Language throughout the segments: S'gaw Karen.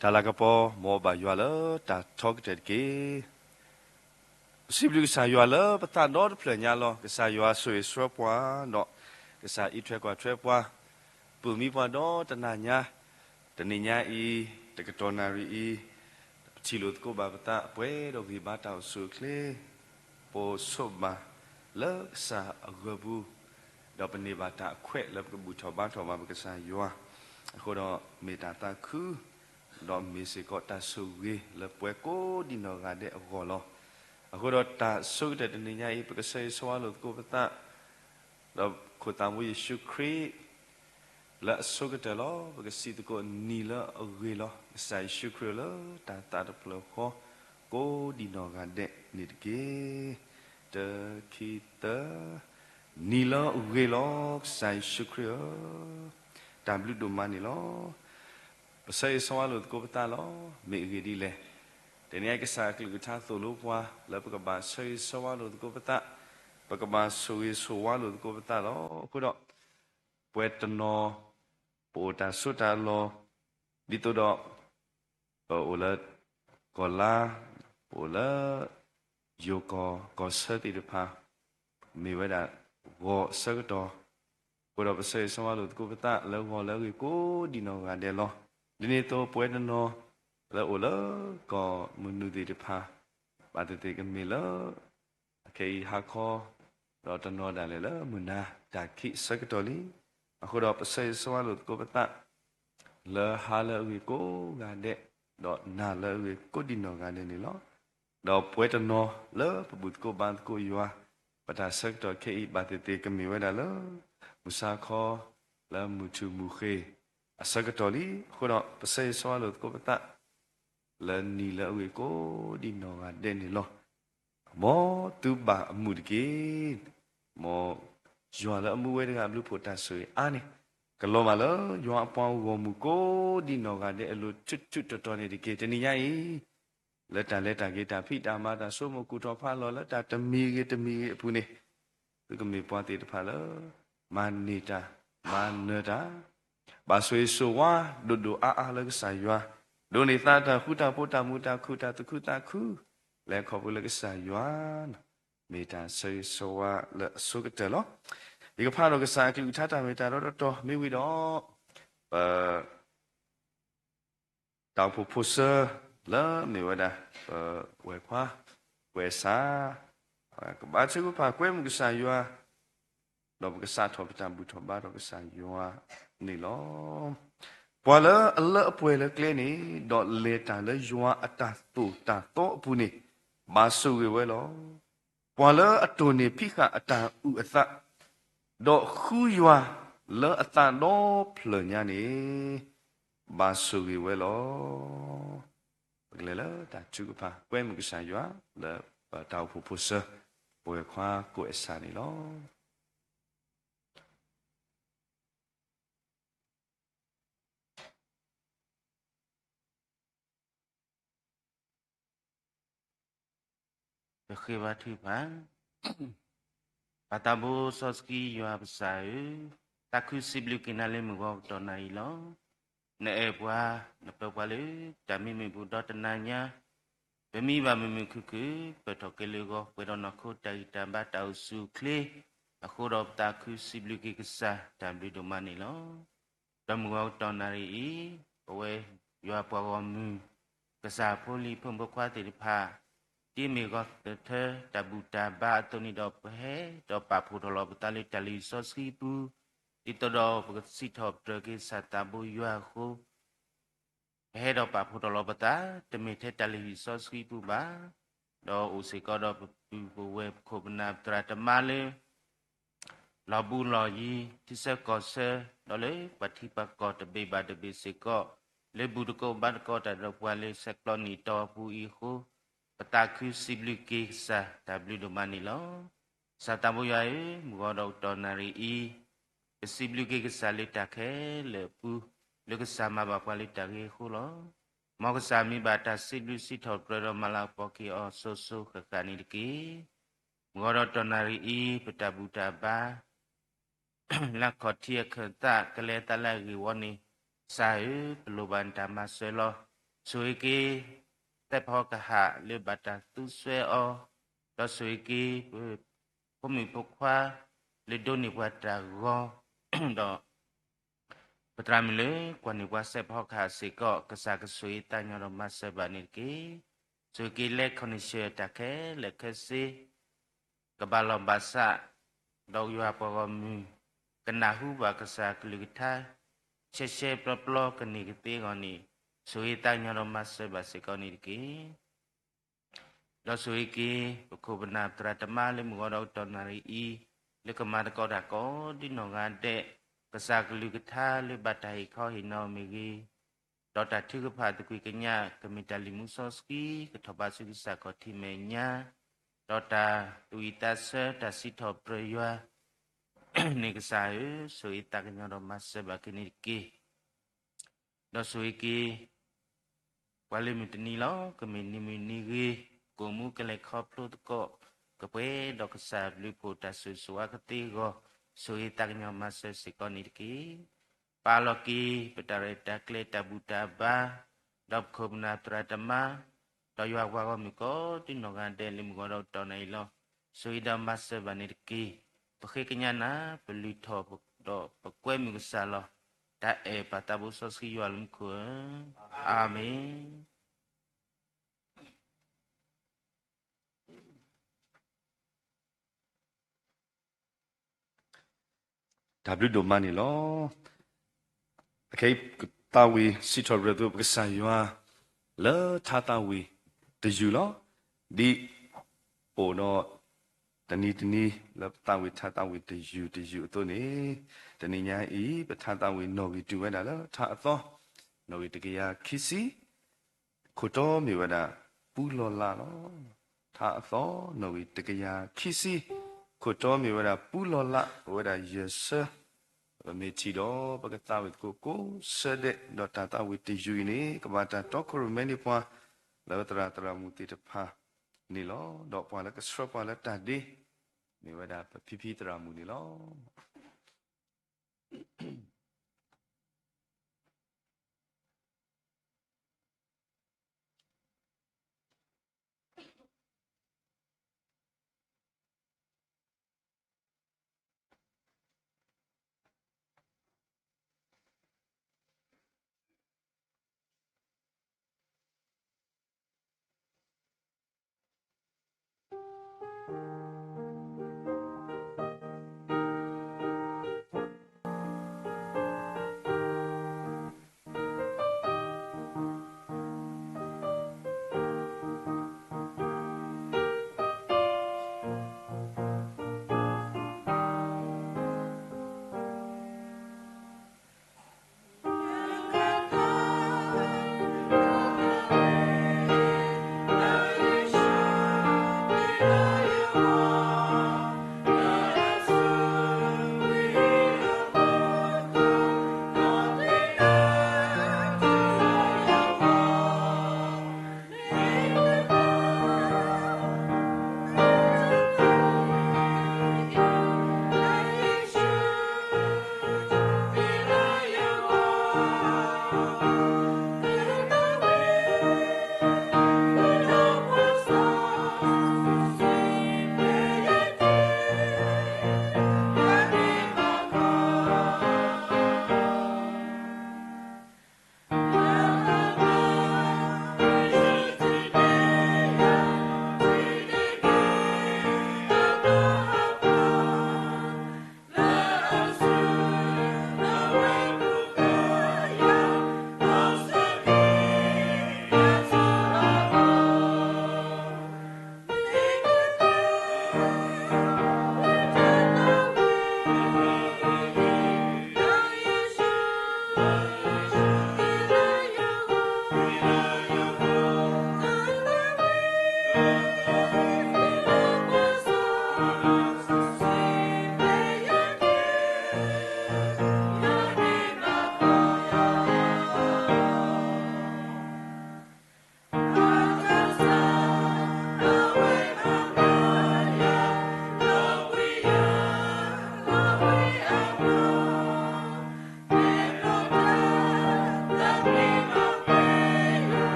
တၢ်လၤကပီၤ မ်အဘၣ်ယွၤလၢတၢ်ထီကတၢၢ်တက့ၢ်. ပစံးဘျုးကစၢ်ယွၤလၢပသးဒီတဖျၢၣ်ညါလီၤ. ကစၢ်ယွၤဆိၣ်ဂ့ၤဆှၢပှၤဒီး ကစၢ်အံးထွဲကွၢ်ထွဲပှၤ, ပၢၢ်မံပှၤဒီးတနၤညါ, တနံၤညါအံၤ, တကတီၢ်နၣ်ရံၣ်အံၤ, ပထံၣ်လိာ်သကိးဘၣ်ပသး ပှဲၤဒီးဂံၢ်ဘါတၢ်အိၣ်ဆူၣ်အိၣ်ချ့, ပဆိးဘၣ်လၢကစၢ်အဂီၢ်ပူၤ, ဒီးပန့ၢ်ဘၣ်တၢ်အခွဲးလၢပကဘူၣ်ထီၣ်ဘါထီၣ်ဘၣ်ပကစၢ်ယွၤ, အဃိဒီးမ့ၢ်တၢ်သးခု ဒီးမ့ၢ်စ့ၢ်ကီးတၢ်ဆိၣ်ဂ့ၤလၢပှၤကိးဒံနီၢ်ဂၤဒဲးအဂီၢ်လီၤ. အဃိဒီးတၢ်ဆိကတၢၢ်တနံၤညါအံၤ ပကဆၢဂ့ၤဆၢဝါလိာ်သကိးပသး ဒီးခိၣ်သးမူယ့ၣ်ၡူးခရံာ် လၢအဆိကတၢၢ်လီၤ. ပကစံးသကိးနံၤလၢအဂ့ၤလီၤ. ကစၢ်ယ့ၣ်ၡူးခရံာ်လၢတၢ်သးတဖျၢၣ်ဃီ ကိးဒံနီၢ်ဂၤဒဲးန့ၣ်တက့ၢ်. တခံသၢ, နံၤလၢအဂ့ၤလီၤ. ကစၢ်ယ့ၣ်ၡူးခရံာ်ဧၢ, တၢ်ဘျုးဒိၣ်မးန့ၣ်လီၤ. ပဆၢဂ့ၤဆၢဝါလိာ်သကိးပသးလီၤ. မ့ၢ်အဂ့ၢ်ဒ်လဲၣ်. တနံၤအံၤကစၢ်အကလုၢ်ကထါသိၣ်လိပှၤ လၢပကဘၣ်ဆၢဂ့ၤဆၢဝါလိာ်သကိးပသး, ပကဘၣ်ဆိၣ်ဂ့ၤဆိၣ်ဝါလိာ်သကိးပသးလီၤ. အဃိဒီး ပှၤတနီၤ ပအိၣ်တၢ်ဆိးတၢ်လီၢ်, ဒ်သိးဒီး ပအိၣ်လၢ ကီၢ်လါ, ပအိၣ်လၢ ယိၤကီၢ် ကီၢ်ဆၢသ့ၣ်တဖၣ် မ့ၢ်ဝဲဒၣ် ဂီၤအဆၢကတီၢ်, အဃိဒီးပဆၢဂ့ၤဆၢဝါလိာ်သကိးပသးလၢဂီၤလၢအဂ့ၤကိးဒံနီၢ်ဂၤဒဲးလီၤ. ဒ်န့ၣ်အသိး ပှၤတနီၤ လၢအိၣ်လၢ ကီၢ်မနုၤသ့ၣ်တဖၣ် ဘၣ်သ့ၣ်သ့ၣ်ကမ့ၢ်လၢ အခဲအံၤဟါခီ, ဒီးတနီၤဒၣ်လဲာ်လၢမုၢ်နၤတၢ်ခံးဆၢကတီၢ်လံ. အဃိဒီးပဆၢဂ့ၤဆၢဝါလိာ်သကိးပသး လၢဟါလၢအဂ့ၤကိးဂၤဒဲး, ဒီးနၤလၢအဂ့ၤကိးဒံနီၢ်ဂၤဒဲးန့ၣ်လီၤ. ဒီးပှၤတနီၤလၢပဘူၣ်သကိးဘါသကိးယွၤ, ပတၢ်ဆၢကတီၢ်ခဲအံၤ ဘၣ်သ့ၣ်သ့ၣ်ကမ့ၢ်ဝဲဒၣ်လၢ မုၢ်ဆါခီ, လၢမုၢ်ထူၣ်မုၢ်ဃ့ၢ် အဆၢကတီၢ်လံ. အဃိဒီးပဆၢဂ့ၤဆၢဝါလိာ်သကိးပသး လၢနံၤလၢအဂ့ၤကိးဒံနီၢ်ဂၤဒဲးန့ၣ်လီၤ. မ်သုဘၣ်အမုာ်တက့ၢ်. မ်ယွၤလၢအမူဝဲတဂၤဘျုးဖှိၣ်တၢ်ဆိၣ်ဂ့ၤအါန့ၣ်, ကလီၤဘၣ်လၢယွၤအပှၤဂီၢ်မုၢ်ကိးဒံနီၢ်ဂၤဒဲးအလိၤ ထူးထူးတီၤတီၤန့ၣ်တက့ၢ်. တနံၤညါအံၤ လၢတၢ်လဲၤတၢ်က့ၤတၢ်ဖံးတၢ်မၤတၢ်ဆိကမိၣ် ကူၣ်ထီၣ်ဖးလီၤလၢတၢ်တမံၤဂ့ၤတမံၤဂ့ၤအပူၤန့ၣ်, သုကမ့ၢ်ပှၤသ့ၣ်တဖၣ်လၢ မၤန့ၢ်တၢ်, မၤနၢၤတၢ်, ဘၣ်ဆိၣ်ဂ့ၤဆိၣ်ဝါ ဒိၣ်ဒိၣ်အါအါလၢကစၢ်ယွၤ, ဒိးန့ၢ်သါတၢ်ဃူတၢ်ဖိး တၢ်မုာ်တၢ်ခုၣ် တၢ်သူၣ်ခုသးခု, လဲၤခီဖျိလၢကစၢ်ယွၤ, မ့ၢ်တၢ်ဆၢဂ့ၤဆၢဝါလၢအဆိကတၢၢ်လီၤ. ယကဖးဒီးကစၢ်အကလုၢ်ကထါတၢ်မ့ၢ်တၢ်တီတီတီ မ့ၢ်ဝံၤဒီး ပ တၢ်အိၣ်ဖှိၣ်ဖိၣ်စၢၤ လၢမ့ၢ်ဝဲဒၣ် ပဝဲၢ်ခွါ ကွဲးစး ကဘါထုကဖၣ်ကွဲမုာ်ကစၢ်ယွၤ, ဒီးပကစးထီၣ်ပတၢ်ဘူၣ်ထီၣ်ဘါထီၣ်ကစၢ်ယွၤန့ၣ်လီၤ. ပှၤလၢအလၢအပှဲၤလၢကျဲန့ၣ်, ဒီးလဲၤတၢ်လၢယွၤအတၢ်သိၣ်တၢ်သီအပူၤန့ၣ်, ဘၣ်ဆိၣ်ဂ့ၤဝဲလီၤ. ပှၤလၢအတိၢ်န့ၢ်ဖံးဃာ်အတၢ်အုၣ်အသး, ဒီးဃုယွၤလၢအသးဒီဖျၢၣ်ညါန့ၣ်, ဘၣ်ဆိၣ်ဂ့ၤဝဲလီၤ. ပကလဲၤလၢတၢ်ထုကဖၣ်ကွဲမုာ်ကစၢ်ယွၤ လၢပတၢ်အိၣ်ဖှိၣ်ဖိၣ်စၢၤ ပဝဲၢ်ခွါကိးအစၢ်န့ၣ်လီၤ. ပဃ့ဘါထုကဖၣ်. ပၢ်သးဘိစီဆှံယွၤပစၢ်ဧၢ, သးခုစံးဘျုးက့ၤနၤလၢမုၢ်ဂီၤကတီၢ်နၣ်ရံၣ်လီၤ. နအဲၣ်ပှၤ, နပၢပှၤလၢတၢ်မံမုာ်ပူၤဒီးတနၤညါ, ပမံဘၣ်မုာ်မုာ်ခုၣ်ခုၣ် ပၢၢ်ထီၣ်က့ၤလၢဂီၤ ပှဲၤဒီးနီၢ်ခိတၢ်ဂံၢ်တၢ်ဘါတၢ်အိၣ်ဆူၣ်အိၣ်ချ့, အဃိဒီးပသးခုစံးဘျုးက့ၤကစၢ် တၢ်ဘျုးဒိၣ်မးန့ၣ်လီၤ. ဒီးမုၢ်ဂီၤကတီၢ်နၣ်ရံၣ်အံၤ, ပဝဲယွၤပှၤဂီၢ်မုၢ် ကစၢ်ဖိလံၤဖိမုၣ်ဖိခွါသ့ၣ်တဖၣ်, ဒ်မ့ၢ်ဂီၤသထၢတၢ်ဘူၣ်တၢ်ဘါအသိးန့ၣ်ဒီး ပဟဲဒီးပာ်ဖှိၣ်ထီၣ်လီၤပသးလၢတၢ်လုၢ်ဟံၣ်စီဆှံပူၤ, ဒ်သိးဒီးပကစံးထီၣ်ပတြၢၤက့ၤကစၢ်သးဘိယွၤအဃိ, ပဟဲဒီးပာ်ဖှိၣ်ထီၣ်လီၤပသး တမ့ၢ်ထဲတၢ်လုၢ်ဟံၣ်စီဆှံပူၤဘၣ်, ဒီးအိၣ်စ့ၢ်ကီးဒီးပပုၢ်ပဝဲၢ်ပခိၣ်ပနၢ်ပသရၣ်သမါလၢ လီၢ်ဘူးလီၢ်ယံၤ ထံဆၢကီၢ်ဆၢ, ဒီးလၢပှၤထံပှၤကီၢ်တဘ့ၣ်ဘၣ်တဘ့ၣ်စ့ၢ်ကီး, လၢဘူၣ်သကိးဘါသကိးတၢ်ဒီးပှၤလၢဆဲးကျိးနံၣ်အတီအပူၤအံၤအဃိ, ပသးခုစံးဘျုးက့ၤကစၢ်တၢ်ဘျုးဒိၣ်မးန့ၣ်လီၤ. ကစၢ်သးဘိယွၤဧၢ, မုၢ်ဂီၤဒီးကတီၢ်နၣ်ရံၣ်အံၤ, ပစံးဘျုးက့ၤကစၢ်လၢတၢ်ခဲလၢာ်အပူၤ, လၢကစၢ်မၤဘၣ်ပှၤလၢတၢ်ဂ့ၤအဃိလီၤ. မ်ကစၢ်မံဘၣ်တၢ်စံးဘျုးစံးထီၣ်ပတြၢၤဒီးမၤလၤကပီၤက့ၤအီၤစိၤစိၤဃၣ်ဃၣ်န့ၣ်တက့ၢ်. မုၢ်ဂီၤဒီးကတီၢ်နၣ်ရံၣ်အံၤ ပတၢ်ဘူၣ်တၢ်ဘါ လၢအခီၣ်ထံးအခၢၣ်သးကလဲၤသးလၢအဂ့ၢ်ဝီန့ၣ်, ကစၢ်ဧၢ, ပလိၣ်ဘၣ်နတၢ်မၤစၢၤလီၤ. ဆိၣ်ဂ့ၤက့ၤ စဲးဖီကဟၣ်လၢဘၣ်တၢ်သူစွဲအီၤ, ဒီးဆိၣ်ဂ့ၤက့ၤ ပဖိမုၣ်ဖိခွါ လၢဒိးန့ၢ်ပှၤတၢ်ဂီၤ, ဒီး ပသရၣ်မုၣ်လၢကွၢ်န့ၢ်ပှၤစဲးဖီကဟၣ်စ့ၢ်ကီး ကစၢ်ကဆိၣ်ဂ့ၤသးကညီၤဒီးမၤစၢၤဘၣ်န့ၣ်တက့ၢ်. ဆိၣ်ဂ့ၤက့ၤ လၢ ခီၣ်နံၣ်ဆၢၣ် တၢ်ခဲလၢာ်ခဲဆ့ ကဘၣ်လီၢ်ဘၣ်စး, ဒီးယွၤပှၤဂီၢ်မုၢ် ကနၢ်ဟူဘၣ်ကစၢ်ကလုၢ်ကထါ ရှဲရှဲပျီပျီကန့ၢ်ကသ့အဂီၢ်န့ၣ်, ဆိၣ်ဂ့ၤသးကညီၤဒီးမၤစၢၤဘၣ်စ့ၢ်ကီးန့ၣ်တက့ၢ်. ဒီးဆိၣ်ဂ့ၤက့ၤ ပခိၣ်ပနၢ်ပသရၣ်သမါလၢမုၢ်ဂီၤဒီးကတီၢ်နၣ်ရံၣ်အံၤ, လၢကမၤသကိးတၢ်ကိးဒ်နီၢ်ဂၤဒဲး, ကစၢ်ကလုၢ်ကထါလၢဘၣ်တၢ်ဟ့ၣ်ခီဟ့ၣ်နီၤမ့ၢ်ဂ့ၤ, ဒီးတၢ်ထုကဖၣ်သကွံၢ်ကညး ကမ့ၢ်တၢ်လံၣ်မူစီဆှံ ကထီၣ်ဘးဆူကစၢ်ခီၣ်ထံးမဲာ်ညါ, ဒီးတၢ်သူၣ်ဝံၣ်သးဆၢ တၢ်စံးထီၣ်ပတြၢၤယွၤ န့ၣ်ကစၢ်ဧၢ, ဆိၣ်ဂ့ၤသးကညီၤဒီးမၤစၢၤဘၣ်က့ၤန့ၣ်တက့ၢ်. ဒီးဆိၣ်ဂ့ၤက့ၤ ပှၤလၢမုၢ်တနံၤလီၤ, ကမ့ၢ်နံၤမုၢ်နံၤဂ့ၤ, ကိၣ်မူကလဲၤခီဖျိသကိး ကပှဲၤဒီးကစၢ်ဘျုးဖှိၣ်တၢ်ဆိၣ်ဂ့ၤဆိၣ်ဝါကသ့အဂီၢ်, ဆိၣ်ဂ့ၤသးကညီၤမၤစၢၤစ့ၢ်ကီးန့ၣ်တက့ၢ်. ပာ်လီၤက့ၤ ပတၢ်ရဲၣ်တၢ်ကျဲၤတၢ်ဘူၣ်တၢ်ဘါ, ဒီးပခိၣ်ပနၢ်ပသရၣ်သမါ, ဒီးယွၤပှၤဂီၢ်မုၢ်ကိးဒ်နီၢ်ဂၤဒဲးလၢမုၢ်ဂီၤဒီးကတီၢ်နၣ်ရံၣ်လီၤ. ဆိၣ်ဂ့ၤဒီးမၤစၢၤဘၣ်န့ၣ်တက့ၢ်. ပဃ့ကညးနၤ ပလုၢ်ထီၣ်ဒီးပကွဲမုာ်ကစၢ်လီၤ. တၢ်အဲၣ်ပၢ်သးဘိစီဆှံယွၤလၢမူခိၣ်ဧၢ, အၤမ့ၣ်. တၢ်ဘျုးဒိၣ်မးန့ၣ်လီၤ. အခဲအံၤ သးဝံၣ်စံးထီၣ်ပတြၢၤသု ပကစၢ်ယွၤ လၢထါသးဝံၣ်တယုၢ်လီၤ. ဒ်အိၣ်ဒီး တနံၤတနံၤ လၢပသးဝံၣ်ထါသးဝံၣ်တယုၢ်တယုၢ်အသိးန့ၣ်, တနံၤညါအံၤ ပထါသးဝံၣ်နီၣ်ဂံၢ်တုၤဝဲဒၣ်လၢထါအသီ, နီၣ်ဂံၢ်တကယၤခံဆံ ခိၣ်တီမ့ၢ်ဝဲဒၣ် ပူလီၤလးလီၤ. ထါအသီ နီၣ်ဂံၢ်တကယၤခံဆံ, ခိၣ်တီမ့ၢ်ဝဲဒၣ် ပူလီၤလး, ပဝဲဒၣ်ယဲၢ်ဆၢ, ပမ့ၢ်ထံၣ်ဒီး ပကသးဝံၣ်သကိးကိးဆၢဒဲး, ဒီးတၢ်သးဝံၣ်တယုၢ်အံၤန့ၣ် ကဘၣ်တၢ်တီခိၣ်ရိၣ်မဲန့ၢ်ပှၤ လၢသရၣ်သရၣ်မုၣ်သ့ၣ်တဖၣ်န့ၣ်လီၤ. ဒီးပှၤလၢကဆှၢပှၤလၢတၢ်ဒ့ မ့ၢ်ဝဲဒၣ်ပဖံဖံသရၣ်မုၣ်န့ၣ်လီၤ.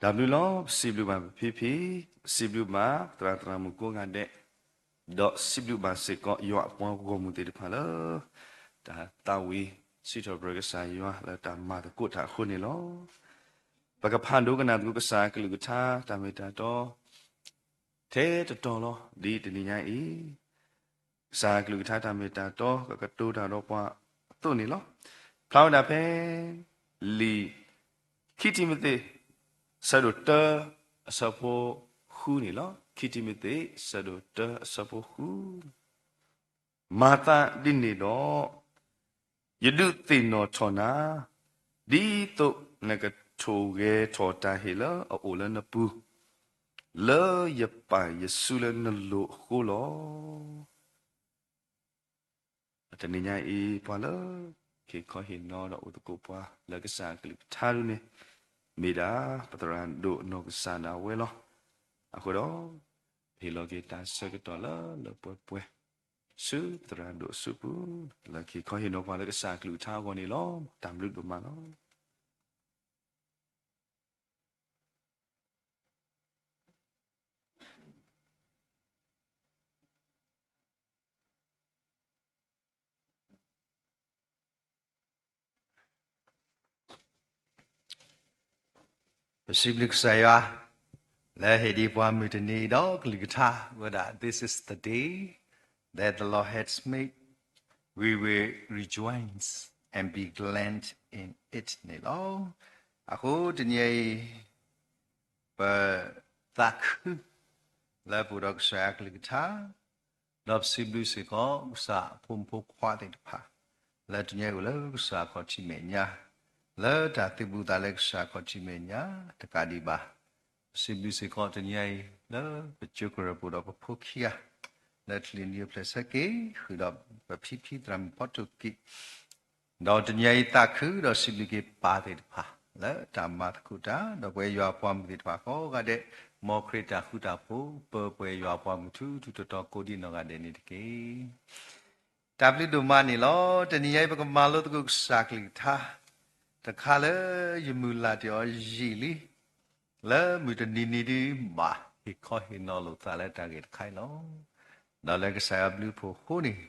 တၢ်ဘျုးလီၤ. ပစံးဘျုးဘၣ်ပဖံဖံ, ပစံးဘျုးဘၣ်ပသရၣ်သရၣ်မုၣ်ကိးဂၤဒဲး, ဒီးစံးဘျုးဘၣ်စ့ၢ်ကီးယွၤအပှၤဂီၢ်မုၢ်သ့ၣ်တဖၣ်လၢ တၢ်သးဝံၣ်စံးထီၣ်ပတြၢၤကစၢ်ယွၤလၢတၢ်မၤသကိးတၢ်အဃိန့ၣ်လီၤ. ပကဖးဒိကနၣ်သကိးကစၢ်အကလုၢ်ကထါတၢ်မ့ၢ်တၢ်တီ ထဲတတီၤလီၤ. ဒ်တနံၤညါအံၤ ကစၢ်အကလုၢ်ကထါတၢ်မ့ၢ်တၢ်တီ ကကတိၤတၢ်ဒီးပှၤအသိးန့ၣ်လီၤ. ဖျါဝဲဒၣ်ဖဲ လံာ်ခံတံၤမသ့း ဆၢဒိၣ်တၢ အဆၢဖိဃုန့ၣ်လီၤ. ခံတံၤမသ့း ဆၢဒိၣ်တၢ အဆၢဖိဃု မၤသးဒ်န့ၣ်ဒီး ယဒုးသ့ၣ်နီၣ်ထီၣ်နၤ, ဒ်သိးနကထိၣ်ဂဲၤထီၣ်တၢ်ဟ့ၣ်လၢအအိၣ်လၢနပူၤ, လၢယပၢ်ယ့ၣ်ၡူးလၢနလိၤအဃိလီၤ. တနံၤညါအံၤ ပှၤလၢ ဟ့ၣ်ခီဟ့ၣ်နီၤဒီးအိၣ်သကိးပှၤလၢကစၢ်အကလုၢ်ကထါဒ်န့ၣ် မ့ၢ်ဒၣ်ပသရၣ်ဒိၣ်နီၢ်ကစၢ်ဒၣ်ဝဲလီၤ. အဃိဒီး ပဟ့ၣ်လီၤက့ၤတၢ်ဆၢကတီၢ်လၢလၢပှဲၤပှဲၤ ဆူသရၣ်ဒိၣ်အစုပူၤ လၢကဟ့ၣ်ခီဟ့ၣ်နီၤပှၤလၢကစၢ်အကလုၢ်ကထါအဂီၢ်န့ၣ်လီၤ. တၢ်ဘျုးဒိၣ်မးလီၤ. ပစံးဘျုးကစၢ်ယွၤ လၢဟ့ၣ်ဒံးပှၤမုၢ်တနံၤဒီးကလုၢ်ကထါဝဲဒၣ် This is the day that the Lord has made, we will rejoice and be glad in it န့ၣ်လီၤ. အဃိတနံၤအံၤ ပသးခု လၢပအိၣ်ဒီးကစၢ်ယွၤအကလုၢ်ကထါ ဒီးပစံးဘျုးစ့ၢ်ကီး ကစၢ်အဖိမုၣ်ဖိခွါသ့ၣ်တဖၣ် လၢတနံၤအံၤအိၣ်လၢကစၢ်ခီၣ်ထံးမဲာ်ညါ လၢတၢ်သုးဘူးသးလၢကစၢ်ခီၣ်ထံးမဲာ်ညါ တကးဒံးဘၣ် ပစံးဘျုးစ့ၢ်ကီးတနံၤအံၤ လၢပကၠိကရၢၢ်ပအိၣ်ဒီးပဖိခံဂၤ လၢချံးနံၤဖျဲၣ်ဆၢက့ၤ ဃုာ်ဒီးပဖံဖံသရၣ်မုၣ်ဖီတိၣ်က့ၤ ဒီးတနံၤအံၤသးခုဒီးစံးဘျုးက့ၤပၢ်သ့ၣ်တဖၣ် လၢတၢ်မၤသကိးတၢ် ဒီးပဝဲယွၤအပှၤမုၣ်သ့ၣ်တဖၣ်ကိးဂၤဒဲး မ်ခရံာ်တၢ်ဃူတၢ်ဖိး ပၢပှဲၤယွၤအပှၤမုၣ်ထူထူတီတီကိးဒံနီၢ်ဂၤဒဲးန့ၣ်တက့ၢ်. တၢ်ဘျုးဒိၣ်မးန့ၣ်လီၤ. တနံၤအံၤပကမၤလိသကိးကစၢ်ကလုၢ်ကထါ တခါလၢယမုၢ်လၢ်တ့ၢ်အီၤယံာ်လံ လၢမုၢ်တနံၤနံၤဒံးဘၣ် ဟ့ၣ်ခီဟ့ၣ်နီၤလိာ်သးလၢတၢ်ဂ့ၢ်တခါအံၤလီၤ. ဒီးလၢကစၢ်ယွၤဘျုးဖှိၣ်အဃိန့ၣ်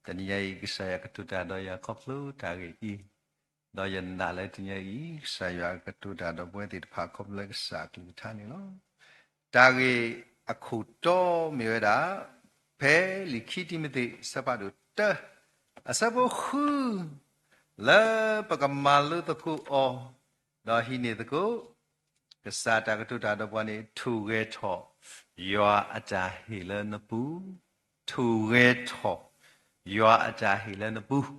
တနံၤအံၤ ကစၢ်ယွၤကတိၤတၢ်ဒီးယၤခီဖျိတၢ်ဂ့ၢ်အံၤ, ဒီးယနာ်လၢတနံၤအံၤ ကစၢ်ယွၤကတိၤတၢ်ဒီးပဝဲသ့ၣ်တဖၣ်ခီဖျိလၢကစၢ်အကလုၢ်ကထါန့ၣ်လီၤ. တၢ်ဂ့ၢ်အခိၣ်တီမ့ၢ်ဝဲဒၣ် ဖဲလံာ်ခံတံၤမသ့း အဆၢဖးဒိၣ်တၢ အဆၢဖိဃု လၢပကမၤလိသကိးအီၤ ဒီးဟံးန့ၢ်သကိး ကစၢ်တၢ်ကတိၤတၢ်ဒီးပှၤန့ၣ် ထိၣ်ဂဲၤထီၣ် ယွၤအတၢ်ဟ့ၣ်လၢနပူၤ, ထိၣ်ဂဲၤထီၣ် ယွၤအတၢ်ဟ့ၣ်လၢနပူၤ,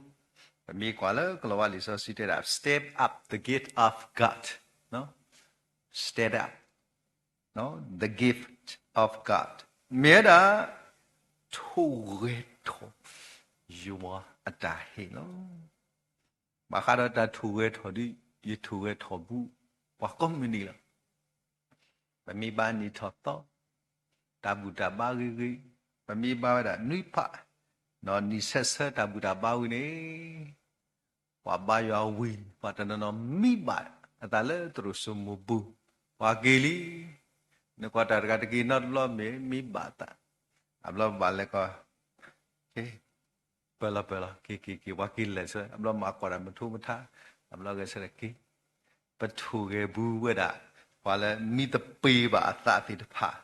ပမ့ၢ်ကွၢ်လၢကလီၤဝါလံာ်စီဆှံတဲဒၣ် step up the gift of God, step up the gift of God မ့ၢ်ဝဲဒၣ် ထိၣ်ဂဲၤထီၣ် ယွၤအတၢ်ဟ့ၣ်လီၤ. ဘၣ်ဃးဒီးတၢ်ထိၣ်ဂဲၤထီၣ်ဒီး ယထိၣ်ဂဲၤထီၣ်ဘူး ပှၤကိးမုၢ်နံၤလီၤ. ပမ့ၢ်ဘါနံၣ်ထီၣ်သီ တၢ်ဘူၣ်တၢ်ဘါဂ့ၤဂ့ၤ, ပမ့ၢ်ဘါဝဲဒၣ်နွံဖး ဒီးနံၣ်ဆဲးဆၢတၢ်ဘူၣ်တၢ်ဘါဝံၤန့ၣ် ပှၤဘါယွၤဝံၤ ပှၤတနီၤနီၤမံဘၣ်အသးလၢသရိာ်စိမိၤပူၤ, ပှၤက့ၤလံ, နကွၢ်တၢ်တဂၤတက့ၤနီတဘျီမ့ၢ်မံဘၣ်အသး, အဘျီဘၣ်လဲၤကီး ပၢၤလီၤပၢၤလီၤ က့ၤက့ၤက့ၤ ပှၤက့ၤလဲၤဆၢ အဘျီမၤကွၢ်တၢ်မထူမထါ, အဘျီဂဲၤဆၢထၢၣ်က့ၤ ပထိၣ်ဂဲၤဘူးဝဲဒၣ် ပှၤလၢမံသပ့ၤဘၣ်အသးသ့ၣ်တဖၣ်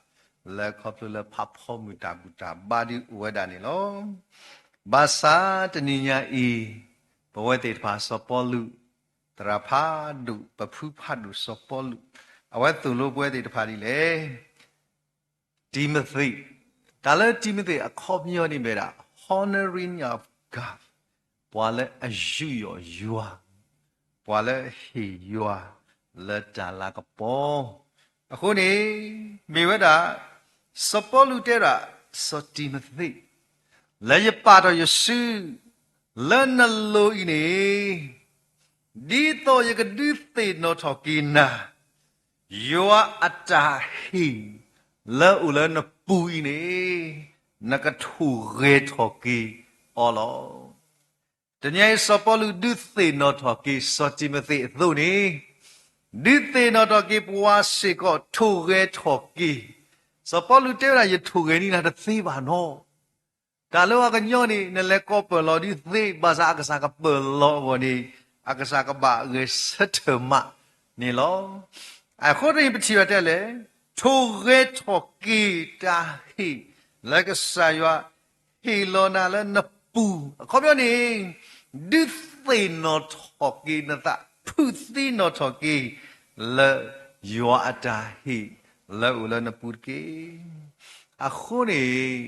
လၢခီဖျိလၢဖးဖီမုၢ်တၢ်ဘူၣ်တၢ်ဘါဒ်အိၣ်ဝဲဒၣ်န့ၣ်လီၤ. ဘၣ်ဆၣ်တနံၤညါအံၤ ပဝဲသ့ၣ်တဖၣ်စီၤပီလူး သရၣ်ဖးဒိၣ် ပဖုဖးဒိၣ်စီၤပီလူး အဝဲသိၣ်လိပဝဲသ့ၣ်တဖၣ်ဒ်လဲၣ် တံၤမသ့း, တၢ်လၢတံၤမသ့းအခီပညီန့ၣ်မ့ၢ်ဒၣ် honoring of God, ပှၤလၢအယူးယီၣ်ယွၤ, ပှၤလၢအဟ့ၣ်ယွၤလၢတၢ်လၤကပီၤ, အဃိန့ၣ် မ့ၢ်ဝဲဒၣ် စီၤပီလူးတဲဒၣ် စီၤတံၤမသ့း, လၢယပာ်ထီၣ်ယစု လၢနလိၤအံၤန့ၣ် ဒ်သိးယကဒုးသ့ၣ်နီၣ်ထီၣ်က့ၤနၤ ယွၤအတၢ်ဟ့ၣ် လၢအိၣ်လၢနပူၤအံၤန့ၣ် နကထိၣ်ဂဲၤထီၣ်က့ၤအီၤလီၤ. တနံၤအံၤ စီၤပီလူးဒုးသ့ၣ်နီၣ်ထီၣ်က့ၤ စီၤတံၤမသ့းအသိးန့ၣ် ဒုးသ့ၣ်နီၣ်ထီၣ်က့ၤပှၤစ့ၢ်ကီး ထိၣ်ဂဲၤထီၣ်က့ၤ. စီၤပီလူးတဲဝဲဒၣ် ယထိၣ်ဂဲၤန့ၢ်နၤတသ့ဘၣ်နီၤ. တၢ်လၢပှၤကညီန့ၣ် နလဲၤကိးပၢၢ်လီၤဒုးသ့ ဘၣ်ဆၣ်အကစၢ်ကပၢၢ်လီၤအဂီၢ်န့ၣ် အကစၢ်ကဘၣ်ဂဲၤဆၢထၢၣ်မးန့ၣ်လီၤ. အဃိန့ၣ်ပထံၣ်ဘၣ်တဲလဲၣ်, ထိၣ်ဂဲၤထီၣ်က့ၤတၢ်ဟ့ၣ်လၢကစၢ်ယွၤဟ့ၣ်လီၤနၤလၢနပူၤ, အခီပညီန့ၣ် ဒုးသ့ၣ်နီၣ်ထီၣ်က့ၤနသး, ဖုးသံနီၣ်ထီၣ်က့ၤ လၢယွၤအတၢ်ဟ့ၣ်လၢအိၣ်လၢနပူၤတက့ၢ်. အဃိန့ၣ်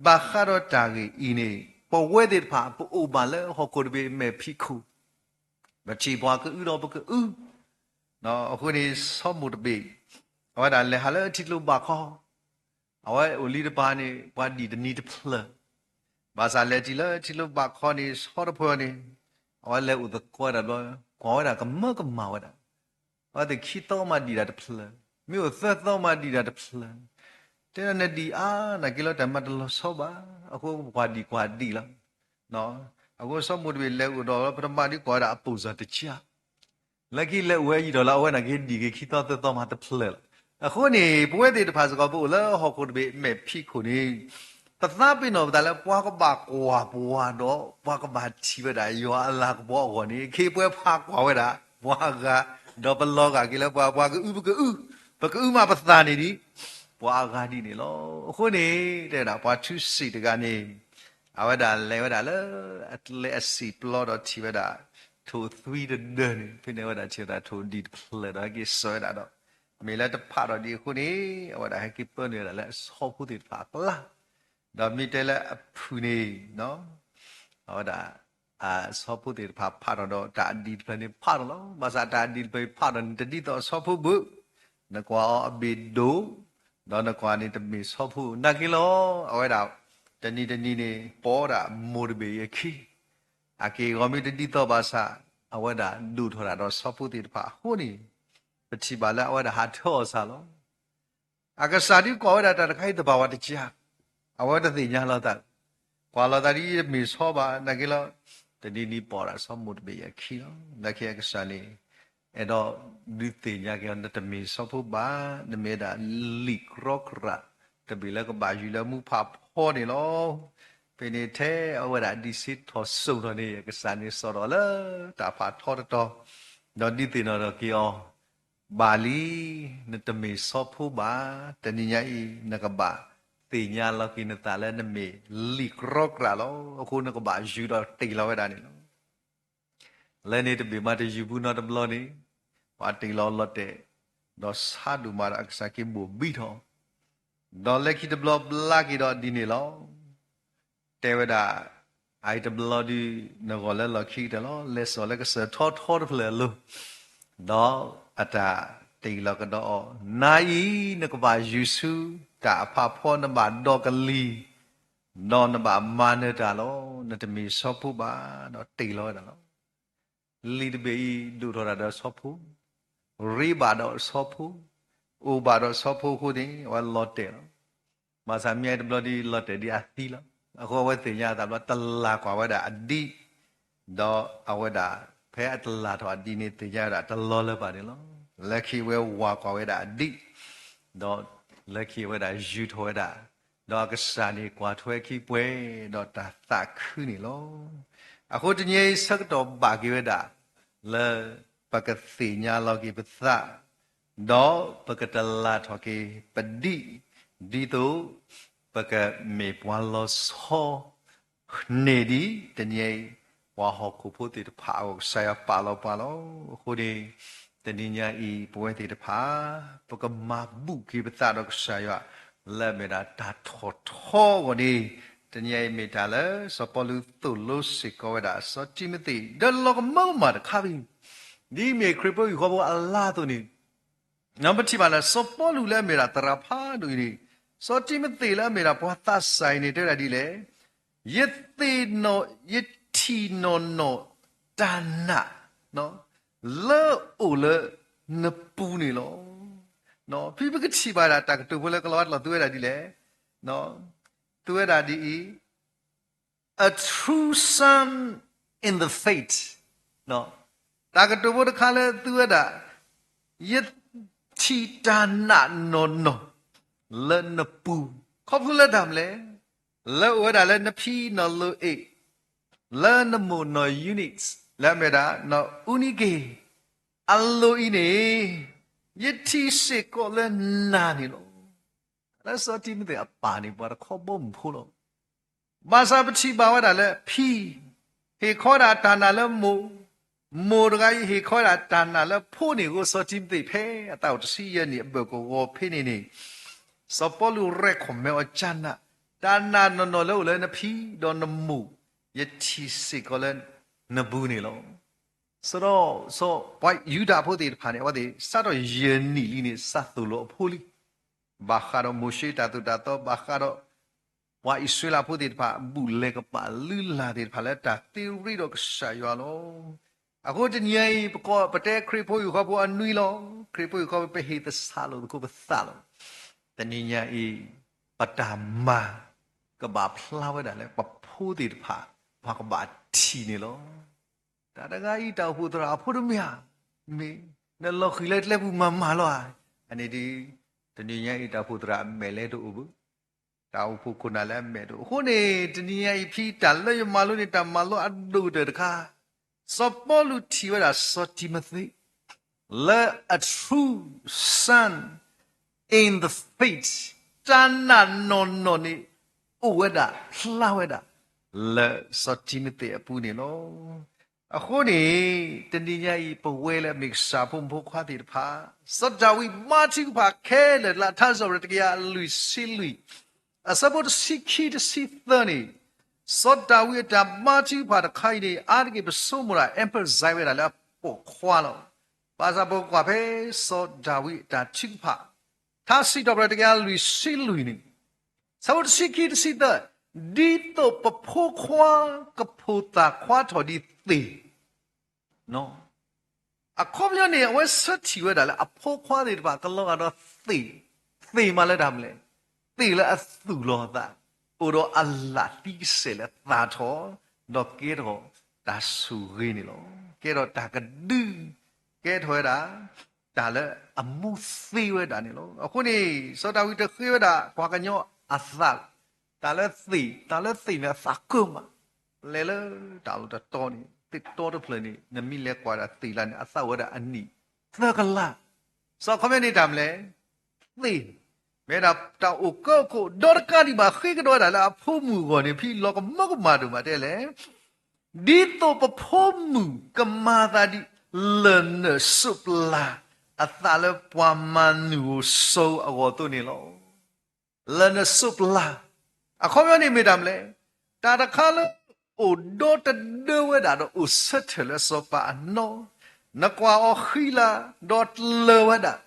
ဘၣ်ဃးဒီးတၢ်ဂ့ၢ်အံၤန့ၣ် ပဝဲသ့ၣ်တဖၣ် ပအိၣ်ဘၣ်လၢဟီၣ်ခိၣ်တဘ့ၣ်အမဲာ်ဖံးခိၣ်, ပထံၣ်ပှၤကအုဒီးပကအု, အဃိန့ၣ် စီၤမိၣ်တဘ့ၣ် အဝဲဒၣ်လဲၤဟးလၢထံကျိဘးခီ, အဝဲအိၣ်လံတပၤန့ၣ် ပှၤဒံၣ်တနံၤတဖျၢၣ်, ဘၣ်ဆၣ်လဲၤတုၤလၢထံကျိဘးခီန့ၣ် ဆီတဖၣ်န့ၣ် အဝဲလဲၤအိၣ်သကိးဝဲဒၣ်ဘျီ, ကွၢ်ဝဲဒၣ်ကမၢကမၣ်ဝဲဒၣ်, အဝဲသ့ၣ်ခံသီမးဒံၣ်တၢ်တဖျၢၣ်, မ့ၢ်အိၣ်သၢသီမးဒံၣ်တၢ်တဖျၢၣ်, တဲဒၣ်နဒံၣ်အါနာ်က့လီၤ တၢ်မၤတလီၤဆီဘၣ်, အဃိပကွၢ်ဒံၣ်ကွၢ်ဒံၣ်လီၤ. အဃိစီၤမိၣ်တဘ့ၣ်လဲၤအိၣ်ဒီး ပထမဒုးကွၢ်ဝဲဒၣ်အပိၢ်စၢ်တကး လၢခံလဲၤအိၣ်ဝဲယံာ်ဒီးလၢအဝဲနာ်က့ဒံၣ်က့ၤခံသီသၢသီမးတဖျၢၣ်လီၤ. အဃိန့ၣ် ပဝဲသ့ၣ်တဖၣ်စ့ၢ်ကီး ပအိၣ်လၢဟီၣ်ခိၣ်တဘ့ၣ်အမဲာ်ဖံးခိၣ်န့ၣ် ပသးပ့ၤနီၣ်ပသးလၢပှၤကဘၣ်ကွၢ်ပှၤဒီး ပှၤကဘၣ်ထံၣ်ဝဲဒၣ်ယွၤအလၤကပီၤအဂီၢ်န့ၣ် ခ့ပှဲၤဖးကွၢ်ဝဲဒၣ်ပှၤအဂၤ, ဒီးပလီၤဂာ်က့ၤလၢပှၤ, ပှၤကအုပကအု, ပကအုမးပသးန့ၣ်ဒံး ပှၤအဂၤဒ်န့ၣ်လီၤ. အဃိန့ၣ် တဲဝဲဒၣ်ပှၤထူစံးတဂၤန့ၣ် အဝဲဒၣ်လဲၤဝဲဒၣ်လၢ အကျဲအစံာ်ပျီဒီးထံၣ်ဝဲဒၣ် ထိၣ်သွံတဒၢန့ၣ် ဖဲန့ၣ်အဝဲဒၣ်ထံၣ်ဝဲဒၣ်ထိၣ်ဒံၣ်တဖျၢၣ်ဒီးဟဲက့ၤစိာ်ဝဲဒၣ်ဒီး မ့ၢ်လၢတဖးထီၣ်ဒံးအဃိန့ၣ် အဝဲဒၣ်ဟဲက့ၤပၢနုာ်ဝဲဒၣ်လၢအဆီဖိသ့ၣ်တဖၣ်အကျါ, ဒီးမ့ၢ်တဲလၢအဖုၣ်န့ၣ် အဝဲဒၣ် အဆီဖိသ့ၣ်တဖၣ်ဖးထီၣ်ဒီးတၢ်အဒံၣ်တဖျၢၣ်န့ၣ်ဖးထီၣ်လီၤ. ဘၣ်ဆၣ်တၢ်အဒံၣ်တဖျၢၣ်အံၤဖးထီၣ်န့ၣ် တဒ်သိးအဆီဖိဘၣ်, နကွၢ်အီၤအဘ့ၣ်ဒိၣ်, ဒီးနကွၢ်န့ၣ်တမ့ၢ်ဆီဖိနာ်က့လီၤ. အဝဲဒၣ် တနံၤတနံၤန့ၣ် ပိာ်ဒၣ်မိၢ်တဘ့ၣ်အခံ, အက့ၢ်အဂီၤမ့ၢ်တဒ်သိးဘၣ်ဆၣ် အဝဲဒၣ်ဒိၣ်ထီၣ်ဒၣ်ဒီးဆီဖိသ့ၣ်တဖၣ်အဃိန့ၣ် ပထံၣ်ဘၣ်လၢအဝဲဒၣ်ဟးထၢအီၤစၢ်လီၤ. အကစၢ်ဒုးကွၢ်ဝဲဒၣ်တၢ်တခါအံၤသဘာဝတကး, အဝဲတသ့ၣ်ညါလီၤသး, ကွၢ်လီၤသးဒ်တမ့ၢ်ဆီဘၣ်နာ်က့လီၤ. တနံၤနံၤပိာ်ဒၣ်ဆီမိၢ်တဘ့ၣ်အခံလီၤ. လၢခံအကစၢ်န့ၣ် အဲၣ်ဒိးဒုးသ့ၣ်ညါက့ၤအီၤ နတမ့ၢ်ဆီဖိဘၣ်, နမ့ၢ်ဝဲဒၣ်လံာ်ကြီကြၢ်တဘ့ၣ်လၢကဘၣ်ယုၤလၢမူဖးဖီန့ၣ်လီၤ. ဖဲန့ၣ်ထဲအဝဲဒၣ်ဒံးဆ့ထီၣ်စိၣ်ထီၣ်န့ၣ် အကစၢ်န့ၣ်စိာ်ထီၣ်လၢတၢ်ဖးထီတတီၤ, ဒီးဒုးသ့ၣ်နီၣ်ထီၣ်က့ၤအီၤ ဘၣ်လံ, နတမ့ၢ်ဆီဖိဘၣ်, တနံၤညါအံၤ နကဘၣ်သ့ၣ်ညါလီၤက့ၤနသးလၢနမ့ၢ်လံာ်ကြီကြၢ်လီၤ. အဃိနကဘၣ်ယုၤဒီးတ့ၢ်လီၤဝဲဒၣ်န့ၣ်လီၤ. လၢန့ၣ်တဘ့ၣ်မးတယုၤဘူးနီတဘျီန့ၣ် ပှၤတ့ၢ်လီၤလီၤတဲာ်, ဒီးဆါဒိၣ်မးဒီးအကစၢ်က့ၤဘိၣ်ဘံထီၣ်, ဒီးလၢခံတဘျီဘျါက့ၤဒီးဒ်န့ၣ်လီၤ. တဲဝဲဒၣ်, အအံၤတဘျီဒုး နဂီၢ်လၢလီၢ်ခံကတၢၢ်လီၤ, လဲၤစိာ်လၢကစၢၢ်ထီထီတဖျၢၣ်အလိၤ, ဒီးအတၢ်တ့ၢ်လီၤကဒီးအီၤ, နၤအံၤ နကဘၣ်ယုၤဆူတၢ်အဖးဖီ နဘၣ်ဒီးကလံၤ, ဒီးနဘၣ်မၤနၢၤတၢ်လီၤ. နတမ့ၢ်ဆီဖိဘၣ်, ဒီးတ့ၢ်လီၤဝဲဒၣ်လီၤ. လံာ်တဘ့ၣ်အံၤဒိၣ်ထီၣ်ဒၣ်ဒီးဆီဖိ, ရ့ဘၣ်ဒီးဆီဖိ, အိၣ်ဘၣ်ဒီးဆီဖိအဃိန့ၣ် အဝဲလီၤတဲာ်လီၤ. ဘၣ်ဆၣ်မ့ၢ်အံၤတဘျီဒုးလီၤတဲာ်ဒ်အသံလီၤ. အဃိအဝဲသ့ၣ်ညါအသးဘျီ တလၢ်ကွၢ်ဝဲဒၣ်အဒံး, ဒီးအဝဲဒၣ် ဖဲအတလၢ်ထီၣ်အဒံးန့ၣ် သ့ၣ်ညါဝဲဒၣ်တလီၤလၢၤဘၣ်န့ၣ်လီၤ. လၢခံဝဲဝၤကွၢ်ဝဲဒၣ်အဒံး, ဒီးလၢခံဝဲဒၣ်ယုၤထီၣ်ဝဲဒၣ်, ဒီးအကစၢ်န့ၣ်ကွၢ်ထွဲခံပှဲၤ, ဒီးတၢ်သးခုန့ၣ်လီၤ. အဃိတနံၤအံၤဆၢကတီၢ်ဘၣ်က့ၤဝဲဒၣ် လၢပကသ့ၣ်ညါလီၤက့ၤပသး, ဒီးပကတလၢ်ထီၣ်က့ၤပဒံး, ဒ်သိးပကမ့ၢ်ပှၤလီၤဆီ န့ၣ်ဒံး တနံၤအံၤ ပှၤဟီၣ်ခိၣ်ဖိသ့ၣ်တဖၣ်အဂီၢ် ကစၢ်ယွၤပာ်လီၤပှၤလီၤ. အဃိန့ၣ် တနံၤညါအံၤ ပဝဲသ့ၣ်တဖၣ် ပကမၤဘူၣ်က့ၤပသးဒီးကစၢ်ယွၤ လၢအမ့ၢ်ဒၣ်တၢ်ထီၣ်ထီအဂီၢ်န့ၣ်, တနံၤအံၤမ့ၢ်တၢ်လၢစီၤပီလူးသိၣ်လိစ့ၢ်ကီးဝဲဒၣ် စီၤတံၤမသ့း ဒီးလီၤကမၢကမၣ်တခါဖဲ ဒ်အမ့ၢ်ခရံာ်ဖိဟံၣ်ဃီဖိအလါအသိးန့ၣ် ပထံၣ်ဘၣ်လၢ စီၤပီလူးလၢအမ့ၢ်ဒၣ်သရၣ်ဖးဒိၣ်အံၤန့ၣ်, စီၤတံၤမသ့းလၢအမ့ၢ်ဒၣ်ပှၤသးစၢ်အံၤန့ၣ် တဲဝဲဒၣ်ဒ်လဲၣ်, ယသ့ၣ်နီၣ်, ယထံၣ်နီၣ်နီၣ်တၢ်နာ် လၢအအိၣ်လၢနပူၤန့ၣ်လီၤ. ဖဲပကထံၣ်ဘၣ်ဒၣ်တၢ်ကတိၤဖိလၢကလီၤဝါတလီၤ သူဝဲဒၣ်ဒ်လဲၣ်, သူဝဲဒၣ်ဒ်အံၤ, a true son in the faith, တၢ်ကတိၤဖိတခါလၢသူဝဲဒၣ် ယထံၣ်တၢ်နာ်နီၢ်နီၢ်လၢနပူၤ, ခီဖျိလၢတၢ်မနုၤလဲၣ်, လၢအိၣ်ဝဲဒၣ်လၢနဖံနီၢ်လိၤအ့ၣ်, လၢနမိၢ်နီၢ်ယူနံး, လၢအမ့ၢ်ဒၣ်နီၢ်အူနံက့ၤ အလိၤအံၤန့ၣ်, ယထံၣ်စ့ၢ်ကီးလၢနၤန့ၣ်လီၤ. လၢစီၤတံၤမသ့းအပၢ်န့ၣ် ပှၤတခီဘီမုၢ်ဖိလီၤ. ဘၣ်ဆၣ်ပထံၣ်ဘၣ်ဝဲဒၣ်လၢဖံ ဟ့ၣ်ခီဒၣ်တၢ်နာ်လၢမိၢ်, မိၢ်တဂၤအံၤ ဟ့ၣ်ခီဒၣ်တၢ်နာ်လၢဖိန့ၣ်အဃိ စီၤတံၤမသ့းဖဲအသးအိၣ်တဆံယဲၢ်နံၣ်အဘၢၣ်ကဝီၤဖဲန့ၣ်န့ၣ်, စီၤပီလူး recommend အီၤ ကနၣ်, တၢ်နာ်နီၢ်နီၢ်လၢအိၣ်လၢနဖံဒီးနမိၢ်, ယထံၣ်စ့ၢ်ကီးလၢနပူၤန့ၣ်လီၤ. စရီ, စီၤပှၤယူဒၤဖိသ့ၣ်တဖၣ်န့ၣ် အဝဲသ့ၣ်စးထီၣ်ယဲၢ်နံၣ်လံန့ၣ် စးသိၣ်လိအဖိလံ. ဘၣ်ဃးဒီးမိၤၡ့တၢ်သိၣ်တၢ်သီ, ဘၣ်ဃးဒီး ပှၤအံၣ်စရ့လးဖိသ့ၣ်တဖၣ် ဘူၣ်လဲၤကပာ်လုၢ်လၢ်သ့ၣ်တဖၣ်လၢတၢ်သ့ရ့ဒီးကစၢ်ယွၤလီၤ. အဃိတနံၤညါအံၤ ပကိး ပတဲခရံာ်ဖိဟံၣ်ဖိဃီဖိအနွံလီၤ. ခရံာ်ဖိဟံၣ်ဖိဃီဖိ ပဟ့ၣ်သဆၣ်လိာ်သကိးပသးလီၤ. တနံၤညါအံၤ ပတၢ်မၤ ကဘၣ်ဖျါဝဲဒၣ်လၢပဖိသ့ၣ်တဖၣ် ပှၤကဘၣ်ထံၣ်န့ၣ်လီၤ. တၢ်တဂၤအံၤ တၢ်အိၣ်ဖှိၣ်သရၣ်အဖိတမ့ၢ်ဧါ, မ့ၢ်နလီၤဃံၤလၢကျဲပူၤမၤမၤလီၤဧါ. အန့ၣ်ဒ် တနံၤညါအံၤ တၢ်အိၣ်ဖှိၣ်သရၣ်အမဲာ်လဲၣ်တအိၣ်ဘၣ်, တၢ်အိၣ်ဖှိၣ်ခိၣ်နၢ်လၢအမဲာ်တအိၣ်. အဃိန့ၣ် တနံၤညါအံၤ ဖဲတၢ်လၢယမၤလိန့ၣ် တၢ်မၤလိအဒိၣ်ကတၢၢ်တခါ, စီၤပီလူးထံၣ်ဝဲဒၣ်စီၤတံၤမသ့း လၢ a true son in the faith, တၢ်နာ်နီၢ်နီၢ်န့ၣ် အိၣ်ဝဲဒၣ် ဖျါဝဲဒၣ် လၢစီၤတံၤမသ့းအပူၤန့ၣ်လီၤ. အဃိန့ၣ် တနံၤညါအံၤ ပဝဲလၢအမ့ၢ်ကစၢ်ဖိမုၣ်ဖိခွါသ့ၣ်တဖၣ်, စီၤဒၤဝံးဘါထုကဖၣ်ခဲလၢာ်လၢအထါစံးပတြၢၤတကယၤလွံၢ်ဆံလွံၢ် အဆၢဖိတဆံခံတဆံသၢန့ၣ်, စီၤဒၤဝံးအတၢ်ဘါထုကဖၣ်တခါအံၤန့ၣ် အါတက့ၢ်ပဆိကမိၣ်ဒၣ် emphasize ဝဲဒၣ်လၢအပိာ်ခွါလီၤ. ဘၣ်ဆၣ်ပကွၢ်ဖဲစီၤဒၤဝံးအတၢ်ထုကဖၣ်, ထါစံးထီၣ်ပတြၢၤတကယၤလွံၢ်ဆံလွံၢ်န့ၣ်, ဆၢဖိတဆံခံတဆံသၢ, ဒ်သိးပဖိခွါကဖိးသၣ်ခွါထီၣ်ဒ်သ့ၣ် အခီပညီန့ၣ် အဝဲဆၢထံၣ်ဝဲဒၣ်လၢအဖိခွါသ့ၣ်တဖၣ် ကလီၤဂာ်ဒီးသ့ၣ်, သ့ၣ်မးလၢတၢ်မနုၤလဲၣ်, သ့ၣ်လၢအသူၣ်လီၤအသး, အိၣ်ဒီးအလၣ်သံကစဲာ်လၢသၣ်ထီၣ်, ဒီးကဲထီၣ်တၢ်ဆိၣ်ဂ့ၤန့ၣ်လီၤ. ကဲထီၣ်တၢ်ကဒု, ကဲထီၣ်ဝဲဒၣ် တၢ်လၢအမူသ့ဝဲဒၣ်န့ၣ်လီၤ. အဃိန့ၣ် စီၤဒၤဝံးတဃ့ဝဲဒၣ်ပှၤကညီအသး, တၢ်လၢသ့ၣ်, တၢ်လၢသ့ၣ်န့ၣ်အသးကၢၢ်မး, လဲၤလၢတၢ်အိၣ်တတီၤန့ၣ်, သ့ၣ်တီတဖျၢၣ်န့ၣ် နမ့ၢ်လဲၤကွၢ်ဒၣ်သ့ၣ်လၢ်န့ၣ် အသးအိၣ်ဝဲဒၣ်အနံၣ်သၢကလး. စီၤခီပညီန့ၣ်တၢ်မနုၤလဲၣ်, သ့ၣ်, မ့ၢ်ဒၣ်တၢ်အိၣ်ကၢအိၣ်ခိၣ်, ဒီးတကးဒံးဘၣ်ဃ့ကဒီးဝဲဒၣ်လၢအဖိမုၣ်အဂီၢ်န့ၣ် ဖဲလီၤကမၢကမၣ်ဒိၣ်မးတဲလဲၣ်, ဒ်သိးပဖိမုၣ်ကမၤသးဒ်လၢၢ်နၢၣ်စိးပျၢ်အသးလၢပှၤမၤနၢၤဧိၤဆှၢဧိၤအဂီၢ်အသိးန့ၣ်လီၤ. လၢၢ်နၢၣ်စိးပျၢ်, အခီပညီန့ၣ်မ့ၢ်တၢ်မနုၤလဲၣ်, တၢ်တခါလၢအိၣ်ဒီတဒၢဝဲဒၣ်ဒီးအိၣ်ဆၢထၢၣ်လၢစီၤပၤအနီၢ်, နကွၢ်အီၤဃံလၤဒီးတလၢာ်ဝဲဒၣ်,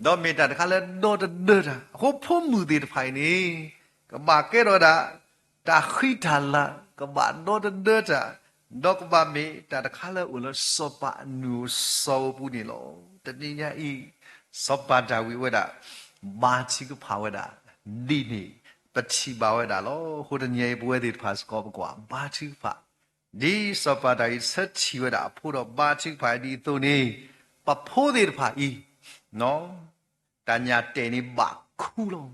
ဒီးမ့ၢ်တၢ်တခါလၢဒီတဒၢတၢ်, အဃိဖိမုၣ်သ့ၣ်တဖၣ်အံၤန့ၣ် ကဘၣ်ကဲထီၣ်ဝဲဒၣ် တၢ်ဃံတၢ်လၤ, ကဘၣ်ဒီတဒၢတၢ်, ဒီးကဘၣ်မ့ၢ်တၢ်တခါလၢအိၣ်လၢစီၤပၤအနၢၤဧိၤဆှၢဧိၤအပူၤန့ၣ်လီၤ. တနံၤညါအံၤ စီၤပၤဒၤဝံးဝဲဒၣ် ဘါထုကဖၣ်ဝဲဒၣ် ဒ်န့ၣ် ပထံၣ်ဘၣ်ဝဲဒၣ်လီၤ. အဃိတနံၤညါအံၤ ပဝဲသ့ၣ်တဖၣ်စ့ၢ်ကီး ပကွၢ်ဘါထုကဖၣ် ဒ်စီၤပၤဒၤဝံးဆၢထံၣ်ဝဲဒၣ်အဖိဒီးဘါထုကဖၣ်ဒ်အသိးန့ၣ်, ပဖိသ့ၣ်တဖၣ်အံၤ တၢ်ညၣ်တဲာ်န့ၣ်ဘၣ်ခူလီၤ.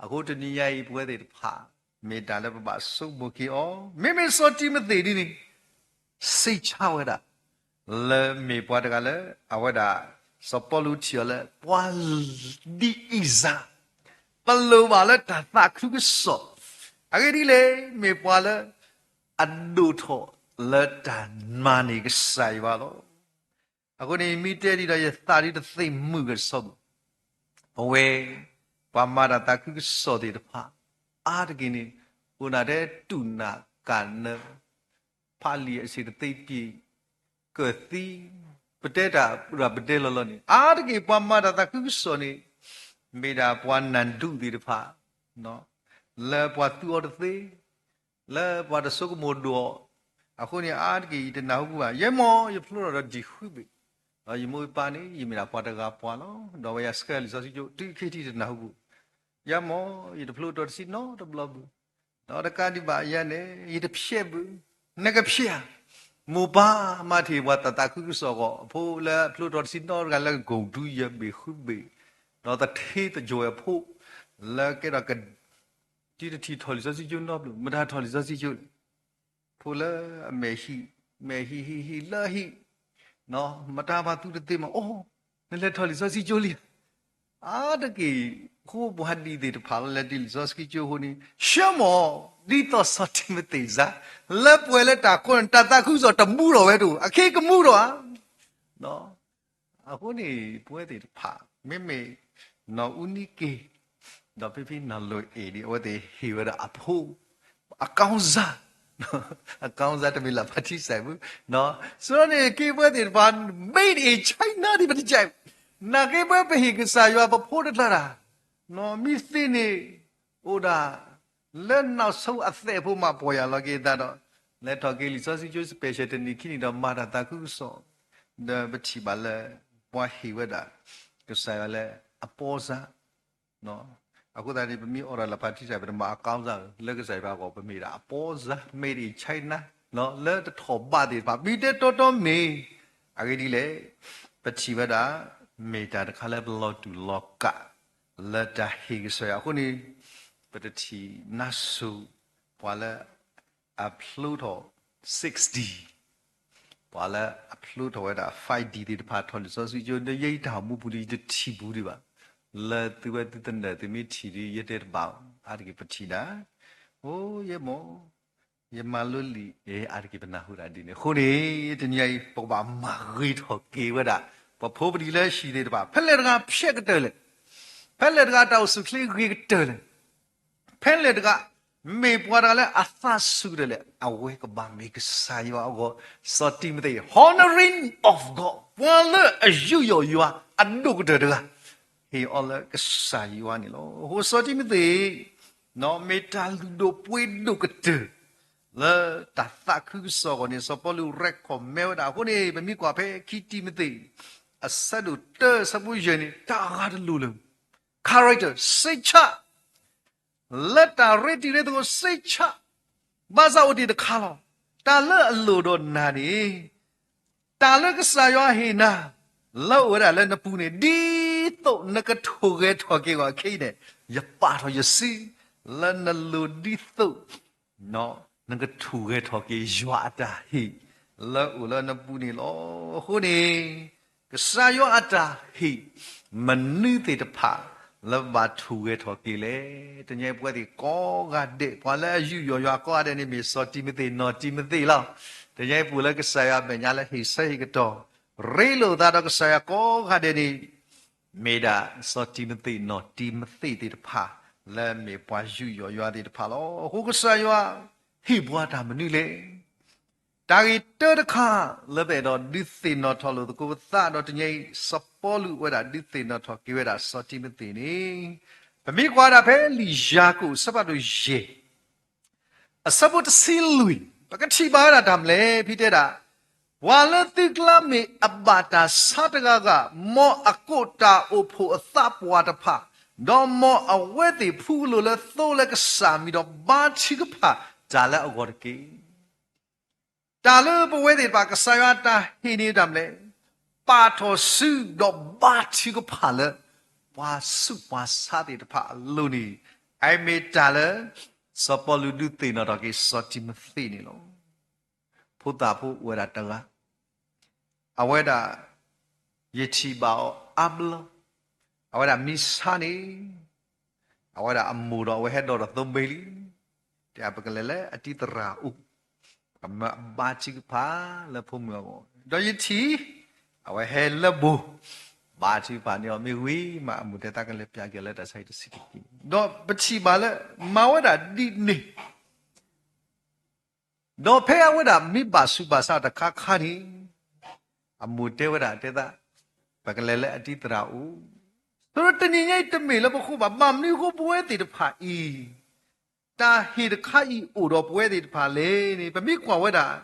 အဃိတနံၤညါအံၤ ပဝဲသ့ၣ်တဖၣ် မ့ၢ်တၢ်လၢပဘၣ်ဆိကမိၣ်က့ၤအီၤ, မ့မ့ၢ်စီၤတံၤမသ့းဒ်န့ၣ် စံးဆၢဝဲဒၣ် လၢမ့ၢ်ပှၤတဂၤလၢ အဝဲဒၣ် စီၤပီလူးထံၣ်အီၤလၢ ပှၤဒ်အံၤစၢ် ပလိၣ်ဘၣ်လၢတၢ်သးခုကစီၣ်, အဂ့ၢ်ဒ်လဲၣ် မ့ၢ်ပှၤလၢ အဒိၣ်ထီၣ်လၢတၢ်မၤန့ၢ်ကစၢ်ယွၤလီၤ. အဃိန့ၣ် မ့ၢ်တဲဒ်ဒီး ယသးဒ်တသ့ၣ်မုာ်ကစီဘၣ်, အဝဲ ပှၤမၤတၢ်သးခုကစီၣ်သ့ၣ်တဖၣ် အါတက့ၢ်န့ၣ် အိၣ်ဒၣ်ထဲတူၢ်နၢ်ကၣ်နၢ ဖးလံာ်အဆံးတသ့ပံၤ ကၢၢ်သံ ပတဲတၢ်ရၤပတဲလီၤလီၤန့ၣ် အါတက့ၢ်ပှၤမၤတၢ်သးခုကစီၣ်န့ၣ် မ့ၢ်ဒၣ်ပှၤနၢ်ဒူၣ်သ့ၣ်တဖၣ် လၢပှၤသူအီၤတသ့ လၢပှၤတဆိကမိၣ်ဒိၣ်အီၤ, အဃိန့ၣ် အါတက့ၢ်ယတနၢ်ဟူဘၣ်, ယဲမီၢ် ယဖျိထီၣ်ဒီးဒံၣ်ဃုဘ့ၣ်, ဒီးယမိၢ်ယပၢ်န့ၣ် ယမ့ၢ်ဒၣ်ပှၤတဂၤပှၤလီၤ, ဒီးဝဲယၤဆှၢလံာ်စီဆှံကၠိ တုၤခဲထံၣ်တနၢ်ဟူဘၣ်, ယဲမီၢ် ယတဖျိတီတဆံနီတဘျီဘၣ်, ဒီးတကးဒံးဘၣ်ယၤန့ၣ် ယတဖျဲးဘၣ်, နကဖျဲးဧါ, မိၢ်ပၢ်မၤထံၣ်ပှၤတၢ်သးခုကစီၣ်အဂီၢ် အဖိလၢအဖျိထီၣ်တဆံနီတဂၤလၢကကိၣ်ဒူယဘ့ၣ်ဃုဘ့ၣ်, ဒီးသထ့သယိၤအဖိ လၢကဲထီၣ်က တံတထံၣ်ထီၣ်လံာ်စီဆှံကၠိနီတဘျီ, မတၤထီၣ်လံာ်စီဆှံကၠိလဲၣ်. ဖိလၢအမဲာ်ဟံၣ်, မဲာ်ဟံၣ်ဟံၣ်ဟံၣ်လၢဟံၣ်, မတၤပှၤသူတသ့မး, အိ, နလဲၤထီၣ်လံာ်စီဆှံကၠိလံ. အါတက့ၢ် ဃိပှၤဒ်သ့ၣ်တဖၣ်လၢလဲၤတုၤလံာ်စီဆှံကၠိအဃိန့ၣ် ဆှၢမီၢ် ဒ်သိးစီၤတံၤမသ့းစါ လၢပှဲၤလၢတၢ်ခိန့ၣ် တၢ်သးခုကစီၣ်တမူထီၣ်ဝဲတအိၣ်, အခဲကမူထီၣ်ဧါ. အဃိန့ၣ် ပဝဲသ့ၣ်တဖၣ် မ့မ့ၢ် နီၢ်အူနံက့ၤ ဒီးဖံဖံနီၢ်လိၣ်အ့ၣ်ဒံး အဝဲသ့ၣ်ဟ့ၣ်ဝဲဒၣ်အဖိ အကောင်းစား, အကောင်းစား တမ့ၢ်လၢဖါထံစဲးပူၤ, ဆိုတော့န့ၣ် က့ၤပဝဲသ့ၣ်တဖၣ် made in China ဒ်ပတကဲ, နာ်က့ၤပဝဲပဟ့ၣ်ကစၢ်ယွၤပဖိတကျါတၢ်, နီၢ်မံသ့န့ၣ် အိၣ်ဒၣ် လၢနီၢ်ဆိအသဲးဖိမး ပီၢ်ယၢ်လီၤက့ၤအသးဒီး လဲၤထီၣ်က့ၤလံာ်စီဆှံကၠိ special တနံၤခံနံၤဒီး မၤတၢ်သးခုကစီၣ်, ဒီးပထံၣ်ဘၣ်လၢ ပှၤဟ့ၣ်ဝဲဒၣ် ကစၢ်ယွၤလၢအပီစါ အဃိသတးန့ၣ် ပမ့ၢ်အိၣ်ဒီးလၢဖါထံစဲး ပတမၤအကောင်းစား လၢကစၢ်ယွၤအဂီၢ် ပမ့ၢ်ဒၣ်အပီစါ made in China လၢတထီၣ်ဘးသ့ၣ်တဖၣ် မ့ၢ်တဲတီတီမ့ၢ် အဂ့ၢ်ဒ်လဲၣ်, ပထံၣ်ဝဲဒၣ် မ့ၢ်တၢ်တခါလၢပလီၤတူာ်လီၤကာ် လၢတၢ်ဟ့ၣ်ကစၢ်ယွၤအဃိန့ၣ် ပတထံၣ်နါစိၤ ပှၤလၢ အဖျိထီၣ် sixty, ပှၤလၢအဖျိထီၣ်ဝဲဒၣ် five D သ့ၣ်တဖၣ် ထီၣ်လံာ်စီဆှံကၠိ ဒီးယဲယတၢ်အိၣ်မူပူၤဒီး ယတထံၣ်ဘူးဒံးဘၣ်, လၢသုဝဲသုသနၢၣ်သုမ့ၢ်ထံၣ်ဒီး ယတဲတဘၣ်အီၤ အါတက့ၢ်ပထံၣ်ဒၣ်, အိ ယဲမီၢ် ယမၤလိလံာ်အါတက့ၢ် ပနၢ်ဟူဒၣ်ဒ်န့ၣ်အဃိန့ၣ် တနံၤအံၤ ပကဘၣ်မၤဂ့ၤထီၣ်က့ၤဝဲဒၣ် ပဖိပလံၤလၢဟံၣ်သ့ၣ်တဖၣ် ဖဲလဲၣ်တဂၤဖျဲးကတၢၢ်လဲၣ်, ဖဲလဲၣ်တဂၤတၢ်အိၣ်ဆူၣ်ချ့ဂ့ၤကတၢၢ်လဲၣ်, ဖဲလဲၣ်တဂၤ မ့ၢ်ပှၤတဂၤလၢအသးဆူၣ်ကတၢၢ်လဲၣ်, အဝဲကဘၣ်မ့ၢ်ကစၢ်ယွၤအဂီၢ် စီၤတံၤမသ့း honoring of God ပှၤလၢအယူးယီၣ်ယွၤအဒိၣ်ကတၢၢ်တဂၤ ဟ့ၣ်အီၤလၢကစၢ်ယွၤန့ၣ်လီၤ. အဃိစီၤတံၤမသ့း မ့ၢ်တၢ်လုၢ်ဒိၣ်ပှ့ၤဒိၣ်ကတၢၢ် လၢတၢ်သးခုကစီၣ်အဂီၢ်န့ၣ် စီၤပီလူး recommend ဝဲဒၣ်အဃိန့ၣ် ပမ့ၢ်ကွၢ်ဖဲခံတံၤမသ့း အဆၢဒိၣ်တၢ ဆၢဖိယဲၢ်န့ၣ် တၢ်အဂၤတလိၤလၢ character စိတ်ချ လၢတၢ်ရ့တံၤရ့သကိး စိတ်ချ ဘၣ်ဆၣ်အိၣ်တ့ၢ်တခါလီၤ. တၢ်လၢအလိၣ်ဒီးနၤန့ၣ် တၢ်လၢကစၢ်ယွၤဟ့ၣ်နၤ လၢအိၣ်ဝဲဒၣ်လၢနပူၤန့ၣ် ဒ်သိးနကထိၣ်ဂဲၤထီၣ်က့ၤအဂီၢ်အခဲအံၤန့ၣ် ယပာ်ထီၣ်ယစု လၢနလိၤဒ်သိး နကထိၣ်ဂဲၤထီၣ်က့ၤယွၤအတၢ်ဟ့ၣ် လၢအိၣ်လၢနပူၤန့ၣ်လီၤ. အဃိန့ၣ် ကစၢ်ယွၤအတၢ်ဟ့ၣ် မနုၤသ့ၣ်တဖၣ် လၢဘၣ်ထိၣ်ဂဲၤထီၣ်က့ၤလဲၣ်. တနံၤအံၤပဝဲသ့ၣ်ကိးဂၤဒဲး ပှၤလၢအယူးယီၣ်ယွၤကိးဂၤဒဲးန့ၣ် မ့ၢ်စီၤတံၤမသ့း နီၢ်တံၤမသ့းလီၤ. တနံၤအံၤပအိၣ်လၢကစၢ်ယွၤအမဲာ်ညါလၢဟ့ၣ်ဆၢဟ့ၣ်ကတီၢ် ရ့လိာ်သးဒီးကစၢ်ယွၤကိးဂၤဒဲးန့ၣ် မ့ၢ်ဒၣ်စီၤတံၤမသ့း နီၢ်တံၤမသ့းသ့ၣ်တဖၣ် လၢမ့ၢ်ပှၤယူးယီၣ်ယွၤသ့ၣ်တဖၣ်လီၤ. အဃိကစၢ်ယွၤ ဟ့ၣ်ပှၤတၢ်မနုၤလဲၣ်. တၢ်ဂ့ၢ်တၢတခါ လၢပအဲၣ်ဒိးဒုးသ့ၣ်နီၣ်ထီၣ်လိာ်သကိးပသးဒီးတနံၤအံၤ စီၤပီလူးဝဲဒၣ်ဒုးသ့ၣ်နီၣ်ထီၣ်က့ၤဝဲဒၣ်စီၤတံၤမသ့းန့ၣ် ပမ့ၢ်ကွၢ်ဒၣ်ဖဲလံာ်ယၤကိာ် အဆၢဖးဒိၣ်ယဲၢ် အဆၢဖိတဆံလွံၢ် ပကထံၣ်ဘၣ်ဝဲဒၣ်တၢ်မနုၤလဲၣ် ဖဲတဲဒၣ် ပှၤလၢသုကျါမ့ၢ်အဘၣ်တၢ်ဆါတဂၤဂၤ, မ်အကိးတၢ်အိၣ်ဖှိၣ်အသးပှၢ်တဖၣ်, ဒီးမ်အဝဲသ့ၣ်ဖှူကလိာ်လၢသိလၢကစၢ်မံၤဒီးဘါထုကဖၣ်တၢ်လၢအဂီၢ်တက့ၢ်. တၢ်လၢပဝဲသ့ၣ်တဖၣ် ကစၢ်ယွၤတၢ်ဟ့ၣ်န့ၣ်တၢ်မနုၤလဲၣ်, ပာ်ထီၣ်စုဒီးဘါထုကဖၣ်လၢ ပှၤဆူးပှၤဆါသ့ၣ်တဖၣ်အလိၤန့ၣ်, အမ့ၢ်တၢ်လၢ စီၤပီလူးဒုးသ့ၣ်နီၣ်ထီၣ်က့ၤစီၤတံၤမသ့းန့ၣ်လီၤ. ဖိသၣ်ဖိအိၣ်ဝဲဒၣ်တဂၤ, အဝဲဒၣ် ယထံၣ်ဘၣ်အီၤအါဘျီ, အဝဲဒၣ်မ့ၢ်ဆါန့ၣ် အဝဲဒၣ်အမိၢ်ဒီးအဝဲဟဲဒိးဒီးသိဘ့ၣ်လံ, တဲပကလဲၤလၢအတံၤသရၣ်အိၣ်, ပမၤဘါထုကဖၣ်လၢဖိမုၣ်အဂီၢ်, ဒီးယထံၣ် အဝဲဟဲလၢဘိ, ဘါထုကဖၣ်န့ၢ်အီၤမ့ၢ်ဝံၤမး အမိၢ်တဲသးကလဲၤပျၢ်က့ၤလၢတၢ်ဆါဟံၣ်တဆံးတက့ၢ်, ဒီးပထံၣ်ဘၣ်လၢ မၤဝဲဒၣ်ဒ်န့ၣ် ဒီးဖဲအဝဲဒၣ်မ့ၢ်ဘၣ်ဆူးဘၣ်ဆါတခါခါန့ၣ်, အမိၢ်တဲဝဲဒၣ်တဲသး, ပကလဲၤလၢအတံၤသရၣ်အိၣ်, ဆိတနံၤညါအံၤတမ့ၢ်လၢပဃိဘၣ်, ဘၣ်မနုၤအဃိပဝဲသ့ၣ်တဖၣ်အံၤ, တၢ်ဟ့ၣ်တခါအံၤအိၣ်ဒီးပဝဲသ့ၣ်တဖၣ်လဲၣ်န့ၣ် ပမ့ၢ်ကွၢ်ဝဲဒၣ်,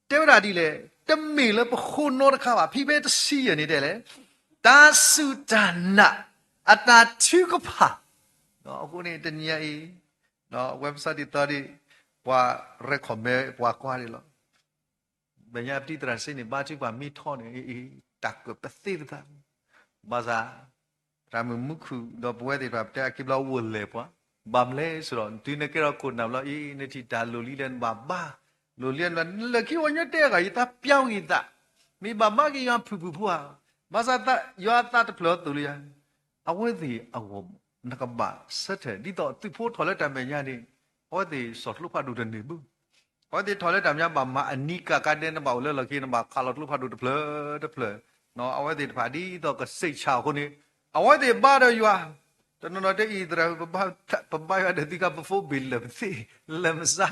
တဲဝဲဒၣ်ဒ်လဲၣ်, တမ့ၢ်လၢပဃိနီတခါဘၣ်, ဖဲဖဲတဆံယဲၢ်န့ၣ်တဲလဲၣ်, တၢ်စူၢ်တၢ်နာ် အတၢ်ထုကဖၣ်, အဃိန့ၣ်တနံၤညါအံၤ ဝဲပစံးဒ်သိးဒ် ပှၤ recommend ပှၤကွၢ်ဒ်လီၤ. မဲာ်ညါပတံၢ်သရၣ်စ့န့ၣ် ဘါထုကဖၣ်မ့ၢ်ထီန့ၣ် တၢ်ကပသ့ၣ်ပသး, ဘၣ်ဆၣ် သရၣ်မုၣ်မူခိၣ် ဒီးပဝဲသ့ၣ်တဖၣ် ပတဲအခံဘျီအိၣ်လဲၤပှၤ, ဘၣ်မနုၤလဲၣ်ဆိုဒီး တုၤနကဲထီၣ်ခိၣ်နၢ်ဘျီအံၤ နထံၣ်တၢ်လိၣ်လံလၢနဘၣ်ဘါ, လိၣ်လံနဘၣ် လၢခံဝဲညီတဲဂၤ ယသးပျီဂံၢ်သး, မ့ၢ်ဘၣ်ဘါက့ၤယွၤဖုၣ်ဖုၣ်ဖိဧါ, ဘၣ်ဆၣ်ယွၤအသးတဖျၢၣ်အသိးလၢယၤ အဝဲသ့ၣ်အဂီၢ် နကဘၣ်ဆၢထၢၣ် ဒ်သိးသုးဖိထီၣ်လၢတၢ်မဲာ်ညါန့ၣ် အဝဲသ့ၣ်စီၣ်ကျိဖးဒိၣ်တန့ၢ်ဘၣ်, အဝဲသ့ၣ်ထီၣ်လၢတၢ်မဲာ်ညါဘၣ်မၤအနံၤကၣ်ကါဒဲး နဘၣ်အိၣ်လၢလီၢ်ခံ နဘၣ်ခးလီၤကျိဖးဒိၣ်တဖျၢၣ်တဖျၢၣ်, အဝဲသ့ၣ်တဖၣ်ဒ်သိးကစံးဆၣ်အဃိန့ၣ် အဝဲသ့ၣ်ဘါဒီးယွၤ, တနီၤနီၤတဲအံၤသရၣ် ပဘါယွၤဒီး သုကပဖိဘ့ၣ်လၢာ်ပသ့ၣ် လၢာ်မဆါ,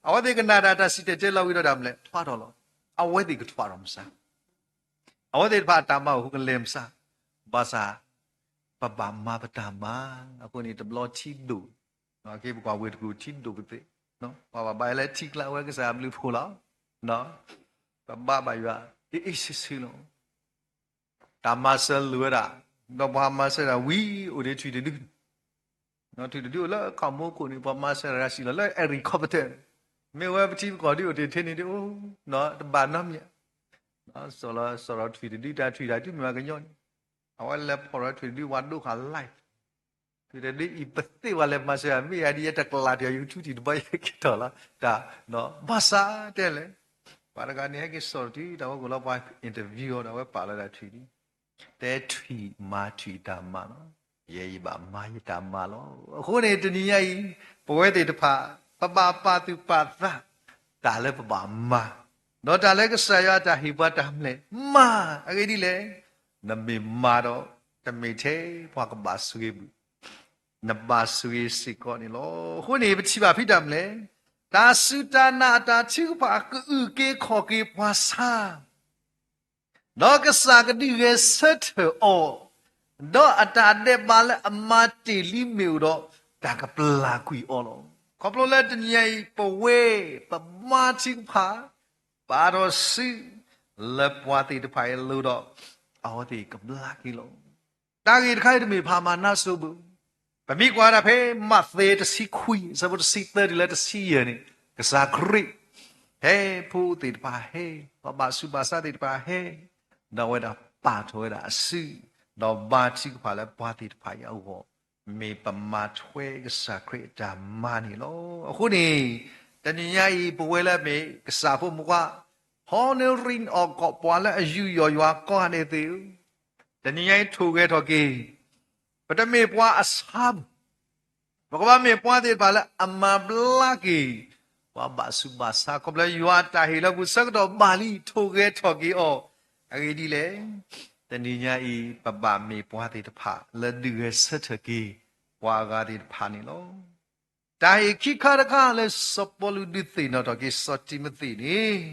အဝဲသ့ၣ်ကနၣ်တၢ်တၢ်စံၣ်တဲၤတဲလီၤဝံၤဒီးတၢ်မနုၤလဲၣ် ထွါထီၣ်လီၤ, အဝဲသ့ၣ်ကထွါထီၣ်မဆါ အဝဲသ့ၣ်တဖၣ်အတၢ်မၤအိၣ်ဃုကလဲၤမဆါ, ဘၣ်ဆၣ် ပဘၣ်မၤပတၢ်မၤ, အဃိန့ၣ်တဘျီထံဒိၣ်, က့ၤပကွၢ်ဝ့ၢ်တကူၣ်ထံဒိၣ်ကသ့, ပှၤဘၣ်ဘါယွၤလၢထံကျါဝဲကစၢ်ဘျုးဖှိၣ်လီၤ, ပဘါဘၣ်ယွၤ အ့ၣ်အ့ၣ်ဆ့ဆ့လီၤ, တၢ်မၤစၢၤလိၣ်ဝဲဒၣ်, ဒီးပှၤမၤစၢၤတၢ်ဝံၤအိၣ်ဒံးထွံၣ်တဒု ထွံၣ်တဒုအိၣ်လၢခီၣ်မူခိၣ်န့ၣ် ပှၤမၤစၢၤတၢ်စံၣ်လီၤလၢ helicopter, မ့ၢ်ဝဲပထံပကီၢ်ဒ်အိၣ်တ့ၢ်ထဲန့ၣ်ဒ်အိၣ်, တဘၣ်နီတမံၤ, စီၣ်လီၤစီၣ်ဒီးထွံၣ်တဒု တၢ်ထွံၣ်တၢ်ဒုမ့ၢ်မၤကညီန့ၣ်, အဝဲလဲၤဖီၣ်ဒီးထွံၣ်တဒု ပှၤဒိဃာ် live, ထွံၣ်တဒုအံၤပသ့ၣ်ပှၤလဲၤမၤစၢၤ မ့ၢ်ယၤဒ်ယတကလးတၢ် YouTube တံၢ်တဘီယက့ၤထီၣ်လီၤ, တၢ်, ဘၣ်ဆၣ်တဲလဲၣ်, ပှၤတဂၤန့ၣ် ဟဲက့ၤစီၣ်တတုၤ တၢ်ဝဲကိၣ်လီၤ ပှၤ interview အီၤဒီး အဝဲပာ်လီၤဒၣ်ထွံၣ်ဒု တဲထွံၣ်မၤထွံၣ်တၢ်မၤလီၤ, ယဲယဘၣ်မၤယတၢ်မၤလီၤ, အဃိန့ၣ် တနံၤညါအံၤ ပဝဲသ့ၣ်တဖၣ် ပဘၣ်ပာ်သူၣ်ပာ်သး တၢ်လၢပဘၣ်မၤ, ဒီးတၢ်လၢကစၢ်ယွၤတၢ်ဟ့ၣ်ပှၤတၢ်မၤလဲၣ် မၤ, အဂ့ၢ်ဒ်လဲၣ်, နမ့ၢ်မၤဒီး တမ့ၢ်ထဲပှၤကဘၣ်ဆိၣ်ဂ့ၤဘၣ် နဘၣ်ဆိၣ်ဂ့ၤစ့ၢ်ကီးန့ၣ်လီၤ. အဃိန့ၣ် ပထံၣ်ဘၣ်ဖဲတၢ်မနုၤလဲၣ်, တၢ်စူၢ်တၢ်နာ်အတၢ်ထုကဖၣ်အကအုၣ်က့ၤခီၣ်က့ၤပှၤဆါ, ဒီးကစၢ်ကဒုးဂဲၤဆၢထၢၣ်အီၤ, ဒီးအတၢ်ဒဲးဘးလၢအမၤတ့ၢ်လံမ့ၣ်အူဒီး တၢ်ကပျၢ်ကွံာ်အီၤလီၤ. ခီဖျိလၢတနံၤညါအံၤ ပဝဲ ပမၤထုကဖၣ် ပာ်ထီၣ်စု လၢပှၤသ့ၣ်တဖၣ်အံၤအလိၤဒီး အဝဲသ့ၣ်ကဘျါက့ၤလီၤ. တၢ်ဂ့ၢ်တခါအံၤတမ့ၢ်ဖးမၤနါစိၤဘၣ်. ပမ့ၢ်ကွၢ်ဒၣ်ဖဲ မးသဲတဆံခွံ အဆၢဖိတဆံသၢတုၤလၢတဆံယဲၢ်န့ၣ် ကစၢ်ခရံာ် ဟဲဖိသ့ၣ်တဖၣ်ဟဲ, ပှၤဘၣ်ဆူးဘၣ်ဆါသ့ၣ်တဖၣ်ဟဲ, ဒီးအဝဲဒၣ်ပာ်ထီၣ်ဝဲဒၣ်အစု ဒီးဘါထုကဖၣ်လၢပှၤသ့ၣ်တဖၣ်အံၤအဂီၢ် မ့ၢ်ပမၤထွဲကစၢ်ခရံာ်အတၢ်မၤန့ၣ်လီၤ. အဃိန့ၣ် တနံၤညါအံၤ ပဝဲလၢအမ့ၢ်ကစၢ်ဖိမုၣ်ခွါ ဟီနရံၣ်အီၣ်ကီး ပှၤလၢအယူးယီၣ်ယွၤကိးဂၤဒဲးသ့ၣ်ဧၢ, တနံၤညါအံၤထိၣ်ဂဲၤထီၣ်က့ၤ, ပတမ့ၢ်ပှၤအဆါဘၣ် ပကဘၣ်မ့ၢ်ပှၤသ့ၣ်တဖၣ်လၢအမၤဘျါက့ၤ ပှၤဘၣ်ဆူးဘၣ်ဆါ ခီဖျိယွၤအတၢ်ဟ့ၣ်လၢပူၤဆၢကတီၢ်ဘၣ်လံ ထိၣ်ဂဲၤထီၣ်က့ၤအီၤ, အဂ့ၢ်ဒ်လဲၣ်, တနံၤညါအံၤ ပဘၣ်မ့ၢ်ပှၤသ့ၣ်တဖၣ်လၢဒုးဂဲၤဆၢထၢၣ်က့ၤ ပှၤအဂၤသ့ၣ်တဖၣ်န့ၣ်လီၤ. တၢ်အံၤခံခါတခါလၢစီၤပီလူးဒုးသ့ၣ်နီၣ်ထီၣ်က့ၤစီၤတံၤမသ့းန့ၣ်,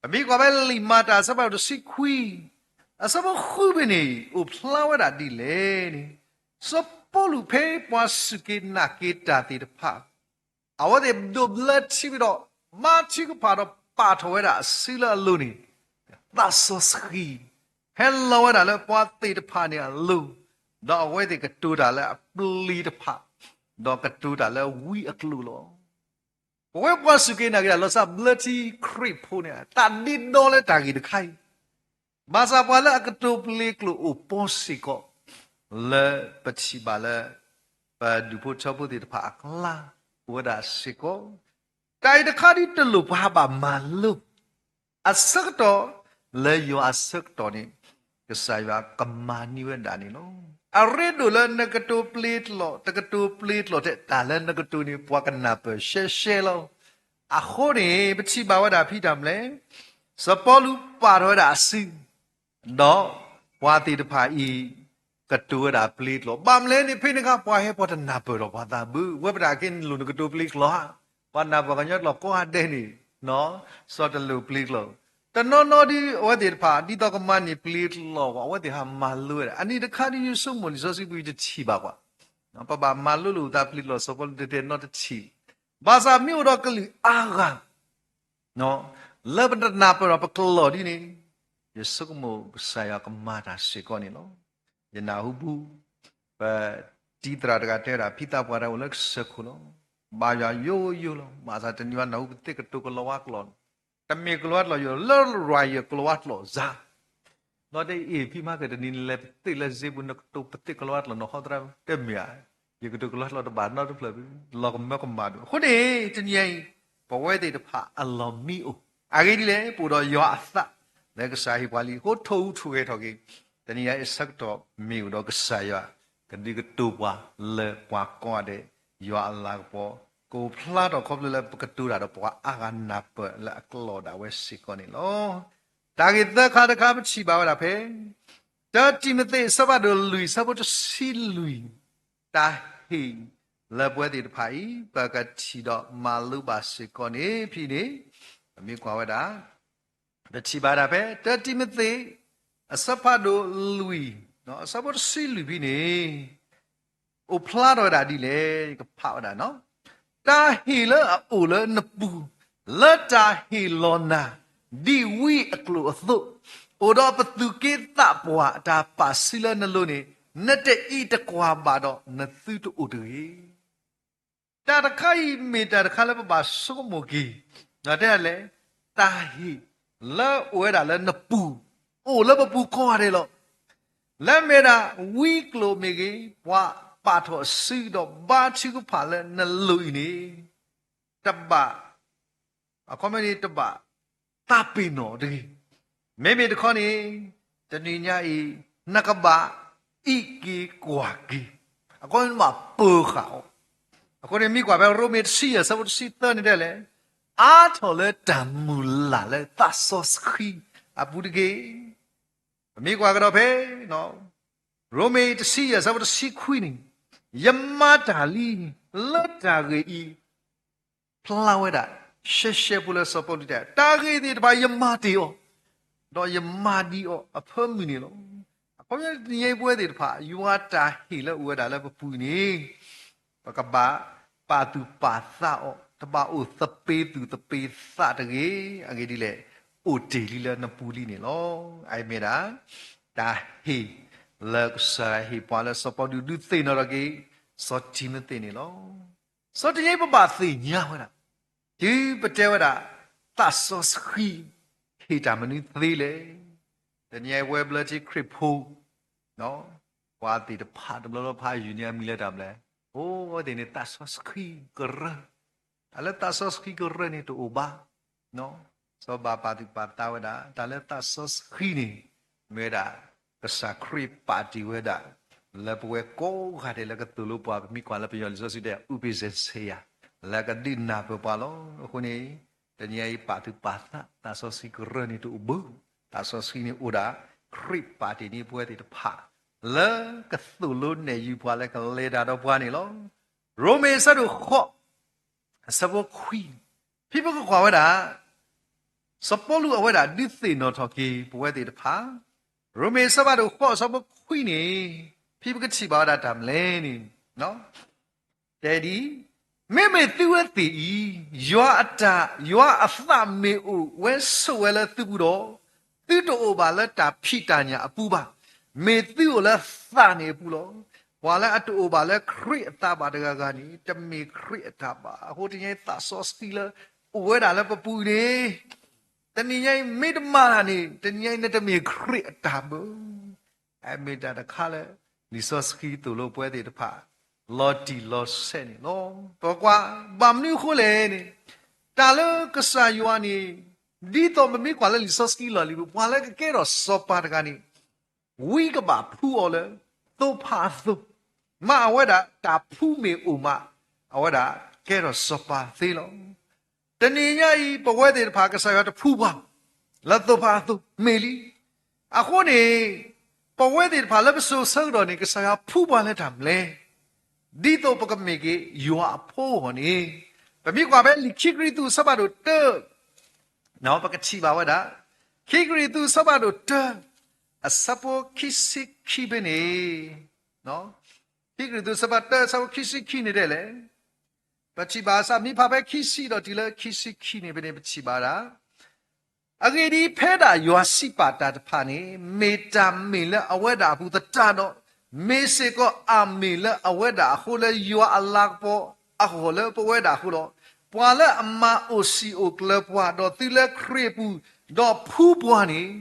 ပမ့ၢ်ကွၢ်ဖဲလံာ်မၤတၢ်အဆၢဖးဒိၣ်တဆံခွံ အဆၢဖိဃုဖဲန့ၣ် အိၣ်ဖျါဝဲဒၣ်ဒ်လဲၣ်န့ၣ်, စီၤပီလူးဖဲပှၤစူၢ်က့ၤနာ်က့ၤတၢ်သ့ၣ်တဖၣ် အဝဲသ့ၣ်ဒိးဘျၢထံဝံၤဒီး ဘါထုကဖၣ်ဒီးပာ်ထီၣ်ဝဲဒၣ်အစုလၢအလိၤန့ၣ်, သးစီဆှံ ဟဲလီၤဝဲဒၣ်လၢပှၤသ့ၣ်တဖၣ်န့ၣ်အလိၤ, ဒီးအဝဲသ့ၣ်ကတိၤတၢ်လၢအပျ့ၤတဖၣ်, ဒီးကတိၤတၢ်လၢဝံအကျိၤလီၤ. ပဝဲပှၤစူၢ်က့ၤနာ်က့ၤတၢ်လီၤစၢ်ဘျၢထံခရံာ်ဖိန့ၣ် တၢ်ဒ့ဒီလၢတၢ်ဂ့ၢ်တခါအံၤ ဘၣ်ဆၣ်ပှၤလၢအကတိၤပျ့ၤကျိာ်အိၣ်ပီစ့ၢ်ကီး, လၢပထံၣ်ဘၣ်လၢ ပဒူၣ်ဖိထၢဖိသ့ၣ်တဖၣ်အကျါ အိၣ်ဝဲဒၣ်စ့ၢ်ကီး, တၢ်အံၤတခါဒ်တလိၣ်ပှၤဘၣ်မၤလိ, အဆၢကတီၢ် လၢယွၤအဆၢကတီၢ်န့ၣ် ကစၢ်ယွၤကမၤန့ၢ်ဝဲဒၣ်န့ၣ်လီၤ. အရ့ဒိၣ်လၢနကတိၤပျ့ၤကျိာ် တကတိၤပျ့ၤကျိာ်ထဲ တၢ်လၢနကတိၤန့ၣ် ပှၤကနၢ်ပၢၢ်ရှဲရှဲလီၤ. အဃိန့ၣ် ပထံၣ်ဘၣ်ဝဲဒၣ်ဖဲတၢ်မနုၤလဲၣ်, စီၤပီလူးပာ်ထီၣ်ဝဲဒၣ်အစု ဒီးပှၤသ့ၣ်တဖၣ်အံၤ ကတိၤဝဲဒၣ်ပျ့ၤကျိာ်, ဘၣ်မနုၤလဲၣ်န့ၣ် ဖဲန့ၣ်အခါ ပှၤဟဲပှၤတနၢ်ပၢၢ်ဒီးပှၤသးဘၣ်, ဝဲပတၢ်က့ၤန့ၣ်လိၣ်နကတိၤပျ့ၤကျိာ်ဧါ, ပှၤနၢ်ပၢၢ်ကညီကျိာ်ကိးဂၤဒဲးန့ၣ်, စီၤတလိၣ်ပျ့ၤကျိာ်, တနီၤနီၤဒ်အဝဲသ့ၣ်တဖၣ် ဒ်သိးကမၤန့ၢ်ပျ့ၤကျိာ်အဂီၢ် အဝဲသ့ၣ်ဟးမၤလိဝဲဒၣ်, အန့ၣ်တခါဒ်ယဆိကမိၣ်လံာ်စီဆှံပူၤတထံၣ်ဘၣ်ပှၤ, ပဘၣ်မၤလိလိာ်သးပျ့ၤကျိာ် စီၤပီလူးတတဲနီတထံၣ်, ဘၣ်ဆၣ်မ့ၢ်အိၣ်ဒီးကလုာ်အါဂၤ လၢပတနၢ်ပၢၢ်ဒီးပကလီၤဒ်န့ၣ်, ယဆိကမိၣ်ကစၢ်ယွၤကမၤတၢ်စ့ၢ်ကီးန့ၣ်လီၤ. ယနၢ်ဟူဘူး, ပတံၤသရၣ်တဂၤတဲဝဲဒၣ် ဖံသးပှၢ်တဂၤအိၣ်လၢကစၢၢ်ခိၣ်လီၤ. ဘါယွၤယိယိလီၤ. ဘၣ်ဆၣ်တနံၤဝဲနၢ်ဟူပသ့ၣ်ကတိၤကလီၤဝါကျိာ်လီၤ. တမ့ၢ်ကလံးဝါကျိာ်ယိာ် လၢယွၤယကျိာ်ဝါကျိာ်စါ လီၤတဲအ့ၣ်ဖံမၤကဒနံ နလဲၤပသ့ၣ်လၢစ့ပူၤ နကတိၤပသ့ၣ်ကလံးဝါကျိာ် နဟီသရၣ် တမ့ၢ်ဧါ, ယကတိၤကလံးဝါကျိာ်တဘၣ်နီတဖျၢၣ်ဘၣ်, လီၤကမၢကမၣ်ဒိၣ်. အဃိန့ၣ် တနံၤအံၤ ပဝဲသ့ၣ်တဖၣ်အလီၢ်မံအိၣ်, အဂ့ၢ်ဒ်လဲၣ် ပအိၣ်ဒီးယွၤအသး လၢကစၢ်ဟ့ၣ်ပှၤလံ, အဃိထိၣ်ဟူးထိၣ်ဂဲၤထီၣ်က့ၤ, တနံၤအံၤအဆၢကတီၢ်မ့ၢ်အိၣ်ဒီးကစၢ်ယွၤ ကဒုးကတိၤပှၤလၢပှၤကိးဂၤဒဲး ယွၤအလၤကပီၤ ကအိၣ်ဖျါထီၣ်ခီဖျိလၢပကတိၤတၢ်ဒီး ပှၤအါဂၤနၢ်ပၢၢ်လၢအကျိာ်ဒၣ်ဝဲစ့ၢ်ကီးန့ၣ်လီၤ. တၢ်ဂ့ၢ်သၢခါတခါ ပထံၣ်ဘၣ်ဝဲဒၣ်ဖဲ တၢတံၤမသ့း အဆၢဖးဒိၣ်လွံၢ် အဆၢဖိတဆံလွံၢ်, တၢ်ဟ့ၣ်လၢပဝဲသ့ၣ်တဖၣ်အံၤ ပကထံၣ်ဒီးမၤလိဘၣ်စ့ၢ်ကီးန့ၣ်ဖဲန့ၣ်, ပမ့ၢ်ကွၢ်ဝဲဒၣ် ပထံၣ်ဘၣ်ဒၣ်ဖဲ တၢတံၤမသ့း အဆၢဖးဒိၣ်လွံၢ် အဆၢဖိတဆံလွံၢ်ဖဲန့ၣ် အိၣ်ဖျါထီၣ်ဝဲဒၣ်ဒ်လဲၣ်, ယကဖးဝဲဒၣ်, တၢ်ဟ့ၣ်လၢအအိၣ်လၢနပူၤ လၢတၢ်ဟ့ၣ်လီၤနၤ ဒ်ဝံအကျိာ်အသိး, အိၣ်ဒီးပသူၣ်က့သးပှၢ်အတၢ်ပာ်စုလၢနလိၤန့ၣ်, နတအံးတကွၢ်ဘၣ်ဒီးနသုတအိၣ်တဂ့ၤ. တၢ်တခါအံၤမ့ၢ်တၢ်တခါလၢပဘၣ်ဆိကမိၣ်က့ၤ, တဲလဲၣ်, တၢ်ဟ့ၣ်လၢအိၣ်ဝဲဒၣ်လၢနပူၤ, အိၣ်လၢပပူၤကိးဂၤဒဲးလီၤ. လၢမ့ၢ်ဒၣ်ဝံကျိာ်မ့ၢ်ဂ့ၤ, ပှၤပာ်ထီၣ်စုဒီးဘါထုကဖၣ်လၢနလိၤအံၤန့ၣ်, တဘၣ် အခီပညီန့ၣ် တဘၣ်သးပ့ၤနီၣ်တဂ့ၤ. မ့မ့ၢ်တခီန့ၣ် တနံၤညါအံၤ နကဘၣ်အံးက့ၤကွၢ်က့ၤ, အခီပညီနဘၣ်ပၢၤဃာ်အီၤ. အဃိန့ၣ် မ့ၢ်ကွၢ်ဖဲရိမ့ၤတဆံယဲၢ် အဆၢဖိတဆံသၢန့ၣ်တဲလဲၣ်, အါထီၣ်လၢတၢ်မုၢ်လၢ်လၢသးစီဆှံအပူၤတက့ၢ်. ပမ့ၢ်ကွၢ်ကဒီးဖဲ ရိမ့ၤတဆံယဲၢ် အဆၢဖိတဆံခွံန့ၣ်, ယမၤတၢ်လံ လၢတၢ်ဂ့ၢ်အံၤ ဖျါဝဲဒၣ် ရှဲရှဲဖိလၢစီၤပီလူးတဲ တၢ်ဂ့ၢ်သ့ၣ်တဖၣ်ယမၤတ့ၢ်အီၤ, ဒီးယမၤဒံးအီၤအဖၢမုၢ်န့ၣ်လီၤ. အခီပညီတနံၤအံၤပဝဲသ့ၣ်တဖၣ် ယွၤတၢ်ဟ့ၣ်လၢအိၣ်ဝဲဒၣ်လၢပပူၤန့ၣ်, ပကဘၣ်ပာ်သူၣ်ပာ်သးအီၤ, တဘၣ်အိၣ်သပ့ၤသူၣ်သပ့ၤသးတဂ့ၤ. အဂ့ၢ်ဒ်လဲၣ်, အိၣ်တ့ၢ်လံလၢနပူၤလံန့ၣ်လီၤ. အအံၤမ့ၢ်ဒၣ် တၢ်ဟ့ၣ်လၢကစၢ်ယွၤဟ့ၣ်ပှၤလၢစီၤပီလူးဒုးသ့ၣ်နီၣ်ထီၣ်က့ၤ စီၤတံၤမသ့းန့ၣ်လီၤ. စီၤတံၤမသ့း ပဘၣ်သ့ၣ်ညါဝဲဒၣ်, တုၤပတဲဝဲဒၣ် သးစီဆှံ ဟ့ၣ်တၢ်မနုၤသ့လဲၣ်. တနံၤအံၤပဝဲဘျၢထံခရံာ်ဖိ ပှၤသ့ၣ်တဖၣ်တဘျီဘျီဖးယုၢ်န့ၣ် အမံၤလၢတၢ်ဘျဲၣ်, အိၣ်ဝဲသ့ၣ်န့ၣ် သးစီဆှံကရၢ, တၢ်လၢသးစီဆှံကရၢန့ၣ်တအိၣ်ဘၣ်. စီၤဘၣ်ပာ်သူၣ်ပာ်သးဝဲဒၣ် တၢ်လၢသးစီဆှံန့ၣ် မ့ၢ်ဝဲဒၣ် ကစၢ်ခရံာ်ပာ်တ့ၢ်ဝဲဒၣ် လၢပဝဲကိးဂၤဒဲးလၢကသိၣ်လိပှၤ ပမ့ၢ်ကွၢ်လၢပယီၤလံာ်စီဆှံတဲ ဥပဇော်စယၤ လၢကဒုးနၢ်ပၢၢ်ပှၤလီၤ. အဃိန့ၣ် တနံၤအံၤပာ်သူၣ်ပာ်သး သးစီဆှံကရၢန့ၣ်တအိၣ်ဘၣ်. သးစီဆှံန့ၣ်အိၣ်ဒၣ် ခရံာ်ပာ်တ့ၢ်န့ၢ်ပဝဲသ့ၣ်တဖၣ် လၢကသိၣ်လိနဲၣ်ယုာ်ပှၤလၢကလဲၤတၢ်ဒီးပှၤန့ၣ်လီၤ. ရိမ့ၤအဆၢဒိၣ်ဃိး အဆၢဖိခွံ, ဖဲပကကွၢ်ဝဲဒၣ် စီၤပီလူးအဝဲဒၣ်ဒုးသ့ၣ်နီၣ်ထီၣ်က့ၤပဝဲသ့ၣ်တဖၣ်, ရိမ့ၤအဆၢဖးဒိၣ်ဃိး အဆၢဖိခွံန့ၣ် ဖဲပကထံၣ်ဘၣ်ဝဲဒၣ်တၢ်မနုၤလဲၣ်န့ၣ် တဲဒ်အံၤ, မ့မ့ၢ်သုဝဲသ့ၣ်အံၤ ယွၤအတၢ် ယွၤအသးမ့ၢ်အိၣ်ဝဲဆိးဝဲလၢသုပူၤဒီး, သုတအိၣ်ဘၣ်လၢတၢ်ဖံးတၢ်ညၣ်အပူၤဘၣ်. မ့ၢ်သုအိၣ်လၢသးန့ၣ်အပူၤလီၤ. ပှၤလၢအတအိၣ်ဘၣ်လၢခရံာ်အသးဘၣ်တဂၤဂၤန့ၣ် တမ့ၢ်ခရံာ်အတၢ်ဘၣ်. အဃိတနံၤအံၤသးစီဆှံလၢအိၣ်ဝဲဒၣ်လၢပပူၤန့ၣ် တနံၤညါအံၤမ့ၢ်တမၤတၢ်န့ၣ် တနံၤညါအံၤနတမ့ၢ်ခရံာ်အတၢ်ဘၣ်. အမ့ၢ်တၢ်တခါလၢ လံာ်စီဆှံသိၣ်လိပဝဲသ့ၣ်တဖၣ် လီၤတံၢ်လီၤဆဲးန့ၣ်လီၤ. ပကွၢ် ဘၣ်မနုၤအဃိလဲၣ်န့ၣ် တၢ်လၢကစၢ်ယွၤန့ၣ် ဒ်သိးပမ့ၢ်ကွၢ်လၢလံာ်စီဆှံလီၢ်လံၤပူၤ ပှၤလၢကကဲထီၣ်စီၤပၤတဂၤန့ၣ် ဝံကဘၣ်ဖှူအီၤလၢသိဖါအသိး, မ့ၢ်အဝဲဒၣ်တၢ်ဖှူမ့ၢ်အိၣ်မး အဝဲဒၣ်ကဲထီၣ်စီၤပၤသ့လီၤ. တနံၤညါအံၤ ပဝဲသ့ၣ်တဖၣ် ကစၢ်ယွၤတဖှူပှၤ လၢသိဖါအသိး မ့ၢ်လံ. အဃိန့ၣ် ပဝဲသ့ၣ်တဖၣ်လၢပစိၤဆၢကတီၢ်န့ၣ် ကစၢ်ယွၤဖှူပှၤလၢတၢ်မနုၤလဲၣ်, ဒ်သိးပကမ့ၢ်က့ၤယွၤအဖိအဂီၢ်န့ၣ်, ပမ့ၢ်ကွၢ်ဖဲလံာ်ခံကရံၣ်သူး အဆၢဖးဒိၣ်တၢ ပကထံၣ်ဘၣ်ဝဲဒၣ် ခံကရံၣ်သူး အဆၢဖးဒိၣ်တၢ အဆၢဖိခံဆံခံဖဲန့ၣ်, ခံကရံၣ်သူး အဆၢဖးတၢ အဆၢဖိခံဆံခံန့ၣ်တဲလဲၣ်, ပထံၣ်ဘၣ်စးမ့ၢ်ဖးဖဲခံဆံဒီးတုၤလၢခံဆံခံန့ၣ်ဖဲန့ၣ် ပထံၣ်ဘၣ်ဒၣ် အဂ့ၢ်ဒ်အံၤ, ဖဲဒၣ်ယွၤစံးပာ်တၢ်တဖၣ်န့ၣ် မ့ၢ်တၢ်မ့ၢ်လၢအဝဲဒၣ်အပူၤသတးဒီး, မ့ၢ်စ့ၢ်ကီးအၢၣ်မ့ၢ်လၢအဝဲဒၣ်အဃိ လၢယွၤအလၤကပီၤအဂီၢ်လၢပဝဲဒၣ်အဃိလီၤ. ပှၤလၢအမၤအိၣ်စံာ်အိၣ်ကျၢၤပှၤ, ဒီးသုလၢခရံာ်အပူၤ, ဒီးဖှူပှၤန့ၣ်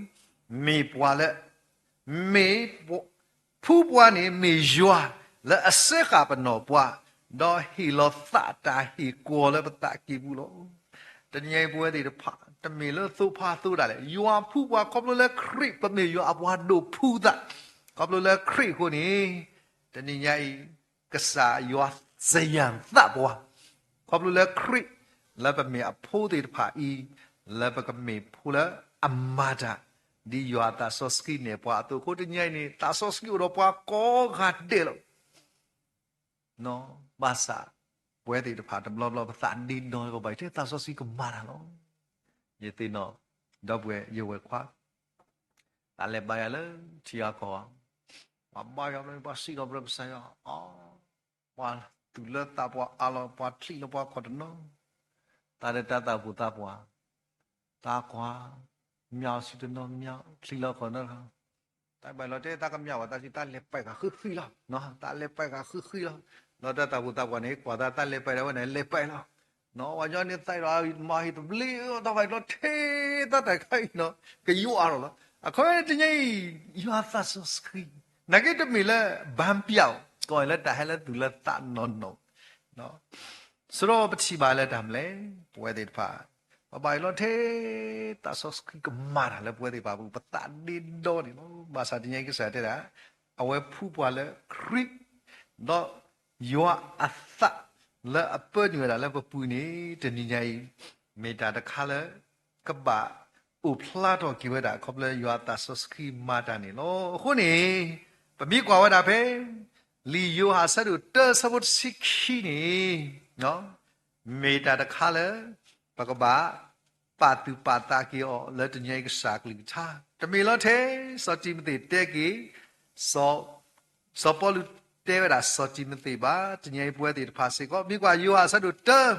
မ့ၢ်ပှၤလၢ မ့ၢ် ဖှူပှၤန့ၣ်မ့ၢ်ယွၤလၢအစၢဃာ်ပနီၣ်ပှၤ, ဒီးဟ့ၣ်လီၤသးတၢ်ဟ့ၣ်ကီၤလၢပသးကံၢ်ပူၤလီၤ. တနံၤညါအံၤပဝဲသ့ၣ်တဖၣ် တမ့ၢ်လၢသိဖါသိဒၣ်လဲာ်, ယွၤဖှူပှၤခီဖျိလၢခရံာ်, ပမ့ၢ်ယွၤအပှၤဒိးဖှူသး, ခီဖျိလၢခရံာ်အဃိန့ၣ်, တနံၤညါအံၤ ကစၢ်ယွၤစယၢၢ်သးပှၤ ခီဖျိလၢခရံာ်, လၢပမ့ၢ်အဖိသ့ၣ်တဖၣ်အံၤ, လၢပကမ့ၢ်ဖိလၢအမၤတၢ် ဒ်ယွၤအသးစီဆှံနဲၣ်ပှၤအသိးအဃိ တနံၤညါအံၤန့ၣ် သးစီဆှံအိၣ်ဒီးပှၤကိးဂၤဒဲးလီၤ. ဘၣ်ဆၣ် ပဝဲသ့ၣ်တဖၣ်တဘျီဘျီပသးဒ့ဒီလၢပဘၣ်တဲသးစီဆှံကမၤတၢ်လီၤ. ယသ့ၣ်နီၣ် ဒီပုၢ်ဝဲၢ် ယဝဲၢ်ခွါ တၢ်လဲၤဘါယွၤလၢထံအကီၢ်, ပှၤဘါယွၤဘျီန့ၣ် ပှၤစံးကီၢ်ပတြၢၤကစၢ်ယွၤ, ပှၤသူၣ်လၢသးပှၢ်အါလီၤ ပှၤချံးလၢပှၤခီၣ်တနီၤ, တၢ်ဒီးတၢ်သၣ်ပူၤသးပှၢ်, သးကွၢ်, မၠးအီၤဆူတနီၤမၠး, ချံးလီၤခီၣ်နီၤ, တၢ်ဘၣ်လီၤတဲ တၢ်ကမၠးဝဲ တၢ်စံးတၢ်လဲၤပာ်ဃာ်ဃုဃံလီၤ, တၢ်လဲၤပာ်ဃာ်ဃုဃံလီၤ, ဒီးတၢ်သၣ်ပူၤသးပှၢ်န့ၣ် ကွၢ်သးတၢ်လဲၤပာ်ဒၣ်ဝဲန့ၣ် လဲၤပာ်လီၤ, ပှၤညီန့ၣ်သးဒီးမၤဟ့ၣ်သဘျ့ တၢ်ဘၣ်လီၤထဲ တၢ်တခါအံၤနီၤ ကယိအါလီၤလီၤ. အခီပညီတနံၤညါအံၤ ယွၤသးစီဆှံ နာ်က့တမ့ၢ်လၢ ဘၣ်ပျး ကီၢ်အံၤလၢတၢ်ဟဲလၢသူၣ်လၢသးနီၢ်နီၢ်, ဆိဒီးပထံၣ်ဘၣ်လၢတၢ်မနုၤလဲၣ် ပဝဲသ့ၣ်တဖၣ် ပဘၣ်အၢၣ်လီၤထဲ သးစီဆှံကမၤတၢ်လၢပဝဲသ့ၣ်တဖၣ်အပူၤ ပသးဒ့ဒီန့ၣ်လီၤ. ဘၣ်ဆၣ်တနံၤညါအံၤကစၢ်တဲဒၣ် အဝဲဖှူပှၤလၢခရံာ် ဒီးယွၤအသးလၢအပၢနုာ်ဝဲဒၣ်လၢပပူၤန့ၣ် တနံၤညါအံၤ မ့ၢ်တၢ်တခါလၢ ကဘၣ်အိၣ်ဖျါထီၣ်က့ၤဝဲဒၣ် ခီဖျိလၢယွၤအသးစီဆှံမၤတၢ်န့ၣ်လီၤ. အဃိန့ၣ် ပမ့ၢ်ကွၢ်ဝဲဒၣ်ဖဲ လံာ်ယိၤဟၣ်အဆၢဒိၣ်တၢအဆၢဖိတဆံခံန့ၣ် မ့ၢ်တၢ်တခါလၢ ပကဘၣ်ပာ်သူၣ်ပာ်သးက့ၤအီၤလၢတနံၤညါအံၤကစၢ်အကလုၢ်ကထါ, တမ့ၢ်လီၤထဲ စီၤတံၤမသ့းတဲက့ၤ စီၤပီလူးတဲဝဲဒၣ်စီၤတံၤမသ့းဘၣ်, တနံၤညါအံၤပဝဲသ့ၣ်တဖၣ်စ့ၢ်ကီး မ့ၢ်ကွၢ်ယိၤဟၣ်အဆၢဒိၣ်တၢ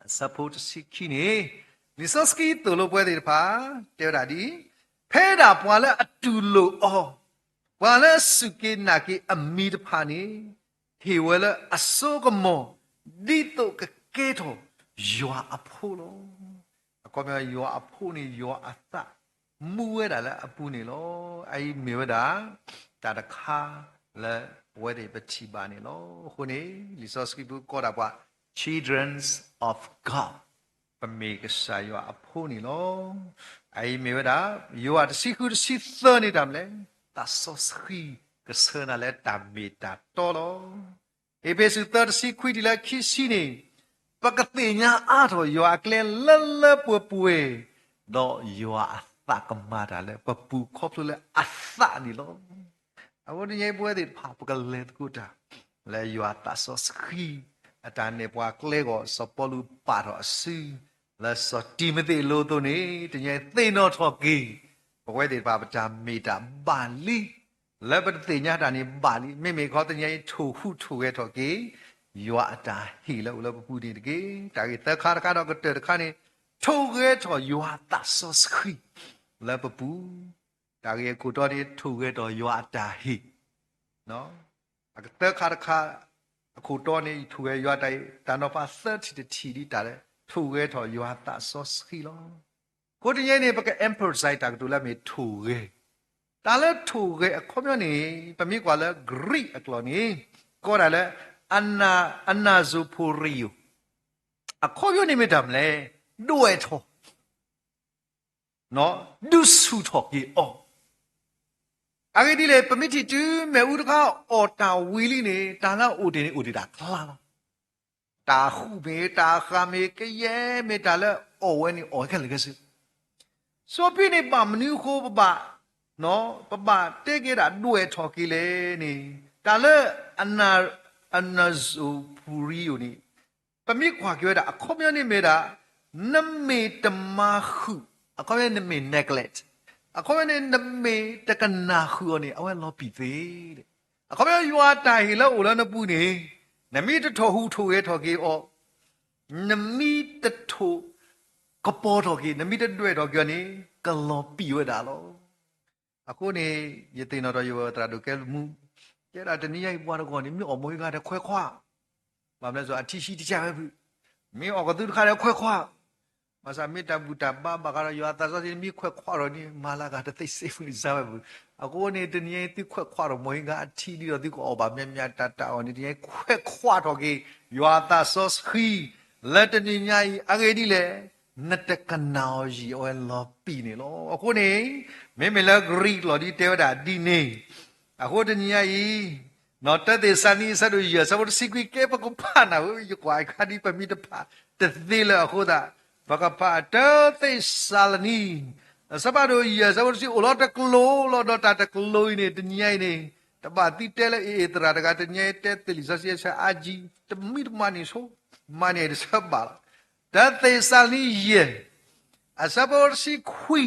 အဆၢဖိတဆံခံန့ၣ် လံာ်စီဆှံသိၣ်လိပဝဲသ့ၣ်တဖၣ် တဲဝဲဒၣ်ဒ်အံၤ, ဖဲဒၣ်ပှၤလၢအတူၢ်လိာ်အီၤ, ပှၤလၢအစူၢ်က့ၤနာ်က့ၤအမံၤတဖၣ်န့ၣ် ဟ့ၣ်ဝဲလၢအစိကမီၤ ဒ်သိးကကဲထီၣ်ယွၤအဖိလီၤ. အခီပညီ ယွၤအဖိန့ၣ် ယွၤအသးမူဝဲဒၣ်လၢအပူၤန့ၣ်လီၤ. အအံၤမ့ၢ်ဝဲဒၣ် တၢ်တခါလၢပဝဲသ့ၣ်ပထံၣ်ဘၣ်န့ၣ်လီၤ. အဃိန့ၣ် လံာ်စီဆှံပူၤကိးဒၣ်ပှၤ children of God, ပမ့ၢ်ကစၢ်ယွၤအဖိန့ၣ်လီၤ. အအံၤမ့ၢ်ဝဲဒၣ် ယိၤဟၣ်တဆံဃုတဆံသၢန့ၣ်တၢ်မနုၤလဲၣ်, သးစီဆှံကဆှၢနၤလၢတၢ်မ့ၢ်တၢ်တီလီၤ. အ့းဖ့းစူးသၢတဆံခွံတုၤလၢခံဆံန့ၣ်, ပကသ့ၣ်ညါအါထီၣ်ယွၤအကျဲလၢလၢပှဲၤပှဲၤ, ဒီးယွၤအသးကမၤတၢ်လၢပပူၤခီဖျိလၢအသးန့ၣ်လီၤ. အဃိတနံၤညါအံၤပဝဲသ့ၣ်တဖၣ် ပကလဲၤသကိးတၢ် လၢယွၤသးစီဆှံ အတၢ်နဲၣ်ပှၤကျဲအဂီၢ် စီၤပီလူးပာ်ထီၣ်အစု လၢစီၤတံၤမသ့းအလိၤအသိးန့ၣ် တနံၤညါအံၤသ့ၣ်နီၣ်ထီၣ်က့ၤ ပဝဲသ့ၣ်တဖၣ်ပတၢ်မ့ၢ်တၢ်ဘၣ်လံ လၢပတသ့ၣ်ညါတၢ်န့ၣ်ဘၣ်လံ. မ့မ့ၢ်ခီတနံၤညါအံၤ ထိၣ်ဟူးထိၣ်ဂဲၤထီၣ်က့ၤ ယွၤအတၢ်ဟ့ၣ်လၢအိၣ်လၢပပူၤန့ၣ်တက့ၢ်. တၢ်ဂ့ၢ်သၢခါတခါဒီးကတၢၢ်တခါန့ၣ် ထိၣ်ဂဲၤထီၣ်ယွၤသးစီဆှံ လၢပပူၤ. တၢ်ဂ့ၢ်အခိၣ်တီန့ၣ် ထိၣ်ဂဲၤထီၣ်ယွၤအတၢ်ဟ့ၣ် အကသၢခါတခါ အခိၣ်တီန့ၣ် ထိၣ်ဂဲၤယွၤတၢ်အံၤ တၢ်နီၤဖးသၢထံၣ်တထံၣ်ဒ်တၢ်လၢ ထိၣ်ဂဲၤထီၣ်ယွၤသးစီဆှံလီၤ. အဃိတနံၤညါအံၤန့ၣ် ပက emphasize တၢ်ကတိၤလၢမ့ၢ်ထိၣ်ဂဲၤ, တၢ်လၢထိၣ်ဂဲၤအခီပညီန့ၣ် ပမ့ၢ်ကွၢ်လၢ Greek အကျိာ်န့ၣ် ကိးဒၣ်လၢ အနၢ် အနၢ်စိၤဖိရံယိၤ, အခီပညီန့ၣ်မ့ၢ်တၢ်မနုၤလဲၣ်, ဒွဲၣ်ထီၣ် ဒုးဆူၣ်ထီၣ်က့ၤအီၤ. အဂ့ၢ်ဒ်လဲၣ် ပမ့ၢ်ထံၣ်တုၤမ့ၣ်အူတခါအီၣ်တၢ်ဝံၤလံန့ၣ် တၢ်လၢအအိၣ်တ့ၢ်န့ၣ် အိၣ်တ့ၢ်တၢ်ချါလီၤ. တၢ်ဃူမ့ၢ် တၢ်ဃာ်မ့ၢ် ကယဲၢ်မ့ၢ်တၢ်လၢအီၣ်ဝဲန့ၣ် အီၣ်ဝဲခဲလၢာ်ခဲဆ့. စီဖံန့ၣ် ဘၣ်မနုၤအဃိပဘၣ် ပဘၣ်တဲက့ၤဒၣ်ဒွဲၣ်ထီၣ်က့ၤလဲၣ်န့ၣ် တၢ်လၢ အနၢ် အနၢ်စိၤဖိရံယိၤန့ၣ် ပမ့ၢ်ကွၢ်က့ၤဝဲဒၣ် အခီပညီန့ၣ်မ့ၢ်ဒၣ် နမ့ၢ်တမၤဃုာ်, အခီပညီန့ၣ်နမ့ၢ် neglect, အခီပညီန့ၣ် နမ့ၢ်တကနၣ်ဃုာ်အီၤန့ၣ် အဝဲလီၤပံာ်သ့. အခီပညီ ယွၤအတၢ်ဟ့ၣ်လၢအိၣ်လၢနပူၤန့ၣ် နမ့ၢ်တထိၣ်ဟူးထိၣ်ဂဲၤထီၣ်က့ၤအီၤ, နမ့ၢ်တထိၣ်ကပီၤထီၣ်က့ၤ, နမ့ၢ်တဒွဲၣ်ထီၣ်က့ၤအီၤန့ၣ် ကလီၤပံာ်ဝဲဒၣ်လီၤ. အဃိန့ၣ် ယသ့ၣ်နီၣ်ထီၣ်ယဝဲသရၣ်ဒိၣ်ကဲမူ တဲဒၣ်တနံၤညါအံၤပှၤတဂီၢ်န့ၣ် မ့ၢ်အီၣ်မူဂ့ၤဂ့ၤတခွဲးခွါ, ဘၣ်မနုၤလဲၣ် အထံဆှံတကးဝဲဖုး, မ့ၢ်အီၣ်ကသုတခါဒီးခွဲးခွါ, ဘၣ်ဆၣ်မ့ၢ်တၢ်ဘူၣ်တၢ်ဘါဘၣ်ဃးဒီးယွၤအသးစီဆှံန့ၣ် မ့ၢ်ခွဲးခွါဒီးန့ၣ် မၤလၢဂၤတသ့စ့ၢ်ကီးန့ၣ် စၢ်ဝဲပူၤ. အဃိန့ၣ် တနံၤအံၤ သုခွဲးခွါထီၣ်မီၤဟံၣ်ဂၤအထံဒ်သိးသုကအီၣ်ဘၣ် မ့ၢ်မ့ၢ်တၢ်တၢ်အီၣ်န့ၣ် တနံၤအံၤခွဲးခွါထီၣ်က့ၤ ယွၤအသးစီဆှံ လၢတနံၤညါအံၤ အဂ့ၢ်ဒ်လဲၣ်, နတကနၣ်အီၤယံာ်အဝဲလီၤပံာ်န့ၣ်လီၤ. အဃိန့ၣ် မ့မ့ၢ်လၢကရံၣ်ကျိာ်ဒ်တဲဝဲဒၣ်ဒ်န့ၣ်, အဃိတနံၤညါအံၤ တၢသ့းစၤလနံ အဆၢဒိၣ်ယဲၢ် အဆၢဖိတဆံခွံ ကဲပကဖးနၤဧၢ, ယကွၢ်အခါဒ်ပမ့ၢ်တဖးတသ့လၢၤအဃိသတး ပကဖးတၢသ့းစၤလနံ အဆၢဖးဒိၣ်ယဲၢ် အဆၢဖိတဆံ အိၣ်လီၤတကျိၤလီၤ. ဒီးတၢ်တကျိၤအံၤန့ၣ် တနံၤညါအံၤန့ၣ် တဘၣ်သံတဲလၢအ့ၣ်အ့ၣ်သရၣ်တဂၤ တနံၤညါအံၤတဲသ့ၣ်လံာ်စီဆှံအဆၢအါကံ တမံတမၤန့ၣ်ဆိ မၤန့ၢ်တဆၢဘၣ်လီၤ. တၢသ့းစၤလနံယဲၢ် အဆၢဖိတဆံခွံ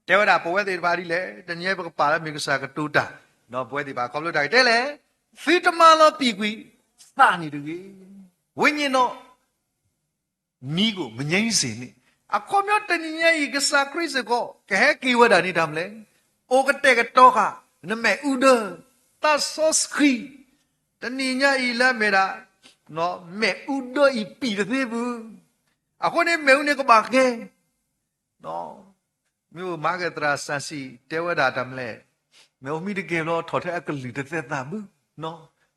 တဲဝဲဒၣ်ပဝဲသ့ၣ်တဖၣ်ဒ်လဲၣ်, တနံၤအံၤပကပာ်လၢမ့ၢ်ကစၢ်ကတိၤတၢ်, ဒီးပဝဲသ့ၣ်တဖၣ်ခီဖျိတၢ်ဂ့ၢ်တဲလဲၣ်, သုတမၤလီၤပံာ်ကွံာ်သးန့ၣ်တဂ့ၤ, ဝိညာဉ်တော် မီးကို မငြိမ်းစေနှင့်. အခီပညီတနံၤညါအံၤ ကစၢ်ခရံာ်စ့ၢ်ကီး ကဟဲက့ၤဝဲဒၣ်န့ၣ်တၢ်မနုၤလဲၣ်, အိၣ်ကတဲာ်ကတီၤဃာ် နမ့ၣ်အူဒၢ, သးစီဆှံ, တနံၤညါအံၤလၢအမ့ၢ်ဒၣ် မ့ၣ်အူဒၢအံၤပံာ်တသ့ဘၣ်. အဃိန့ၣ်မ့ၣ်အူန့ၣ်ကဘၣ်ကဲ မ့ၢ်အိၣ်မၤက့ၤသရၣ်စၢ်စံၣ်တဲဝဲဒၣ်တၢ်မနုၤလဲၣ်, မ့ၢ်အိၣ်မံတကဲၢ်ဘျီ ထီၣ်ထဲအကလုၢ်တသဲသးဘၣ်,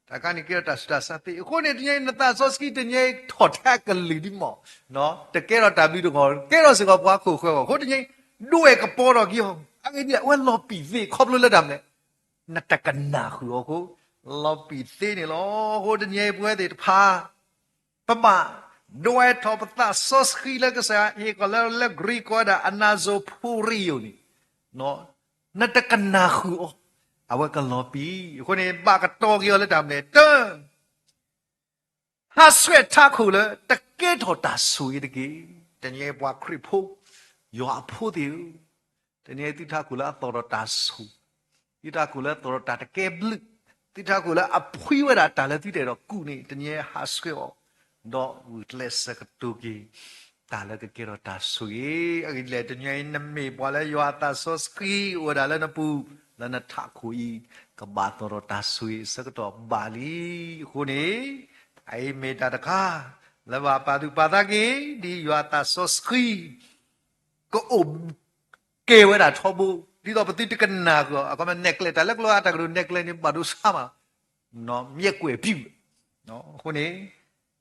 တၢ်ခါန့ၣ်ကဲထီၣ်တၢ်ဆူးတၢ်ဆါသ့. အဃိန့ၣ် တနံၤညါအံၤ နသးစီဆှံတနံၤညါအံၤ ထီၣ်ထဲအကလုၢ်ဒ်မ့ၢ်, တကဲထီၣ်တၢ်ဘျုးတဂီၢ်, ကဲထီၣ်စ့ၢ်ကီးပှၤခိၣ်ဃၢၤအဂီၢ်. အဃိတနံၤညါအံၤ ဒွဲၣ်ကပီၤထီၣ်က့ၤအီၤ, အဂ့ၢ်ဒ်လဲၣ် အဝဲလီၤပံာ်သ့ ခီဖျိလၢတၢ်မနုၤလဲၣ်, နတကနၣ်ဃုာ်အီၤအဃိ လီၤပံာ်သ့န့ၣ်လီၤ. အဃိတနံၤညါအံၤပဝဲသ့ၣ်တဖၣ် ပဘၣ်ဒွဲၣ်ထီၣ်ပသးစီဆှံလၢကစၢ်ယွၤဟ့ၣ်ကီးလၢ လၢကရံၣ်ကိးဝဲဒၣ် အနၢ်စိၤဖိရံယိာ်န့ၣ်, နတကနၣ်ဃုာ်အီၤ, အဝဲကလီၤပံာ်. အဃိန့ၣ် ဘၣ်ကတီၤက့ၤအီၤလၢတၢ်မနုၤလဲၣ်, တၢ ဟးဆှဲးထးခိၣ်လၢတကဲထီၣ်တၢ်ဆိၣ်ဂ့ၤတက့ၢ်. တနံၤအံၤပှၤခရံာ်ဖိ ယွၤအဖိသ့ၣ်ဧၢ, တနံၤအံၤသုထးခိၣ်လၢအသီၣ်ထီၣ်တၢ်ဆိၣ်, သုထးခိၣ်လၢအသီၣ်ထီၣ်တၢ်တကဲဘျုး, သုထးခိၣ်လၢအဖှံဝဲဒၣ်တၢ်လၢသုတအဲၣ်ဒိးကူးန့ၣ် တနံၤအံၤဟးဆှဲးအီၤ, ဒီးဂုာ်ကျဲးစၢးကတိၤက့ၤ တၢ်လၢကကဲထီၣ်တၢ်ဆိၣ်ဂ့ၤ. အဂ့ၢ်ဒ်လဲၣ် တနံၤအံၤနမ့ၢ်ပှၤလၢယွၤအသးစီဆှံအိၣ်ဝဲဒၣ်လၢနပူၤ, လၢနထးခိၣ်အံၤ ကဘၣ်သီၣ်ထီၣ်တၢ်ဆိၣ်ဂ့ၤအဆၢကတီၢ်ဘၣ်လံ. အဃိန့ၣ် အအံၤမ့ၢ်တၢ်တခါ လၢဘၣ်ပာ်သူၣ်ပာ်သးက့ၤ ဒ်ယွၤအသးစီဆှံ ကအိၣ်ကဲဝဲဒၣ်ထီဘိ, ဒ်သိးပသုတကနၣ်ဃုာ်အီၤ, အခီပညီနဲၣ်ကျဲ တၢ်လၢကျိၤအါတၢ်ကတိၤနဲၣ်ကျဲန့ၣ် ဘၣ်ဒိဆါမး, မျက်ကွယ်ပြု, အဃိန့ၣ်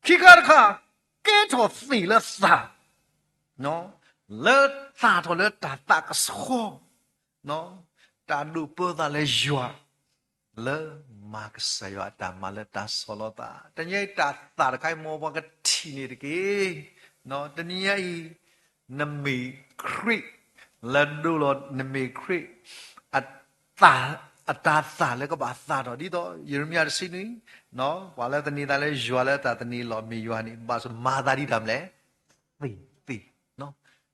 ခံခါတခါ ကဲထီၣ်သ့ၣ်လၢသး, လၢသၣ်ထီၣ်လၢတၢ်သးကဆှီ, တၢ်ဒိးပၢသးလၢယွၤ လၢမၤကစၢ်ယွၤအတၢ်မၤလၢတၢ်ဆီၣ်လီၤသး, တနံၤအံၤတၢ်သၣ်တခါအံၤ မ်ပှၤကထံၣ်န့ၣ်တက့ၢ်. တနံၤအံၤ နမ့ၢ်ခရံာ် လၢဒိလီၤ နမ့ၢ်ခရံာ် အတၢ်, အတၢ်သၣ်လၢကဘၣ်သၣ်ထီၣ် ဒ်သိးယံးရမံယၤတဆံနွံ, ပှၤလၢသန့ၤသးလၢယွၤလၢတၢ်သန့ၤလီၤမ့ၢ်ယွၤန့ၣ် ဘၣ်မၤသးဒ်တၢ်မနုၤလဲၣ်, သ့ၣ်သ့ၣ်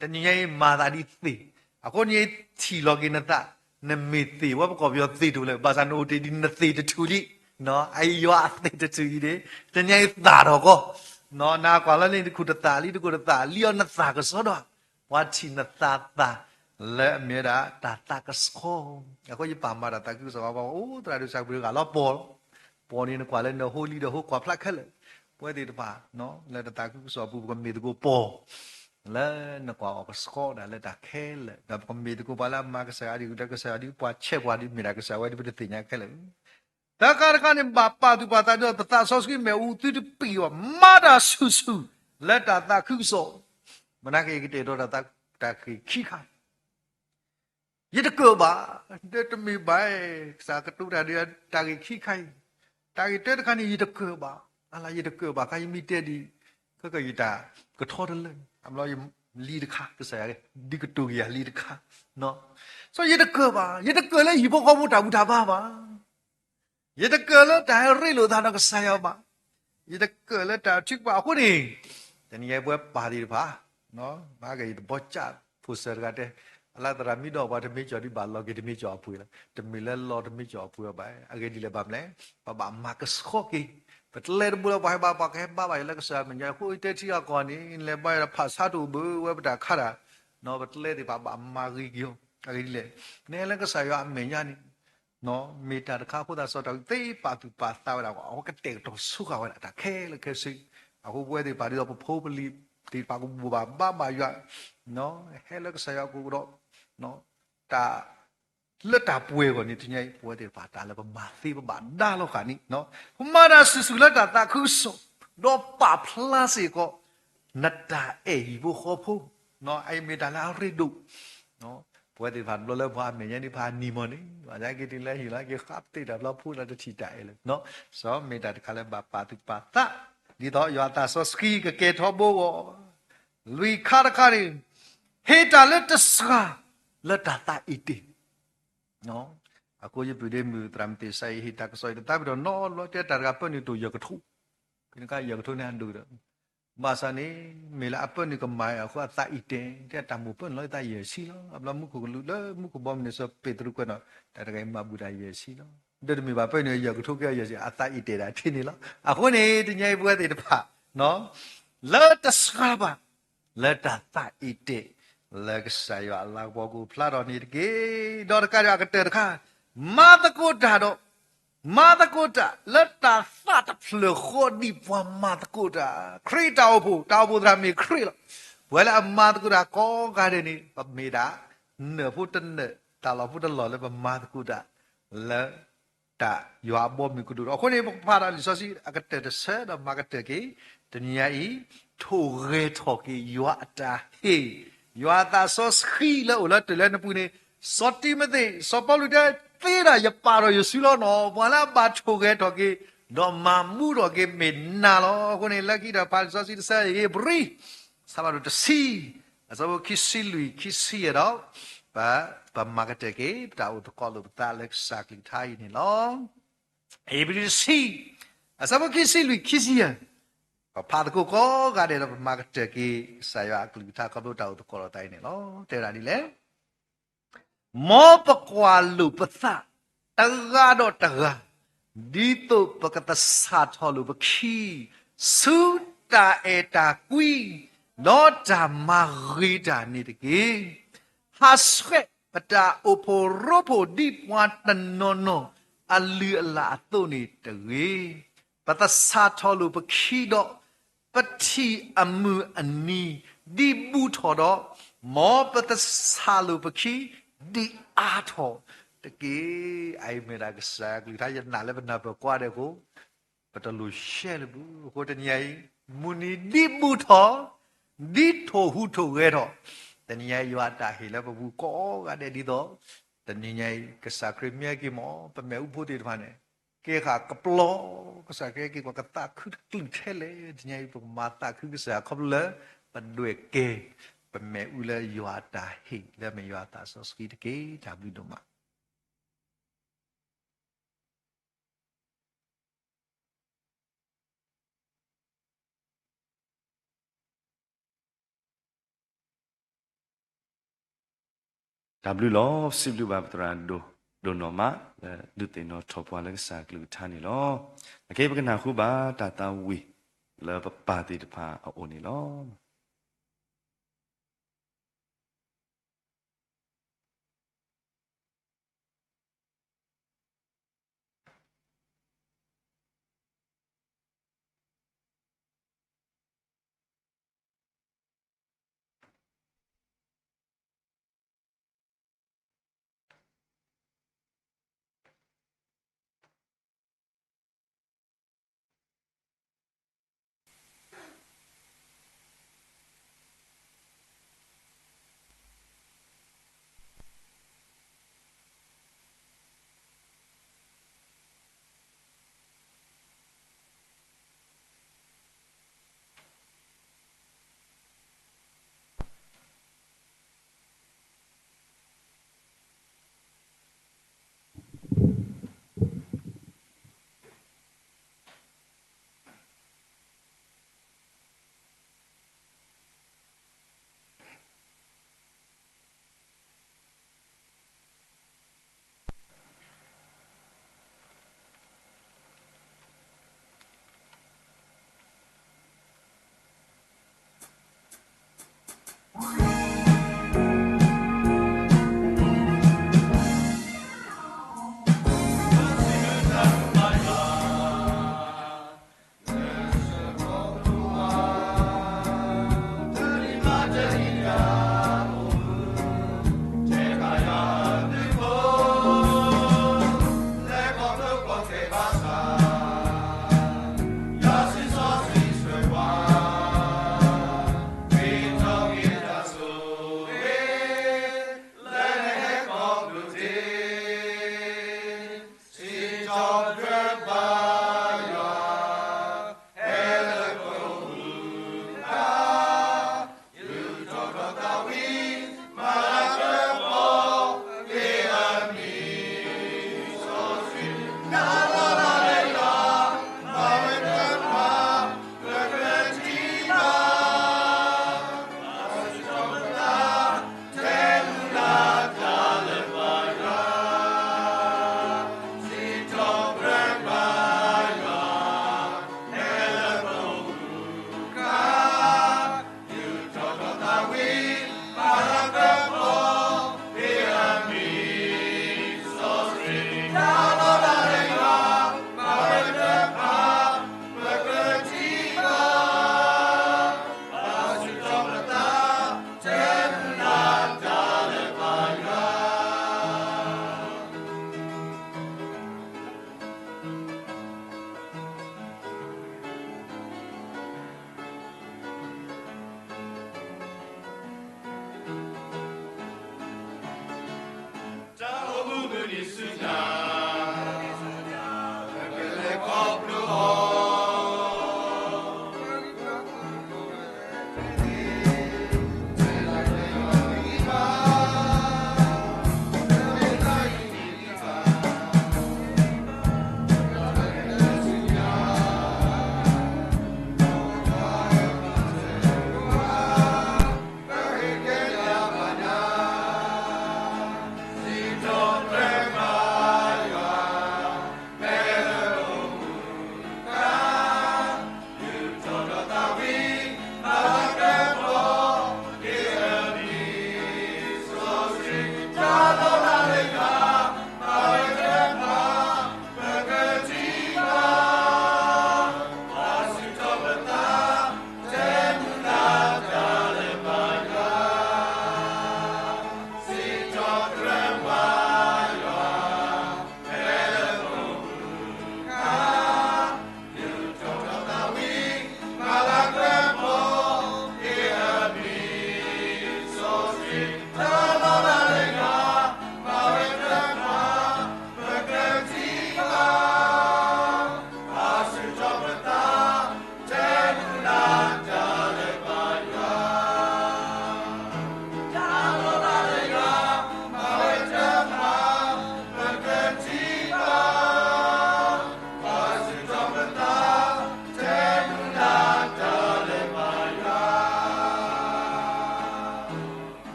တနံၤညါအံၤမၤသးဒ်သ့ၣ်, အဃိန့ၣ်ထံၣ်လီၤက့ၤနသး, နမ့ၢ်သ့ၣ် ဝဲပကီၢ်ပယီၤသ့ၣ်တထူၣ်လဲၣ်, ဘၣ်ဆၣ်နအိၣ်တ့ၢ်ဒ်နသ့ၣ်တထူၣ်လံ, အံၤယွၤအသ့ၣ်တထူၣ်အံၤန့ၣ် တနံၤညါအံၤသၣ်ထီၣ်ကီး, နကွၢ်လၢန့ၣ် တခိၣ်တသၣ်လံ တခိၣ်တသၣ်လံအီၤ နသၣ်ကစီဒီး, ပှၤထံၣ်နသးသၣ် လၢအမ့ၢ်ဝဲဒၣ်တၢ်သးကဆှီ, အဃိယပာ်မၤတၢ်သးခုကစီၣ် ပှၤအိၣ်သရၣ်ဒိၣ်စၢ်ပှ့ၤဂၤလီၤပီၢ်, ပီၢ်န့ၣ်နကွၢ်လၢနဟိလံဒီးဟိကွၢ်ဖျါခဲလၢာ်, ပဝဲသ့ၣ်တဖၣ် လၢတၢ်သးခုကစီၣ်အပူၤ ပကမ့ၢ်သကိးပီၢ် လၢနကွၢ်အီၤကဆှီဒၣ်လၢတၢ်ခဲလၢာ်, ဒီးပကမ့ၢ်သကိးပှၤလၢအမၤကစၢ်ယွၤဒ်အံၤ လၢကစၢ်ယွၤဒ်ပှၤဆဲးပှၤဒ်မ့ၢ်ဒၣ်ကစၢ်ဝဲဒ်ပတသ့ၣ်ညါခဲလၢာ်, တၢ်ခါတခါန့ၣ် ဘၣ်ပာ်သူၣ်ပာ်သးဒီးပသးစီဆှံမ့ၣ်အူ သုတပံာ်အီၤ မၤတၢ်ဆူၣ်ဆူၣ် လၢတၢ်သးခုကစီၣ်, မနၤက့ၤကတဲာ်ကတီၤတၢ်သး တၢ်ဂ့ၢ်ခံခါ ယတကၢၣ်ဘၣ်, ဒီးတမ့ၢ်ဘၣ်, ကစၢ်ကတိၤတၢ်ဒီးတၢ်ဂ့ၢ်ခံခါအံၤ, တၢ်ဂ့ၢ်တၢတခါန့ၣ် ယတကၢၣ်ဘၣ်, အလၢယတကၢၣ်ဘၣ်ခါ ယမ့ၢ်တဲဒ် ခဲကယတၢ်ကထီတလၢ, အဘျီယလံၤတခါ ကစၢ်ယွၤ ဒ်ကတိၤက့ၤယၤလံၤတခါ, စီၤယတကၢၣ်ဘၣ်, ယတကၢၣ်လၢဟံၣ်ဖိဃီဖိတၢ်ဘူၣ်တၢ်ဘါဘၣ် ယတကၢၣ်လၢတၢ်ဟဲရ့လိာ်သးဒီးကစၢ်ယွၤဘၣ်. ယတကၢၣ်လၢတၢ်ထုကဖၣ်အဃိန့ၣ်, တနံၤအံၤပဝဲပၢ်သ့ၣ်တဖၣ်, မၤက့ၤယတဘီကၢ်ဖိစၢၤတဂၤတဲ, အလၢသရၣ်မ့ၢ်ဒီးပှၤတမ့ၢ်ကၠီၤဒ်ဘၣ်လီၤက့ၤတမ့ၢ်ကၠီၤအပှ့ၤလီၤ, တမ့ၢ်လၢလီၤတမ့ၢ်ကၠီၤအပှ့ၤဘၣ်. အဂ့ၢ်ဒ်လဲၣ်ဘၣ်မနုၤလဲၣ်, ပဘၣ်မၤကဆှီက့ၤ, ပတလဲတဘိလၢပှၤဟဲဘါ ပှၤကဟဲဘါဘၣ်ယၤလၢကစၢ်ယွၤမဲာ်ညါအဃိ ယတဲထံအီၤကီၢ်န့ၣ် လဲၤဘါယၤဒီးဖးဆါတအိၣ်ဘၣ်ဝဲပတၢ်ခါတၢ်, ပတလဲသ့ၣ်တဖၣ်ဘၣ်မၤဂ့ၤက့ၤအီၤ. အဂ့ၢ်ဒ်လဲၣ်, နဲလၢကစၢ်ယွၤအမဲာ်ညါန့ၣ် မ့ၢ်တၢ်တခါအဃိသတး စီၤဒၤဝံးသ့ပာ်သူၣ်ပာ်သးဝဲဒၣ် အဝဲကတဲာ်ကတီၤဆိဃာ်ဝဲဒၣ်တၢ်ခဲလၢာ်ခဲဆ့, အဃိပဝဲသ့ၣ်တဖၣ်ဒ်သိးပဖိပလံၤသ့ၣ်တဖၣ်ကဘိၣ်ဘၣ်ဘါဘၣ်ယွၤ, ဟဲလၢကစၢ်ယွၤအပူၤဒီး တၢ် လၢတၢ်ပှဲၤအဂီၢ်န့ၣ် တနံၤအံၤ ပဝဲသ့ၣ်တဖၣ်တၢ်လၢပဘၣ်သ့ပဘၣ်ဒါလီၤဃာ်န့ၣ်, ပမၤတၢ်ဆူၣ်ဆူၣ်လၢတၢ်သးခုကစီၣ်, ဒီးပာ်ဖျါစ့ၢ်ကီး နတၢ်အဲၣ်ဟံၣ်ဖိဃီဖိ, အအံၤမ့ၢ်တၢ်လၢအရ့ဒိၣ် ပဝဲသ့ၣ်တဖၣ်တဘျီလၢပှၤအမဲာ်ညါန့ၣ် ပှၤနံၤမီၢ်န့ၣ် ဘၣ်ဆၣ်က့ၤတုၤလၢဟံၣ်လီၤက့ၤဃးပသ့ၣ်တၢ်ဘျီဖိလၢတထံၣ်တၢ်အဲၣ်လၢၤ, စီၤမ့ၢ်တၢ်တခါလၢဘၣ်ပာ်သူၣ်ပာ်သး, ဒ်သိးယွၤအသးစီဆှံကကဲထီၣ်ဘိအဂီၢ်, လွံၢ်ခါတခါန့ၣ်, ဟ့ၣ်တၢ်လၢတစှၤ လၢတၢ်သးအံၤတ့ၢ် အဃိယပုၢ်ဒ့မုၣ်သရၣ်မုၣ်သ့ၣ်စဲအံၤ ဟ့ၣ်တၢ်ကစီၣ်အံၤတသးပ့ၤဒီးနီတဘျီ တဲတၢ်တဂၤပၢနုာ်တိၢ်ယဲၢ်ကထိ, ဖဲန့ၣ်အခါယဲၢ်ကထိန့ၣ်အဒိၣ်ဒီး, ဘၣ်ဆၣ်န့ၣ် မ့ၢ်လၢအပၢနုာ်ကမၤအဃိအသးအံၤတဲာ်, တဲတၢ်မိၣ်ပၢနုာ်လီၤအသးယဲၢ်ဆံလီၤ. အဘျီမူခိၣ်ကလူးလၢမူခိၣ်ဘီမုၢ်န့ၣ် စီၤပ့းတရူးကွဲးနီၣ်, တၢ်တဂၤအံၤမၤဘူၣ်တၢ်ယဲၢ်ဆံလီၤ. ဒီးတမ့ၢ်ဘၣ်ပၢနုာ်ယဲၢ်ကထိကဲယဲၢ်ဆံ အသးအံၤတဲာ်ဒၣ်ထဲန့ၣ်လီၤ. အဃိန့ၣ် တနံၤအံၤပဝဲသ့ၣ်တဖၣ် လၢတစှၤဘၣ် လၢတၢ်သးအံၤတဲာ် လၢကစၢ်ယွၤအလၤကပီၤကအိၣ်ဖျါထီၣ်န့ၣ်တက့ၢ်. ဒီးတကးဒံးအကတၢၢ်တခါ, မၤသကိးတၢ်ဒီး, မၤသကိးတၢ်လၢတၢ်သးတဖျၢၣ်ဃီဒ်ပှၤမၤသကိးတၢ်, ခရံာ်တၢ်အိၣ်ဖှိၣ်, တၢ်အိၣ်ဖှိၣ်သရၣ်မ့ၢ်ခရံာ်လီၤ. ပဝဲလၢအမၤသကိးတၢ်ကိးဂၤဒဲးန့ၣ် ပမ့ၢ်ဒၣ် နၢၣ်ဖိတနၢၣ် တၢ်လီၢ်ဖိတလီၢ်လၢပမၤသကိးတၢ် လၢ တၢ်ယွၤအဘီအမုၢ်ကဒိၣ်ဒီး အဃိန့ၣ် ပကဖးဒီးလံာ်စီဆှံအကတၢၢ်တဆၢဒီးမၤကတၢၢ်က့ၤ တနံၤညါအံၤ, ထိၣ်ဂဲၤထီၣ်က့ၤယွၤအတၢ်ဟ့ၣ်, ယွၤအသးစီဆှံလၢအိၣ်လၢတၢ်လၢနပူၤန့ၣ်, စီၤတံၤမသ့း, စီၤပီလူးတဲ, သ့ဒၣ်ယပာ်ထီၣ်ယစုလီၤနီၤ, ပှၤလၢအဘၣ်ထိၣ်ဂဲၤထီၣ်က့ၤ ဒီးမၤဘူၣ်ထီၣ်က့ၤမ့ၢ်နၤလီၤ. အဃိန့ၣ် လၢခံဒီးဖးလံာ်စီဆှံတဆၢ ဧ့ၤဘြံၤ အဆၢဖးဒိၣ်တဆံ, အဆၢဖိခံဆံလွံၢ် ခံဆံယဲၢ်ဒီး, ပ, ပမၤကတၢၢ်က့ၤ ပတၢ်အိၣ်သကိးလိာ်ပသးလၢကစၢ်ကလုၢ်ကထါအံၤန့ၣ်လီၤ. ဧ့ၤဘြံၤတဆံ, အဆၢဖိခံဆံလွံၢ် ခံဆံယဲၢ်, ပဖးသကိးကိးဂၤဒဲးဒီးပမၤကတၢၢ်က့ၤ ကစၢ်ယွၤအကလုၢ်ကထါခီဖျိတၢ်အိၣ်သကိးလိာ်သးအံၤန့ၣ်လီၤ. တဲဝဲဒၣ်ဒ်လဲၣ် မ်ပကွၢ်လိာ်ပသး တဂၤဒီးတဂၤ, ဒ်သိးပကသဆၣ်ထီၣ်လိာ်ပခံ, ဆူတၢ်အဲၣ်တၢ်ကွံ, ဒီးတၢ်မၤဂ့ၤတၢ်န့ၣ်တက့ၢ်. ဟးဆှဲးပတၢ်အိၣ်ဖှိၣ်ရိဖှိၣ်ဒ်ပှၤတနီၤနီၤအလုၢ်အလၢ်အသိးန့ၣ်တဂ့ၤ. ပသဆၣ်ထီၣ်လိာ်ပခံဒီး ပထံၣ်အမုၢ်အနံၤဒ်ဘူးထီၣ်ဒီး, မ်ပသဆၣ်လိာ်ပခံဒ်အါထီၣ်တက့ၢ်. အအံၤမ့ၢ်ဒၣ်ကစၢ်ယွၤကလုၢ်ကထါ ယနာ်လၢပနၢ်ပၢၢ်ကွၢ်ဒဲးအဃိ, ပတလိၣ်ရှဲလၢၤဘၣ်. အဃိတနံၤအံၤ, မုၢ်နံၤဒ်ဘူးထီၣ်, ဒ်ထိၣ်ဟူးထိၣ်ဂဲၤထီၣ်, တနံၤအံၤ ယွၤအတၢ်ဟ့ၣ်လၢပပူၤကိးဂၤဒဲးဒ်သိး, တနံၤညါအံၤ ကစၢ်ခရံာ်မ့ၢ်ဟဲက့ၤမ့ၢ် ပမဲာ်အူဖိသ့ၣ်တဖၣ်န့ၣ် ကဲဃာ်ကပျီ, ကစၢ်ခရံာ်ဟဲက့ၤကွၢ်ကသးခုတကလုာ်ထဲလဲၣ်. တနံၤအံၤ ပကမၤသးခုကစၢ်ခီဖျိလၢ ပဒွဲၣ်ကဲ ပမဲာ်အူလၢယွၤအတၢ်ဟ့ၣ်လၢမ့ၢ်ယွၤအသးစီဆှံတက့ၢ်. တၢ်ဘျုးဒိၣ်မး. တၢ်ဘျုးလီၤ. စံးဘျုးဘၣ်ပသရၣ်ဒိၣ်, ဒိၣ်နီၢ်မး လၢဒုးသ့ၣ်နီၣ်ထီၣ်ပှၤလၢကစၢ်ကလုၢ်ကထါန့ၣ်လီၤ. အခဲအံၤပကနၢ်ဟူဘၣ်တၢ်သးဝံၣ် လၢပပၢ်သ့ၣ်တဖၣ်အအိၣ်န့ၣ်လီၤ.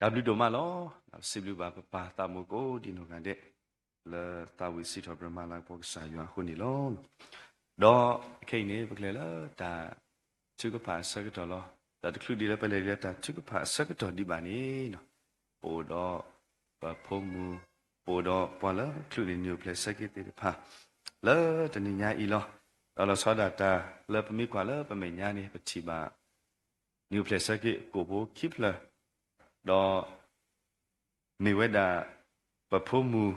တၢ်ဘျုးဒိၣ်မးလီၤ. စံးဘျုးဘၣ်ပပၢ်သးမိၢ်ကိးဒံနီၢ်ဂၤဒဲး လၢသးဝံၣ်စံးထီၣ်ပတြၢၤမၤလၤကပီၤကစၢ်ယွၤအဃိန့ၣ်လီၤ. ဒီးခဲအံၤန့ၣ် ပကလဲၤလၢတၢ်ထုကဖၣ်အဆၢကတီၢ်လီၤ. တၢ်တချုးဒံးလၢပလဲၤလၢတၢ်ထုကဖၣ်အဆၢကတီၢ်ဒံးဘၣ်န့ၣ် ပအိၣ်ဒီးပဖိမုၣ်, ပအိၣ်ဒီးပှၤလၢချုးန့ၢ်နံၣ်အိၣ်ဖျဲၣ်ဆၢက့ၤသ့ၣ်တဖၣ် လၢတနံၤညါအံၤလီၤ. ဒီးလီၤဆီဒၣ်တၢ်လၢပမ့ၢ်ကွၢ်လၢပမဲာ်ညါန့ၣ် ပထံၣ်ဘၣ် နံၣ်အိၣ်ဖျဲၣ်ဆၢက့ၤအကိာ်ဖိခံဖျၢၣ်, ဒီးမ့ၢ်ဝဲဒၣ် ပဖိမုၣ်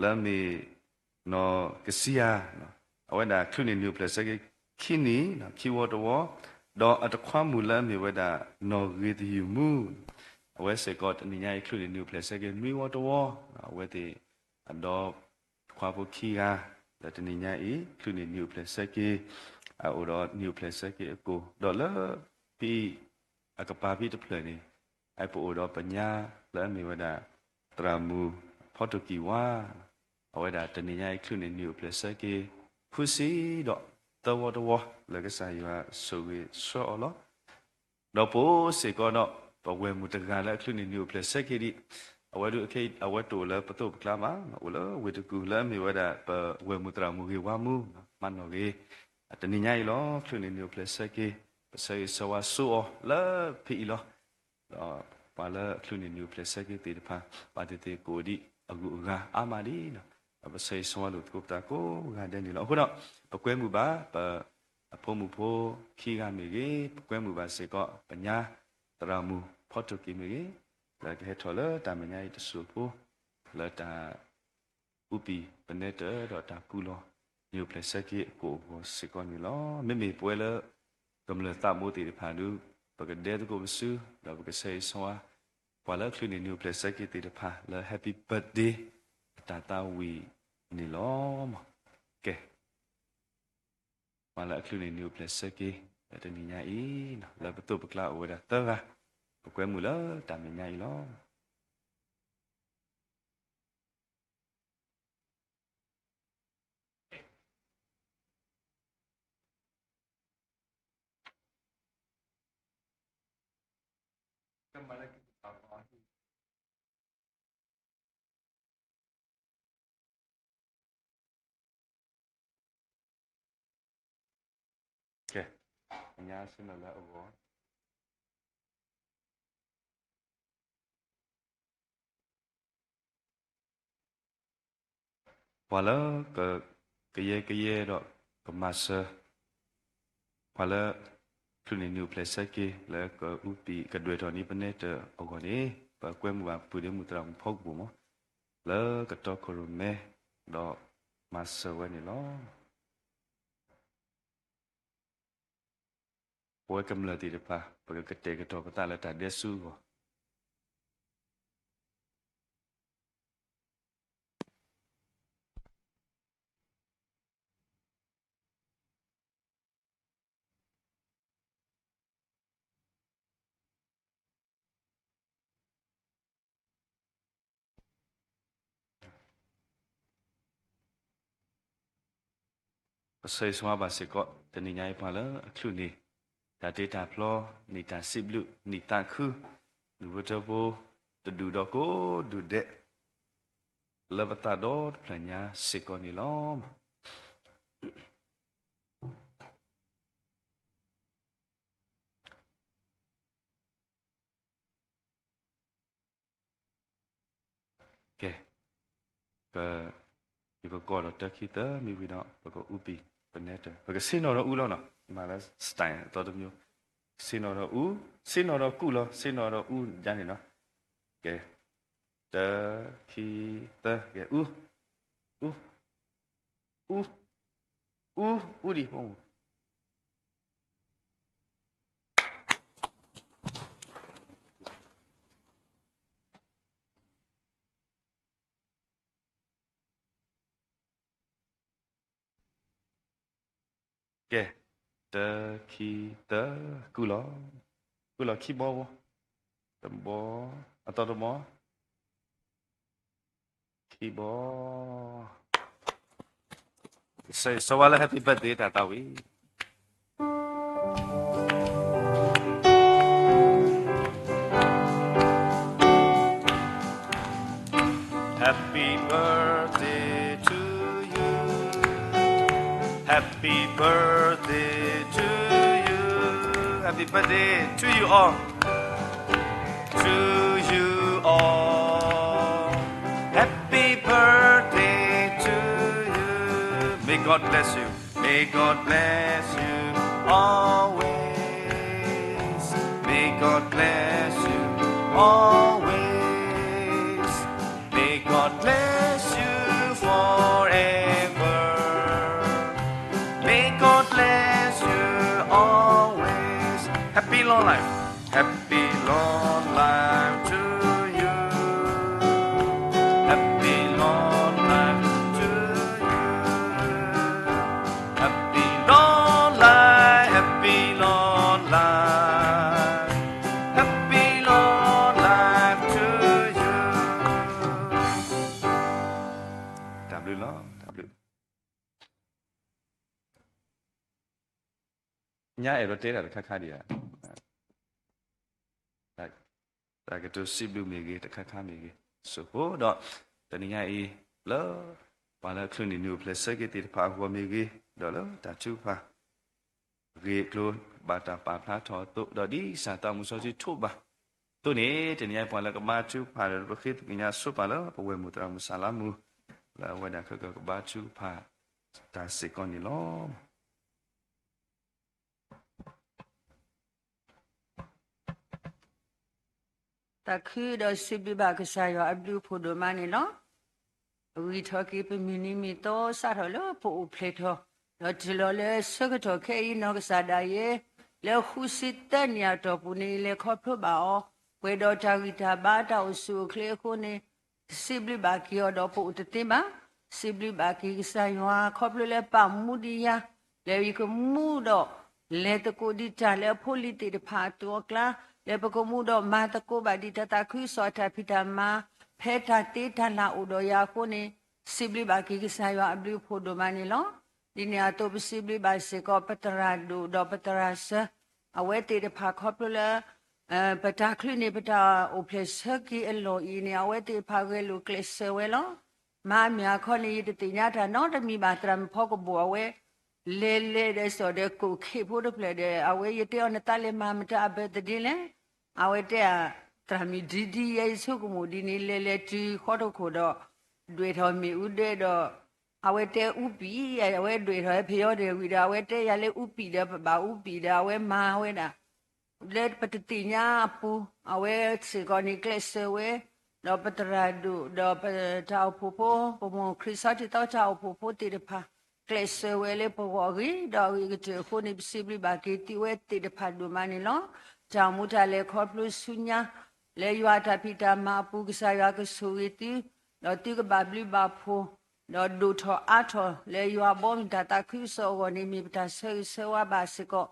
လၢအမ့ၢ် နီၢ်ကစံယၤ, အဝဲဒၣ်ချုးန့ၢ်နံၣ်အိၣ်ဖျဲၣ်ဆၢက့ၤခံနံၣ်, ခံဝီတဝီ, ဒီးအတခွါမုၣ်လၢအမ့ၢ်ဝဲဒၣ် နီၢ်ဂ့ၤသယုၢ်မူ, အဝဲစ့ၢ်ကီးတနံၤညါအံၤ ချုးန့ၢ်နံၣ်အိၣ်ဖျဲၣ်ဆၢက့ၤနွံဝီတဝီ, အဝဲသ့ၣ် အဒီခွါဖိခံဂၤ လၢတနံၤညါအံၤ ချုးန့ၢ်နံၣ်အိၣ်ဖျဲၣ်ဆၢက့ၤ, အအိၣ်ဒီးနံၣ်အိၣ်ဖျဲၣ်ဆၢက့ၤအကိာ်, ဒီးလၢဖဲအံၤ အကပၤဖဲတဖျၢၣ်န့ၣ် အပအိၣ်ဒီးပညါလၢအမ့ၢ်ဝဲဒၣ် သရၣ်မုၣ်ဖီထိၣ်ကံၢ်ဝါ, အဝဲဒၣ်တနံၤညါအံၤ ချုးန့ၢ်နံၣ်အိၣ်ဖျဲၣ်ဆၢက့ၤ ဃုဆံဒီးသၢဝီတဝီ လၢကစၢ်ယွၤဆိၣ်ဂ့ၤဆှၢအီၤလီၤ. ဒီးပအိၣ်စ့ၢ်ကီးဒီး ပဝဲၢ်မုၣ်တဂၤလၢအချုးန့ၢ်နံၣ်အိၣ်ဖျဲၣ်ဆၢက့ၤဒံး, အဝဲဒၣ်ခဲအံၤ အဝဲတအိၣ်လၢပသိးပကျါဘၣ်, အိၣ်လၢဝ့ၢ်တကူၢ်လၢအမ့ၢ်ဝဲဒၣ် ပဝဲၢ်မုၣ်သရၣ်မုၣ်ဂ့ၤဝါမူ မးနီၢ်ဂ့ၤ, တနံၤညါအံၤလီၤ ချုးန့ၢ်နံၣ်အိၣ်ဖျဲၣ်ဆၢက့ၤ, ပဆၢဂ့ၤဆၢဝါဆိအီၤလၢဖဲအံၤလီၤ. ဒီးပှၤလၢအချုးန့ၢ်နံၣ်အိၣ်ဖျဲၣ်ဆၢက့ၤသ့ၣ်တဖၣ် ဘၣ်သ့ၣ်သ့ၣ်ကအိၣ်ဒံးအဂုၤအဂၤအါမးလံ, ဒီးပဆၢဂ့ၤဆၢဝါလိာ်သကိးပသးကိးဂၤဒဲးန့ၣ်လီၤ. အဃိဒီး ပကွဲမုာ်ဘၣ် ပအဖိမုၣ်ဖိခံဂၤမ့ၢ်ဂ့ၤ, ပကွဲမုာ်ဘၣ်စ့ၢ်ကီး ပညါသရၣ်မုၣ်ဖီထိၣ်ကံၢ်မ့ၢ်ဂ့ၤ, လၢကဟဲထီၣ်လၢတၢ်မဲာ်ညါအံၤတစိၢ်ဖိ လၢတၢ် အူပံၤပနဲတၢ်ဒီးတၢ်ပူၤလီၢ် နံၣ်အိၣ်ဖျဲၣ်ဆၢက့ၤအကိာ်အဂီၤစ့ၢ်ကီးန့ၣ်လီၤ. မ့မ့ၢ်ပဝဲလၢ ကမျၢၢ်သးဘိသ့ၣ်တဖၣ်ဒီး ပကဒဲသကိးပစု ဒီးပကဆၢဂ့ၤဆၢဝါ ပှၤလၢအချုးန့ၢ်နံၣ်အိၣ်ဖျဲၣ်ဆၢက့ၤသ့ၣ်တဖၣ်လၢ Happy Birthday အတၢ်သးဝံၣ်န့ၣ်လီၤ. ကဲ ပှၤလၢအချုးန့ၢ်နံၣ်အိၣ်ဖျဲၣ်ဆၢက့ၤ လၢတနံၤညါအံၤ လၢပသိးပကျါအိၣ်ဝဲဒၣ်သၢဂၤ, ပကွဲမုာ်လၢတၢ်မဲာ်ညါအံၤလီၤ. ကဲ, အညါဆ့ၣ်နီၤလၢအဂီၢ် ပှၤလၢက, ကယဲကယဲဒီးကမၤစၢၤ, ပှၤလၢ ချုးန့ၢ်နုာ်ပျဲၢ်ဆၢက့ၤ လၢကအူပံၤကဒွဲၣ်ထီၣ်န့ၢ်ပနဲတၢ်အဂီၢ်န့ၣ် ပကွဲမုာ်ဘၣ်ပှၤဒ့မုၣ်သရၣ်မုၣ်ဖီကပူၤမး လၢကတီခိၣ်ရိၣ်မဲ ဒီးမၤစၢၤဝဲန့ၣ်လီၤ. ပဝဲကမျၢၢ်သ့ၣ်တဖၣ် ပကကတဲာ်ကတီၤပသးလၢတၢ်ဒဲးဆူအဂီၢ် ပဆၢဂ့ၤဆၢဝါဘၣ်စ့ၢ်ကီး တနံၤညါအံၤ ပှၤလၢအချုးန့ၢ် တၢ်တ့တၢ်ဖျီ နံၣ်တၢ်စံးဘျုး နံၣ်သးခု ဒူၣ်ဖိထၢဖိ တဒူၣ်ဒီးကိးဒူၣ်ဒဲး လၢပသးဒီတဖျၢၣ်ညါစ့ၢ်ကီးန့ၣ်လီၤ. ကဲ, ပ, ယကကိးဒီးတၢခံသၢမံၤဝံၤဒီး ပကအူပံၤ ပနဲတၢ် ပကဆ့ၣ်နီၤဒီးအူလီၤနီၤ, မၤလၢ style အသီတမျိုး, ဆ့ၣ်နီၤဒီးအူ, ဆ့ၣ်နီၤဒီးကူၣ်လီၤ, ဆ့ၣ်နီၤဒီးအူယါန့ၣ်နီၤ, ကဲ, တၢ ခံ သၢ ကဲ အူ, အူ, အူ, အူ, အူဒံး ကဲ, တၢ ခံ သၢ, ကူၣ်လီၤ, ကူၣ်လီၤခံဘီ, တဘီ, အသီတဘီ, ခံဘီ, ဆၢဂ့ၤဆၢဝါလၢ Happy Birthday တၢ်သးဝံၣ် Happy birthday to you. Happy birthday to you. Happy birthday to you all. To you all. Happy birthday to you. May God bless you. May God bless you always. May God bless you always. May God bless you forever. May God bless you always. Happy long life. Happy long life to you. Happy long life to you. Happy long life, happy long life, happy long life to you. တၢ်ဘျုးလီၤ, တၢ်ဘျုး. ညါအဲၣ်ဒိးတဲတၢ်တခါခါဒံးဧါ, တၢ်ကတိၤစံးဘျုးမ့ၢ်ဂ့ၤ, တခါခါမ့ၢ်ဂ့ၤ, စိၣ်ဖိဒီး တနံၤညါအံၤ လၢ ပှၤလၢအချုးန့ၢ်နုာ်အိၣ်ဖျဲၣ်ဆၢက့ၤသ့ၣ်တဖၣ်အဂီၢ်မ့ၢ်ဂ့ၤ, ဒီးလၢတၢ်ထုကဖၣ် ဂ့ၢ်အကျိၤ ဘၣ်တၢ်ပာ်ဖျါထီၣ်အသိး, ဒီးဒ်ကစၢ်သးမုၢ်စီဆှံထိးဘၣ်အသိးန့ၣ် တနံၤညါအံၤပှၤလၢကဘါထုကဖၣ်ဒီး ပဃ့သးကညီၤဆိပာ်လၢပဝဲၢ်မုၢ်သရၣ်မုၢ်ဆၣ်လါမူ လၢအဝဲဒၣ်ခဲကကဘါထုကဖၣ်တၢ်စ့ၢ်ကီးန့ၣ်လီၤ. သးခုဒီးစံးဘျုးဘၣ်ကစၢ်ယွၤအဘျုးအဖှိၣ်ဒိၣ်မးန့ၣ်လီၤ. ဂံၢ်ထီၣ်က့ၤပမုၢ်နံၤမုၢ်သီစးထီၣ်လၢပအိၣ်ဖျဲၣ်ထီၣ်, ဒီးတုၤလီၤလၢဆၢကတီၢ်ခဲအံၤနီၢ်ကစၢ်ဒၣ်ယဲ, လၢဃုဆံသၢနံၣ်အတီၢ်ပူၤန့ၣ် လဲၤခီဖျိဘၣ်အီၤ, ပှဲၤဒီးတၢ်ဂံၢ်တၢ်ဘါတၢ်အိၣ်ဆူၣ်အိၣ်ချ့အဃိန့ၣ်, စံးဘျုးဘၣ်က့ၤအီၤဒီးပအိၣ်တသ့ဘၣ်. စံးဘျုးဘၣ်က့ၤကစၢ်ယွၤခီဖျိလၢပာ်မူဒံးယၤ, လၢယကမူဒီး လဲၤသကိးဒံးတၢ်လၢအဖိလံၤသ့ၣ်တဖၣ်အသိးအကျါ, လၢပကမူဒီးမၤသကိးဘၣ်ဒံးတၢ်သးခုကစီၣ်အတၢ်ဖံးတၢ်မၤ, ဖဲတၢ်သ့တၢ်လၢ်အိၣ်ဒီးယၤအဃိန့ၣ်, စံးဘျုးဘၣ်က့ၤကစၢ်ယွၤအဘျုးအဖှိၣ်ဒိၣ်မးန့ၣ်လီၤ. ဒ်န့ၣ်အသိးပစံးဘျုးဘၣ်စ့ၢ်ကီး ပသရၣ်ဒိၣ်ဒီးပသရၣ်စၢၤ, အဝဲသ့ၣ်တဖၣ်ခီဖျိလၢ ပတၢ်ချုးန့ၣ်ပတၢ်အိၣ်ဖျဲၣ်ဆၢက့ၤအလီၢ်အံၤန့ၣ် အဝဲသ့ၣ်တဖၣ်ဂဲၤလိာ်ကျဲးစၢးဝဲလီၤ. မၤအမ့ၢ်အခီန့ၣ် ယတသ့ၣ်ညါတၢ်နီတမံၤဘၣ် သရၣ်မုၣ်ဖီကဘိၣ်အဝဲ လဲၤလဲၤဒီးစိာ်ဒီးကိၣ်ခ့ၣ်ဖိတဖျၢၣ်ဒီး အဝဲယတဲအီၤနသးလဲၤမၤမတၤအ birthday လဲၣ်, အဝဲတဲ သရၣ်မုၣ်ဒ်ဒ်ယဲယဆိကမိၣ်ဒ်န့ၣ် လဲၤလဲၤတုၤဃီတခိၣ်ဒီး ဒွဲၣ်ထီၣ်မ့ၣ်အူဒၢဒီး အဝဲတဲအူပံာ်, အဝဲဒွဲၣ်ထီၣ်ဖဲယီၤဒီးဝံၤဒီး အဝဲတဲယၤလၢအူပံာ်ဒီး ပဘၣ်အူပံာ်ဒီး အဝဲမၤဝဲဒၣ် လၢပတသ့ၣ်ညါအပူၤ, အဝဲစ့ၢ်ကီးန့ၣ်ကျဲးစၢးဝဲ, ဒီးပသရၣ်ဒိၣ် ဒီးပတၢ်အိၣ်ဖှိၣ်ဖိ, ပမိၢ်ခရံာ်စီၤတံၢ်သီတၢ်အိၣ်ဖှိၣ်ဖိသ့ၣ်တဖၣ် ကျဲးစၢးဝဲလၢပဂီၢ်အဂ့ၤ ဒီးအဂ့ၤကတၢၢ်အဃိန့ၣ် ပစံးဘျုးဘၣ်က့ၤသုဝဲသ့ၣ်တဖၣ်ဒိၣ်မးန့ၣ်လီၤ. တၢ်အိၣ်မူတၢ်လဲၤခီဖျိဆူညါ လၢယွၤအတၢ်ဖံးတၢ်မၤအပူၤ ကစၢ်ယွၤကဆိၣ်ဂ့ၤသု, ဒီးသုကဘၣ်ဘျုးဘၣ်ဖှိၣ်, ဒီးဒိၣ်ထီၣ်အါထီၣ်လၢယွၤဘီမုၢ်တၢ်သးခုကစီၣ်အဂီၢ်န့ၣ် မ့ၢ်ပတၢ်ဆၢဂ့ၤဆၢဝါဘၣ်စ့ၢ်ကီး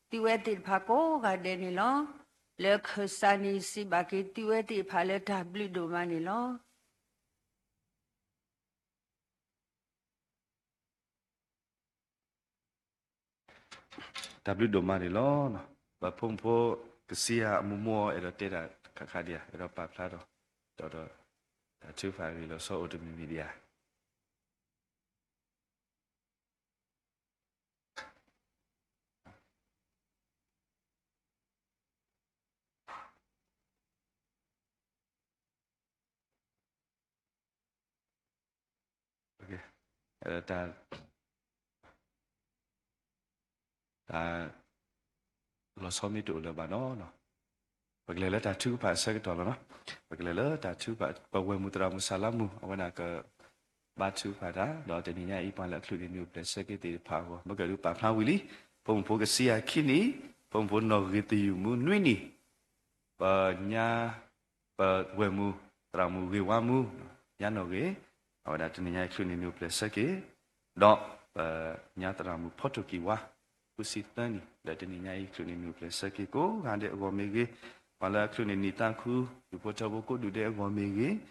သုဝဲသ့ၣ်တဖၣ်ကိးဂၤဒဲးန့ၣ်လီၤ. လၢခၢၣ်စးန့ၣ်စံးဘၣ်က့ၤသုဝဲသ့ၣ်တဖၣ်လၢတၢ်ဘျုးဒိၣ်မးန့ၣ်လီၤ. တၢ်ဘျုးဒိၣ်မးန့ၣ်လီၤ. ပဖိမုၣ်ဖိကစံယၤအမိၢ်မိၢ်အဲၣ်ဒိးတဲတၢ်တခါခါဒံးဧါ, အဲၣ်ဒိးပာ်ဖျါထီၣ် ဒီး ဒီး တၢ်ထုကဖၣ်ဂ့ၢ်လီၤဆီအိၣ်တမံၤမံၤဒံးဧါ. တၢ် တၢ် လီၤဆီမ့ၢ်တအိၣ်လၢၤဘၣ်နီၤ, ပကလဲၤလၢတၢ်ထုကဖၣ်အဆၢကတီၢ်လီၤနီၤ. ပကလဲၤလၢတၢ်ထုကဖၣ် ပဝဲၢ်မုၢ်သရၣ်မုၣ်စၢ်လါမုၢ် အဝဲဒၣ်ကဘါထုကဖၣ်တၢ် ဒီးတနံၤညါအံၤ ပှၤလၢအချုးန့ၢ်နံၣ်အိၣ်ဖျဲၣ်ဆၢက့ၤသ့ၣ်တဖၣ်အဂီၢ် မ့ၢ်ကဒုးပာ်ဖျါဝံၤလံ. ဖိမုၣ်ဖိကစံယၤခံနံၣ်, ဖိမုၣ်ဖိနီၢ်ဂ့ၤသယုၢ်မူနွံနံၣ်, ပညါ ပဝဲၢ်မုၢ်သရၣ်မုၣ်ဂ့ၤဝါမူ ညါနီၢ်ဂ့ၤ, အဝဲဒၣ်တနံၤညါအံၤချုးန့ၢ်နံၣ်အိၣ်ဖျဲၣ်ဆၢက့ၤ, ဒီးပညါသရၣ်မုၣ်ဖီထိၣ်ကံၢ်ဝါ ဃုဆံသၢနံၣ် ဒီးတနံၤညါအံၤချုးန့ၢ်နံၣ်အိၣ်ဖျဲၣ်ဆၢက့ၤကိးဂၤဒဲးအဂီၢ်မ့ၢ်ဂ့ၤ, ပှၤလၢအချုးန့ၢ်နံၣ်သးခု ဒူၣ်ဖိထၢဖိကိးဒူၣ်ဒဲးအဂီၢ်မ့ၢ်ဂ့ၤ,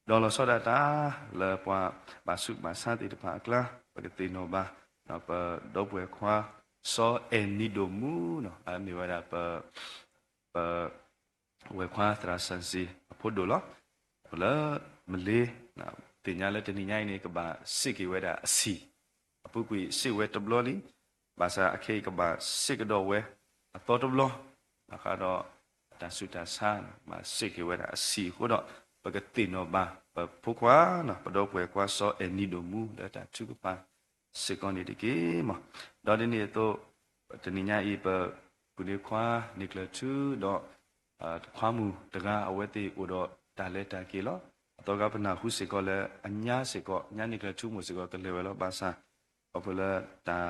ဒီးလီၤဆီဒၣ်တၢ် လၢပှၤဘၣ်ဆူးဘၣ်ဆါသ့ၣ်တဖၣ်အကျါ ပကသ့ၣ်နီၣ်ဘၣ် ပဒီပုၢ်ဝဲၢ်ခွါ စီၤအဲၣ်နံၤဒိၣ်မူနီၤ အမ့ၢ်ဝဲဒၣ် ပ ပဝဲၢ်ခွါသရၣ်စၢ်စ့ၤအဖိဒိၣ်လီၤ. လၢမလ့ၤ သ့ၣ်ညါလၢတနံၤညါအံၤန့ၣ် ကဘၣ်စ့ၢ်က့ၤဝဲဒၣ်အဆံၣ်, အပူၤကွံာ်စ့ၢ်ဝဲတဘျီလံ, ဘၣ်ဆၣ်အခဲအံၤကဘၣ်စ့ၢ်ကဒီးဝဲအသီတဘျီ, ဘၣ်ဃးဒီးတၢ်ဆူးတၢ်ဆါ ဘၣ်စ့ၢ်က့ၤဝဲဒၣ်အဆံၣ်အဃိဒီး ပကသ့ၣ်နီၣ်ဘၣ် ပဖိခွါ ပဒီပုၢ်ဝဲၢ်ခွါစီၤအဲၣ်နံၤဒိၣ်မူလၢတၢ်ထုကဖၣ် စ့ၢ်ကီးန့ၣ်တက့ၢ်မး. ဒီးဒ်န့ၣ်အသိး တနံၤညါအံၤ ပပုၢ်ဒ့ခွါန့ၢ်ကျၢၤထူဒီး တခွါမုၣ်တဂၤ အဝဲသ့ၣ်အိၣ်ဒီးတၢ်လဲၤတၢ်က့ၤလီၤ. အသီဂၤပနၢ်ဟူစ့ၢ်ကီးလၢအညါစ့ၢ်ကီး ညါန့ၢ်ကျၢၤထူမိၢ်စ့ၢ်ကီးကလဲၤဝဲလီၤ. ဘၣ်ဆၣ် ခီဖျိလၢတၢ်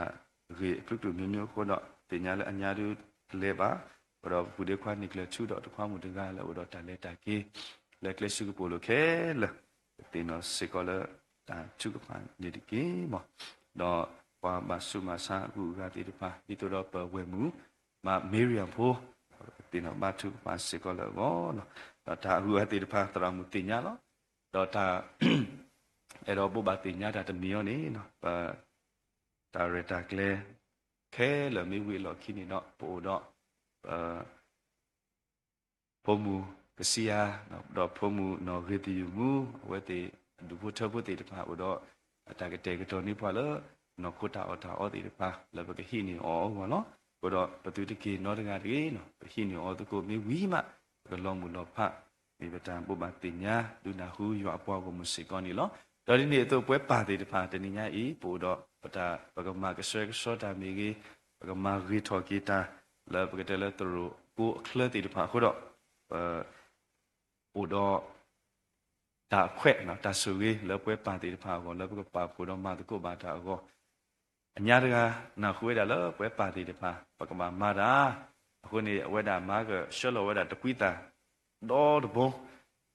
ဂ့ၢ်အဖျုးကတုၣ်မျိုးမျိုးအဃိဒီး သ့ၣ်ညါလၢအညါဒုးတလဲၤဘၣ်, အဃိဒီးပပုၢ်ဒ့ခွါန့ၢ်ကျၢၤထူဒီးတခွါမုၣ်တဂၤလၢအိၣ်ဒီးတၢ်လဲၤတၢ်က့ၤ လၢကျဲစုကပိာ်လိၤခဲလၢာ် ပသ့ၣ်နီၣ်စ့ၢ်ကီးလၢတၢ်ထုကဖၣ်န့ၣ်တက့ၢ်မး. ဒီးပှၤဘၣ်ဆူးဘၣ်ဆါအဂုၤအဂၤသ့ၣ်တဖၣ် ဒ်သိးဒီးပဝဲၢ်မုၣ် မၤမ့ရံယၤဖိ ပသ့ၣ်နီၣ်ဘၣ်ထုကဖၣ်စ့ၢ်ကီးလၢအဂီၢ်လီၤ. ဒီးတၢ်အဂုၤအဂၤသ့ၣ်တဖၣ် သရၣ်မုၣ်သ့ၣ်ညါလီၤ. ဒီးတၢ် အဲၣ်ဒိးဘိးဘၣ်သ့ၣ်ညါတၢ်တမံၤအံၤန့ၣ် ပ တၢ်ရဲၣ်တၢ်ကျဲၤ ခဲလၢာ်မ့ၢ်ဝံၤအလီၢ်ခံန့ၣ်ဒီး ပအိၣ်ဒီး ပ ဖိမုၣ်ကစံယၤ ဒီးဖိမုၣ်နီၢ်ဂ့ၤသယုၢ်မူ အဝဲသ့ၣ်အဒူၣ်ဖိထၢဖိသ့ၣ်တဖၣ် အိၣ်ဒီးအတၢ်ကတဲာ်ကတီၤန့ၢ်ပှၤလၢ နီၢ်ခိတၢ်အီၣ်တၢ်အီသ့ၣ်တဖၣ် လၢပကဟံးန့ၢ်အီၤအဂီၢ်လီၤ. အဃိဒီးပသုတက့ၤနီတဂၤတဂ့ၤ, ပဟံးန့ၢ်အီၤသကိးမ့ၢ်ဝံၤမး ပကလီၤမုၢ်လီၤဖး မ့ၢ်ပတၢ်ဘိးဘၣ်သ့ၣ်ညါ ဒုးနၢ်ဟူယွၤအပှၤဂီၢ်မုၢ်စ့ၢ်ကီးန့ၣ်လီၤ. ဒီးဒ်န့ၣ်အသိးပဝဲပၢ်သ့ၣ်တဖၣ် တနံၤညါအံၤ ပအိၣ်ဒီးပတၢ် ပကမၤကဆှဲကဆှီတၢ်မ့ၢ်ဂ့ၤ, ပကမၤဂ့ၤထီၣ်က့ၤတၢ် လၢပကတဲလၢသရိာ်ကိအချၢသ့ၣ်တဖၣ်အဃိဒီး ပ အိၣ်ဒီး တၢ်ခွဲး တၢ်ဆိၣ်ဂ့ၤလၢပဝဲပၢ်သ့ၣ်တဖၣ်အဂီၢ် လၢပကပာ်ဖှိၣ်ဒီးမၤသကိးဘၣ်တၢ်အဂီၢ်, အညါတဂၤ နၢ်ဟူဝဲဒၣ်လၢပဝဲပၢ်သ့ၣ်တဖၣ် ပကဘၣ်မၤတၢ်, အဃိန့ၣ် အဝဲဒၣ်မၤကဆှၢလီၤဝဲဒၣ်တကွံသး ဒီတဘိ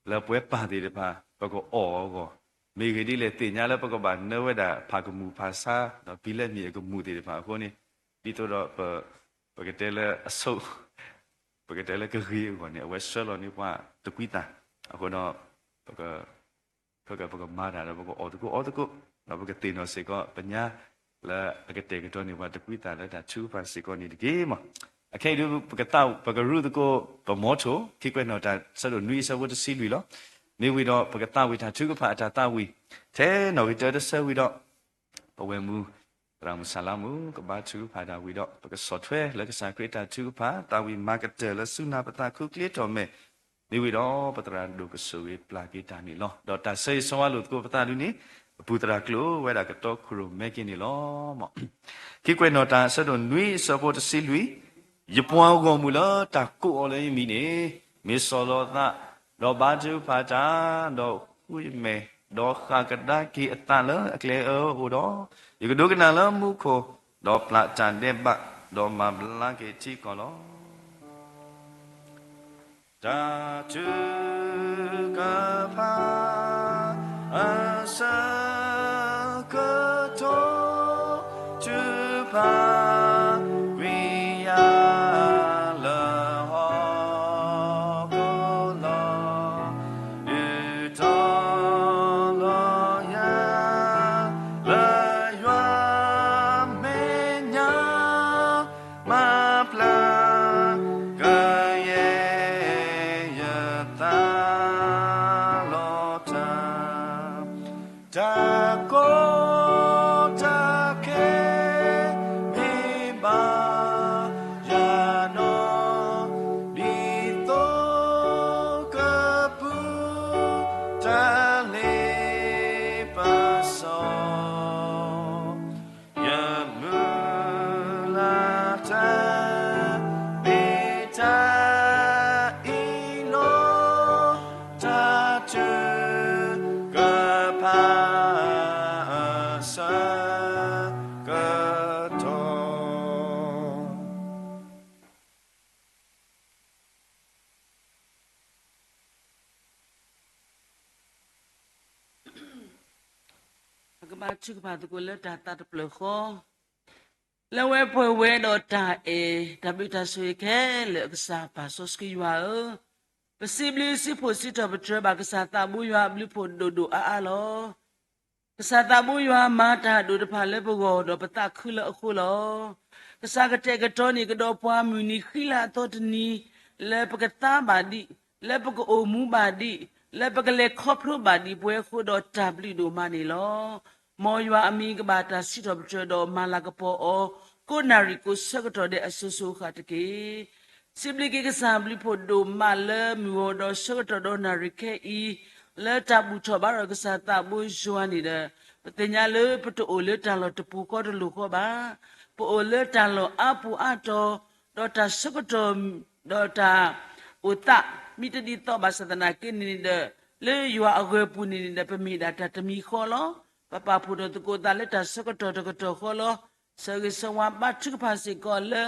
လၢပဝဲပၢ်သ့ၣ်တဖၣ် ပကအီၣ်အဂီၢ်, မ့ၢ်ဂ့ၤဒ်လဲၣ်သ့ၣ်ညါလၢပကဘၣ်နၢဝဲဒၣ်ဖးကမူၣ်ဖးဆါ ဒီးဘံလၢမ့ၢ်အကမူၣ်သ့ၣ်တဖၣ်အဃိန့ၣ်, ဒ်သိးဒီးပ ပကတဲလၢအဆိ ပကတဲလၢကဂ့ၤအဂီၢ်န့ၣ် အဝဲဆှၢလီၤန့ၢ်ပှၤတကွံသး, အဃိဒီး ပက ခဲက ပကမၤတၢ်ဒီး ပကအီၣ်သကိးအီသကိး, ဒီးပကသ့ၣ်နီၣ်စ့ၢ်ကီး ပညါလၢအကတဲာ်ကတီၤန့ၢ်ပှၤတကွံသးလၢတၢ်ထုကဖၣ်စ့ၢ်ကီးန့ၣ်တက့ၢ်မး. အခဲအံၤဒုး ပကသး ပကရူၢ်သကိး ပမီထိၣ် ခံကွဲးနီၣ်တၢ် ဆၢဒိၣ်နွံအဆၢဖိတဆံလွံၢ်လီၤ. မ့ၢ်ဝံၤဒီး ပကသးဝံၣ်တၢ်ထုကဖၣ်အတၢ်သးဝံၣ် ထဲနီၣ်ဂံၢ်တၢတဆၢဝံၤဒီး ပဝဲၢ်မုၢ် သရၣ်မုၣ်ဆၣ်လါမုၣ် ကဘါထုကဖၣ်တၢ်ဝံၤဒီး ပကဆီၣ်ထွဲလၢကစၢ်ခရံာ်တၢ်ထုကဖၣ် သးဝံၣ်မၤကတၢၢ်လၢဆူနၢ်ပသးခူကျ့ထီၣ်မဲာ်, မ့ၢ်ဝံၤဒီး ပသရၣ်ဒိၣ်ကဆိၣ်ဂ့ၤပျၢ်က့ၤတၢ်န့ၣ်လီၤ. ဒီးတၢ်ဆၢဂ့ၤဆၢဝါလိာ်သကိးပသးဒုန့ၣ် ပပူၤသရၣ်ကျိၤဝဲဒၣ်ကတီခိၣ်ရိၣ်မဲက့ၤန့ၣ်လီၤ. ခံကွဲးနီၣ်တၢ် ဆၢဒိၣ်နွံအဆၢဖိတဆံလွံၢ်, ယပှၤဂီၢ်မုၢ်လၢတၢ်ကိးအီၤလၢယမံၤန့ၣ် မ့ၢ်စီၤလီၤသး ဒီးဘါထုကဖၣ်တၢ်, ဒီးဃုယမဲာ်, ဒီးဃၣ်ကဒါက့ၤအသးလၢအကျဲအၢအအိၣ်ဒီး, ယကဒိကနၣ်လၢမူခိၣ်, ဒီးပျၢ်တၢ်ဒဲးဘး, ဒီးမၤဘျါက့ၤထံကီၢ်လီၤ. တၢ်ထုကဖၣ် အဆၢကတီၢ် ထုကဖၣ်ကွံာ်ယၤလၢဟီၣ်ခိၣ်လီၤ. ဒုးတီၤလီၤယၤ လၢယွၤမဲာ်ညါ မၤပျၢ်ကယဲၢ်ယသးလီၤတၢ်, တၢ်ကီတၢ်ခဲ မ့ၢ်ဘၣ်ယၤနီၢ် ဒ်သိးကပူၤ တၢ်လ့ပစီ ယမုၢ်လၢ်တၢ် မ့ၢ်တၢ်အံၤလီၤ. တၢ်ထုကဖၣ် အဆၢကတီၢ် ပကဘါထုကဖၣ်သကိးလၢတၢ်သးတဖျၢၣ်ဃီ, လၢဝဲပှဲၤဝဲဒီးတၢ်အဲၣ် တၢ်ဘျုးတၢ်ဆိၣ်ဂ့ၤခဲလၢာ်အကစၢ် ပၢ်စီဆှံယွၤဧၢ, ပစံးဘျုးစံးဖှိၣ်စံးထီၣ်ပတြၢၤဘၣ်ကစၢ်သးဘိယွၤအဘျုးဖှိၣ်ဒိၣ်ဒိၣ်အါအါလီၤ. ကစၢ်သးဘိယွၤမၤတၢ်ဒိၣ်တဖၣ်လၢပဂီၢ်ဒီးပသးခုလၢအဃိလီၤ. ကစၢ်ကတဲာ်ကတီၤန့ၢ်ကဒီးပှၤမုၢ်နံၤဃံလၤအသီတနံၤ လၢပကသါဘၣ်ဒံး, လၢပကအိၣ်မူဘၣ်ဒံး, လၢပကလဲၤခီဖျိဘၣ်ဒံးပဝဲအဃိဒီးတၢ်ဘျုးဒိၣ်မးန့ၣ်လီၤ. မ်ယွၤအမံၤကဘၣ်တၢ်စံးထီၣ်ပတြၢၤဒီးမၤလၤကပီၤအီၤ ကိးနၣ်ရံၣ်ကိးဆၢကတီၢ်ဒဲးအစိၤစိၤအဃၣ်တက့ၢ်. စံးဘျုးက့ၤကစၢ်ဘျုးဖှိၣ်ဒိၣ်မးလၢမုၢ်ဂီၤဒီးဆၢကတီၢ်ဒီးနၣ်ရံၣ်ခဲအံၤ, လၢတၢ်ဘူၣ်ထီၣ်ဘါထီၣ်ကစၢ်သးဘိယွၤန့ၣ်ဒီး, ပသ့ၣ်ညါလၢပတအိၣ်လၢတၢ်လီၢ်တပူၤဃီတလိၤဃီဘၣ်. ပအိၣ်လၢတၢ်လီၢ်အါပူၤအါတီၤ, ဒီးတၢ်ဆၢကတီၢ် ဒီးတၢ်အိၣ်သး မ့ၢ်တဒ်သိးဘၣ်ဆၣ်သနာ်က့န့ၣ်ဒီး, လၢယွၤအဂၢၤပူၤန့ၣ်န့ၣ်ဒီး ပမ့ၢ်ဒၣ်တၢ်တမံၤဃီလီၤ. ပပာ်ဖှိၣ်ထီၣ်သကိးသးလၢတၢ်ဆၢကတီၢ်တကတီၢ်ဃီလီၤ. ဆၢဂ့ၤဆၢဝါဘါထုကဖၣ်စ့ၢ်ကီးလၢ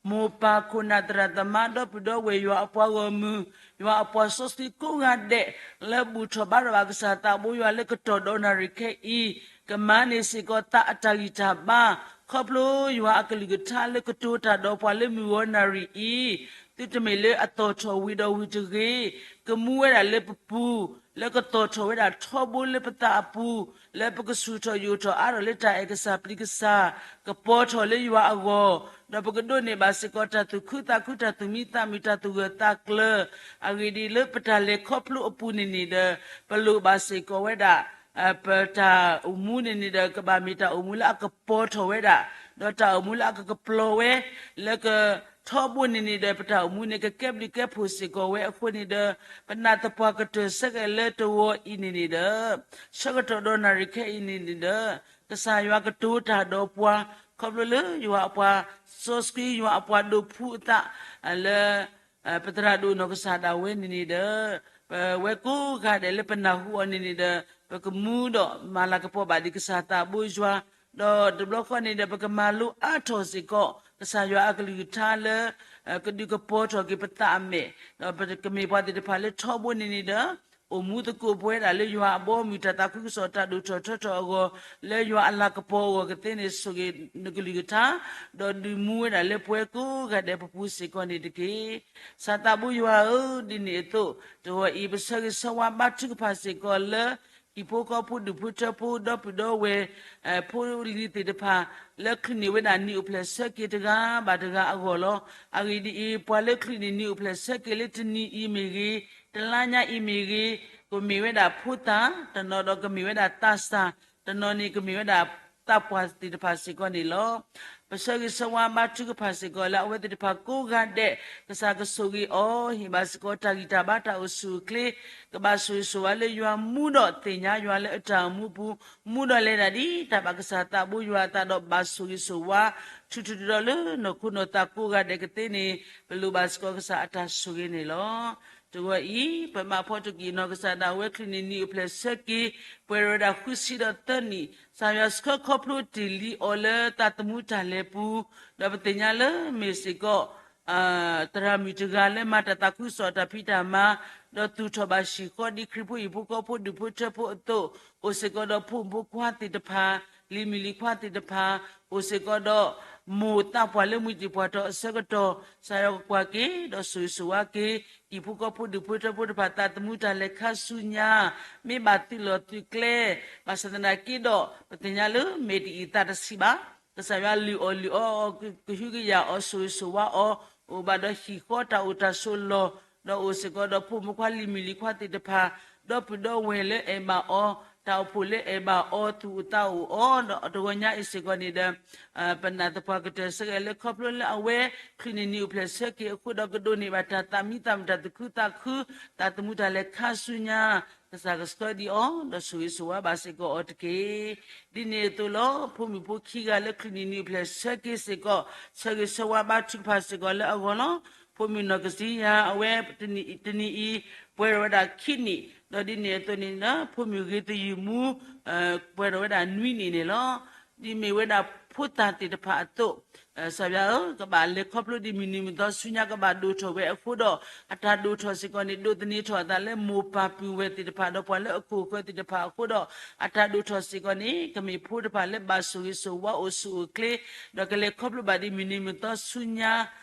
မိၢ်ပၢ်ခိၣ်နၢ်သရၣ်သမါဒီပုၢ်ဒီဝဲၢ်ယွၤအပှၤဂီၢ်မုၢ်, ယွၤအပှၤစီဆှံကိးဂၤဒဲး, လၢဘူၣ်ထီၣ်ဘါထီၣ်ဘၣ်ကစၢ်သးဘိယွၤလၢကတီၢ်ဒီးနၣ်ရံၣ်ခဲအံၤ, ကမၤန့ၢ်စ့ၢ်ကီးသးအတၢ်ဂံၢ်တၢ်ဘါ, ခီဖျိယွၤအကလုၢ်ကထါလၢကတိၤတၢ်ဒီးပှၤလၢမုၢ်ဂီၤနၣ်ရံၣ်အံၤ, သုတမ့ၢ်လၢအသီၣ်ထီၣ်ဝံၤဒီးဝံၤတဂ့ၤ, ကမူဝဲဒၣ်လၢပပူၤ, လၢကသီၣ်ထီၣ်ဝဲဒၣ်ထီဘိလၢပသးအပူၤ, လၢပကဆူၣ်ထီၣ်ယိာ်ထီၣ်အါထီၣ်လၢတၢ်အဲၣ်ကစၢ်ပျံၤကစၢ်, ကပီၤထီၣ်လၢယွၤအဂီၢ်, ဒီးပကဒိးန့ၢ်ဘၣ်စ့ၢ်ကီးတၢ်သူၣ်ခုသးခု တၢ်သူၣ်မံသးမုာ် တၢ်သူၣ်ဂၢၢ်သးကျၢၤ, အဂ့ၢ်ဒ်အံၤလၢပတၢ်လဲၤခီဖျိအပူၤန့ၣ်န့ၣ်ဒီး, ပလိၣ်ဘၣ်စ့ၢ်ကီးဝဲဒၣ် ပတၢ်အိၣ်မူန့ၣ်န့ၣ်ဒီး ကဘၣ်မ့ၢ်တၢ်အိၣ်မူလၢအကပီၤထီၣ်ဝဲဒၣ်, ဒီးတၢ်အိၣ်မူလၢအကကပျီၤဝဲ, လၢကထီဘိန့ၣ်န့ၣ်ဒီး ပတၢ်အိၣ်မူန့ၣ် ကကဲဘျုးကဲဖှိၣ်စ့ၢ်ကီးဝဲအဃိန့ၣ်ဒီး, ပနာ်သပှၢ်ကတၢၢ်ဆၢက့ၤလၢတဝီအံၤန့ၣ်န့ၣ်ဒီး, ဆၢကတီၢ်ဒီးနၣ်ရံၣ်ခဲအံၤန့ၣ်န့ၣ်ဒီး, ကစၢ်ယွၤကတိၤတၢ်ဒီးပှၤ, ခီဖျိလၢယွၤအပှၤစီဆှံ ယွၤအပှၤဒိးဖှူအသး, လၢ ပသရၣ်ဒိၣ်နီၢ်ကစၢ်ဒၣ်ဝဲန့ၣ်န့ၣ်ဒီး, ပဝဲကိးဂၤဒဲးလၢပနၢ်ဟူအီၤန့ၣ်န့ၣ်ဒီး, ပကမူဒီးမၤလၤကပီၤဘၣ်ဒံးကစၢ်သးဘိယွၤ, ဒီးတဘျီဃီန့ၣ်ဒီး ပကမၤလိအါထီၣ်စ့ၢ်ကီး ကစၢ်ယွၤအကလုၢ်ကထါလၢ ကဒုးကပီၤထီၣ်က့ၤပသးအမဲာ်, ဒီးပကမ့ၢ်ပှၤသ့ၣ်တဖၣ်လၢထီဘိန့ၣ်န့ၣ်ဒီး, အိၣ်မူသကိးပဝဲဒၣ်လၢယွၤအဘီအမုၢ် တၢ်သးခုကစီၣ်တၢ်ဒိၣ်ထီၣ်ထီထီၣ်အဂီၢ် လၢယွၤအလၤကပီၤအဂီၢ်ကသ့န့ၣ် ဆိၣ်ဂ့ၤနကလုၢ်ကထါ, ဒီးဒုးမူဝဲဒၣ်လၢပှၤကိးဂၤဒဲးပပူၤစ့ၢ်ကီးန့ၣ်တက့ၢ်. ကစၢ်သးဘိယွၤဧၢ, ဒ်န့ၣ်အသိး တဂီၤအံၤ ပဆၢဂ့ၤဆၢဝါဘါထုကဖၣ်စ့ၢ်ကီးလၢ ဟံၣ်ဖိဃီဖိဒူၣ်ဖိထၢဖိ ဒီပုၢ်ဒီဝဲၢ် ဖိလံၤသ့ၣ်တဖၣ် လၢချုးန့ၢ်ဝဲဒၣ်နံၣ်အိၣ်ဖျဲၣ်ဆၢက့ၤတဂၤဘၣ်တဂၤအဂီၢ်လီၤ. အဂ့ၢ်ဒ်အံၤ, ပှၤလၢချုးန့ၢ်နံၣ်အိၣ်ဖျဲၣ်ဆၢက့ၤလၢတနံၤအံၤမ့ၢ်ဂ့ၤ, တလါညါအံၤမ့ၢ်ဂ့ၤ, ကမ့ၢ်ဝဲဒၣ်ဖိသၣ်, တနီၤဒီးကမ့ၢ်ဝဲဒၣ်သးစၢ်, တနီၤန့ၣ်ကမ့ၢ်ဝဲဒၣ်သးပှၢ်သ့ၣ်တဖၣ်စ့ၢ်ကီးန့ၣ်လီၤ. ပဆၢဂ့ၤဆၢဝါဘါထုကဖၣ်စ့ၢ်ကီးလၢအဝဲသ့ၣ်တဖၣ်ကိးဂၤဒဲး, ကစၢ်ကဆိၣ်ဂ့ၤအီၤ, ဟ့ၣ်ဘၣ်စ့ၢ်ကီးတၢ်ဂံၢ်တၢ်ဘါတၢ်အိၣ်ဆူၣ်အိၣ်ချ့, ကဘၣ်ဆိၣ်ဂ့ၤဆိၣ်ဝါလၢယွၤမူဒီးသ့ၣ်ညါယွၤလၢအတၢ်အိၣ်မူပူၤ, မူဒီးလဲၤဒၣ်ဒ်တၢ်ဘၣ်ကစၢ်သးဘိယွၤအသးဒီးဘၣ်ဆိၣ်ဂ့ၤဆိၣ်ဝါ ထူးထူးဒီးလၢနီၢ်ခိနီၢ်သးကိးဂၤဒဲးကသ့န့ၣ် ပလိၣ်ဘၣ်စ့ၢ်ကီးကစၢ်အတၢ်ဆိၣ်ဂ့ၤန့ၣ်လီၤ. တဂီၤအံၤ ပမၤဖီတက့ၢ်နီၢ်ကစၢ်ဒၣ်ဝဲချုးန့ၢ်နံၣ်အိၣ်ဖျဲၣ်ဆၢက့ၤ ပှဲၤဒီးဝဲဒၣ်ဃုဆံဒီးသၢနံၣ်, ကစၢ်ယွၤဆှၢခီဖျိတ့ၢ်လံအီၤလၢသးသမူတၢ်လဲၤပူၤ, ဒီးပသ့ၣ်ညါလၢမ့ၢ်စ့ၢ်ကီး သရၣ်မုၣ်တဂၤလၢမၤတၢ်သးခုကစီၣ်တၢ်ဖံးတၢ်မၤ, ဒီးသူၣ်ထီၣ်ဘၣ်ဟံၣ်ဃီဒ်ခရံာ်ဖိဟံၣ်ဖိဃီဖိဒူၣ်ဖိထၢဖိအသိး, အိၣ်စ့ၢ်ကီးဒီးဖိမုၣ်ဖိခွါသ့ၣ်တဖၣ်, လံၤမုၣ်လံၤခွါသ့ၣ်တဖၣ်, အိၣ်စ့ၢ်ကီးဒီး မိၢ်သးပှၢ်လၢမုၢ်တံၢ်ပှၢ်ထီၣ်အဆၢကတီၢ်, ကစၢ်ယွၤကကွၢ်က့ၤ ဒီးဆိၣ်ဂ့ၤဆိၣ်ဝါက့ၤ ဟံၣ်ဖိဃီဖိဒူၣ်ဖိထၢဖိတဖၣ် သးသမူတၢ်လဲၤခါဆူညါ, မ့ၢ်ဘၣ်သုးလီၢ်သုးကျဲ, ဘၣ်ဆၣ်သနာ်က့ဒီး ပသ့ၣ်ညါလၢမဲာ်တအံၤသးတဆံးဘၣ်, ကစၢ်ယွၤလုၢ်အီၣ်လုၢ်အီအီၤ ကဟုကယာ်အီၤ ဆိၣ်ဂ့ၤဆိၣ်ဝါအီၤ, အိၣ်ဘၣ်ဒီးဟံၣ်ဃီတၢ်အိၣ်တၢ်ဆိးလီၢ်, ဒီးအိၣ်စ့ၢ်ကီးဒီးဖိမုၣ်ခွါလံၤမုၣ်လံၤခွါသ့ၣ်တဖၣ်, ဒီပုၢ်ဒီဝဲၢ်လၢအဲၣ်ဘၣ်အီၤ, တၢ်အိၣ်ဖှိၣ်လၢအဲၣ်ဘၣ်အီၤ သူၣ်အိၣ်သးအိၣ်အီၤ, ဒီးတဂီၤညါအံၤစ့ၢ်ကီးန့ၣ်ဒီး ပနာ်သပှၢ်ကတၢၢ်ဆၢက့ၤလၢခီဖျိလၢအဝဲ ချုးန့ၢ်နံၣ်အိၣ်ဖျဲၣ်ဆၢက့ၤအဃိဒီး ကဒိးန့ၢ်ဘၣ်တၢ်သးမံသးမုာ်တၢ်သူၣ်ခုသးခု, သးသမူတၢ်လဲၤခါဆူညါ, ကစၢ်ကဆှၢဒံးအီၤ ဒီးဆိၣ်ဂ့ၤဆိၣ်ဝါဘၣ်စ့ၢ်ကီးအီၤတက့ၢ်. ဒ်န့ၣ်အသိးလီၤ ဖိမုၣ်ဖိခံဂၤလၢချုးန့ၢ်နံၣ်အိၣ်ဖျဲၣ်ဆၢက့ၤစ့ၢ်ကီး ဆၢဂ့ၤဆၢဝါဘါထုကဖၣ်စ့ၢ်ကီးလၢအဂီၢ်လီၤ. ဖိမုၣ်နီၢ်ကစံယၤ အဝဲတနံၣ်အံၤ ပှဲၤထီၣ်ဝဲဒၣ်ခံနံၣ်, ဒီးဒ်န့ၣ်အသိးန့ၣ်ဒီး ဖိမုၣ်ဂ့ၤသယုၢ်မူ ပှဲၤထီၣ်ဝဲဒၣ်နွံနံၣ်န့ၣ်လီၤ. ဒ်မ့ၢ်ဝဲဒၣ်ဖိသၣ်သ့ၣ်တဖၣ်အသိး, ကစၢ်ယွၤဧၢ, ကဘၣ်လဲၤခီဖျိဒ်မုၢ်နံၤမုၢ်သီဆူညါ ကဘၣ်ဒိၣ်ထီၣ်ဝဲအဃိဒီး အတၢ်ဒိၣ်ထီၣ်စ့ၢ်ကီးန့ၣ် ဒိးသန့ၤထီၣ်အသးလၢမိၢ်ပၢ်ပုၢ်ဝဲၢ်သ့ၣ်တဖၣ် ဒီးပှၤလၢအခိၣ်အဃၢၤသ့ၣ်တဖၣ်အဃိဒီး အတၢ်ဒိၣ်ထီၣ်စ့ၢ်ကီးန့ၣ် ကမ့ၢ်ဖိတဖၣ်လၢဘၣ်ဆိၣ်ဂ့ၤဆိၣ်ဝါအိၣ်ဆူၣ်အိၣ်ချ့, ဒီးကလဲၤခီဖျိဘၣ်ဒ်မုၢ်နံၤမုၢ်သီဆူညါ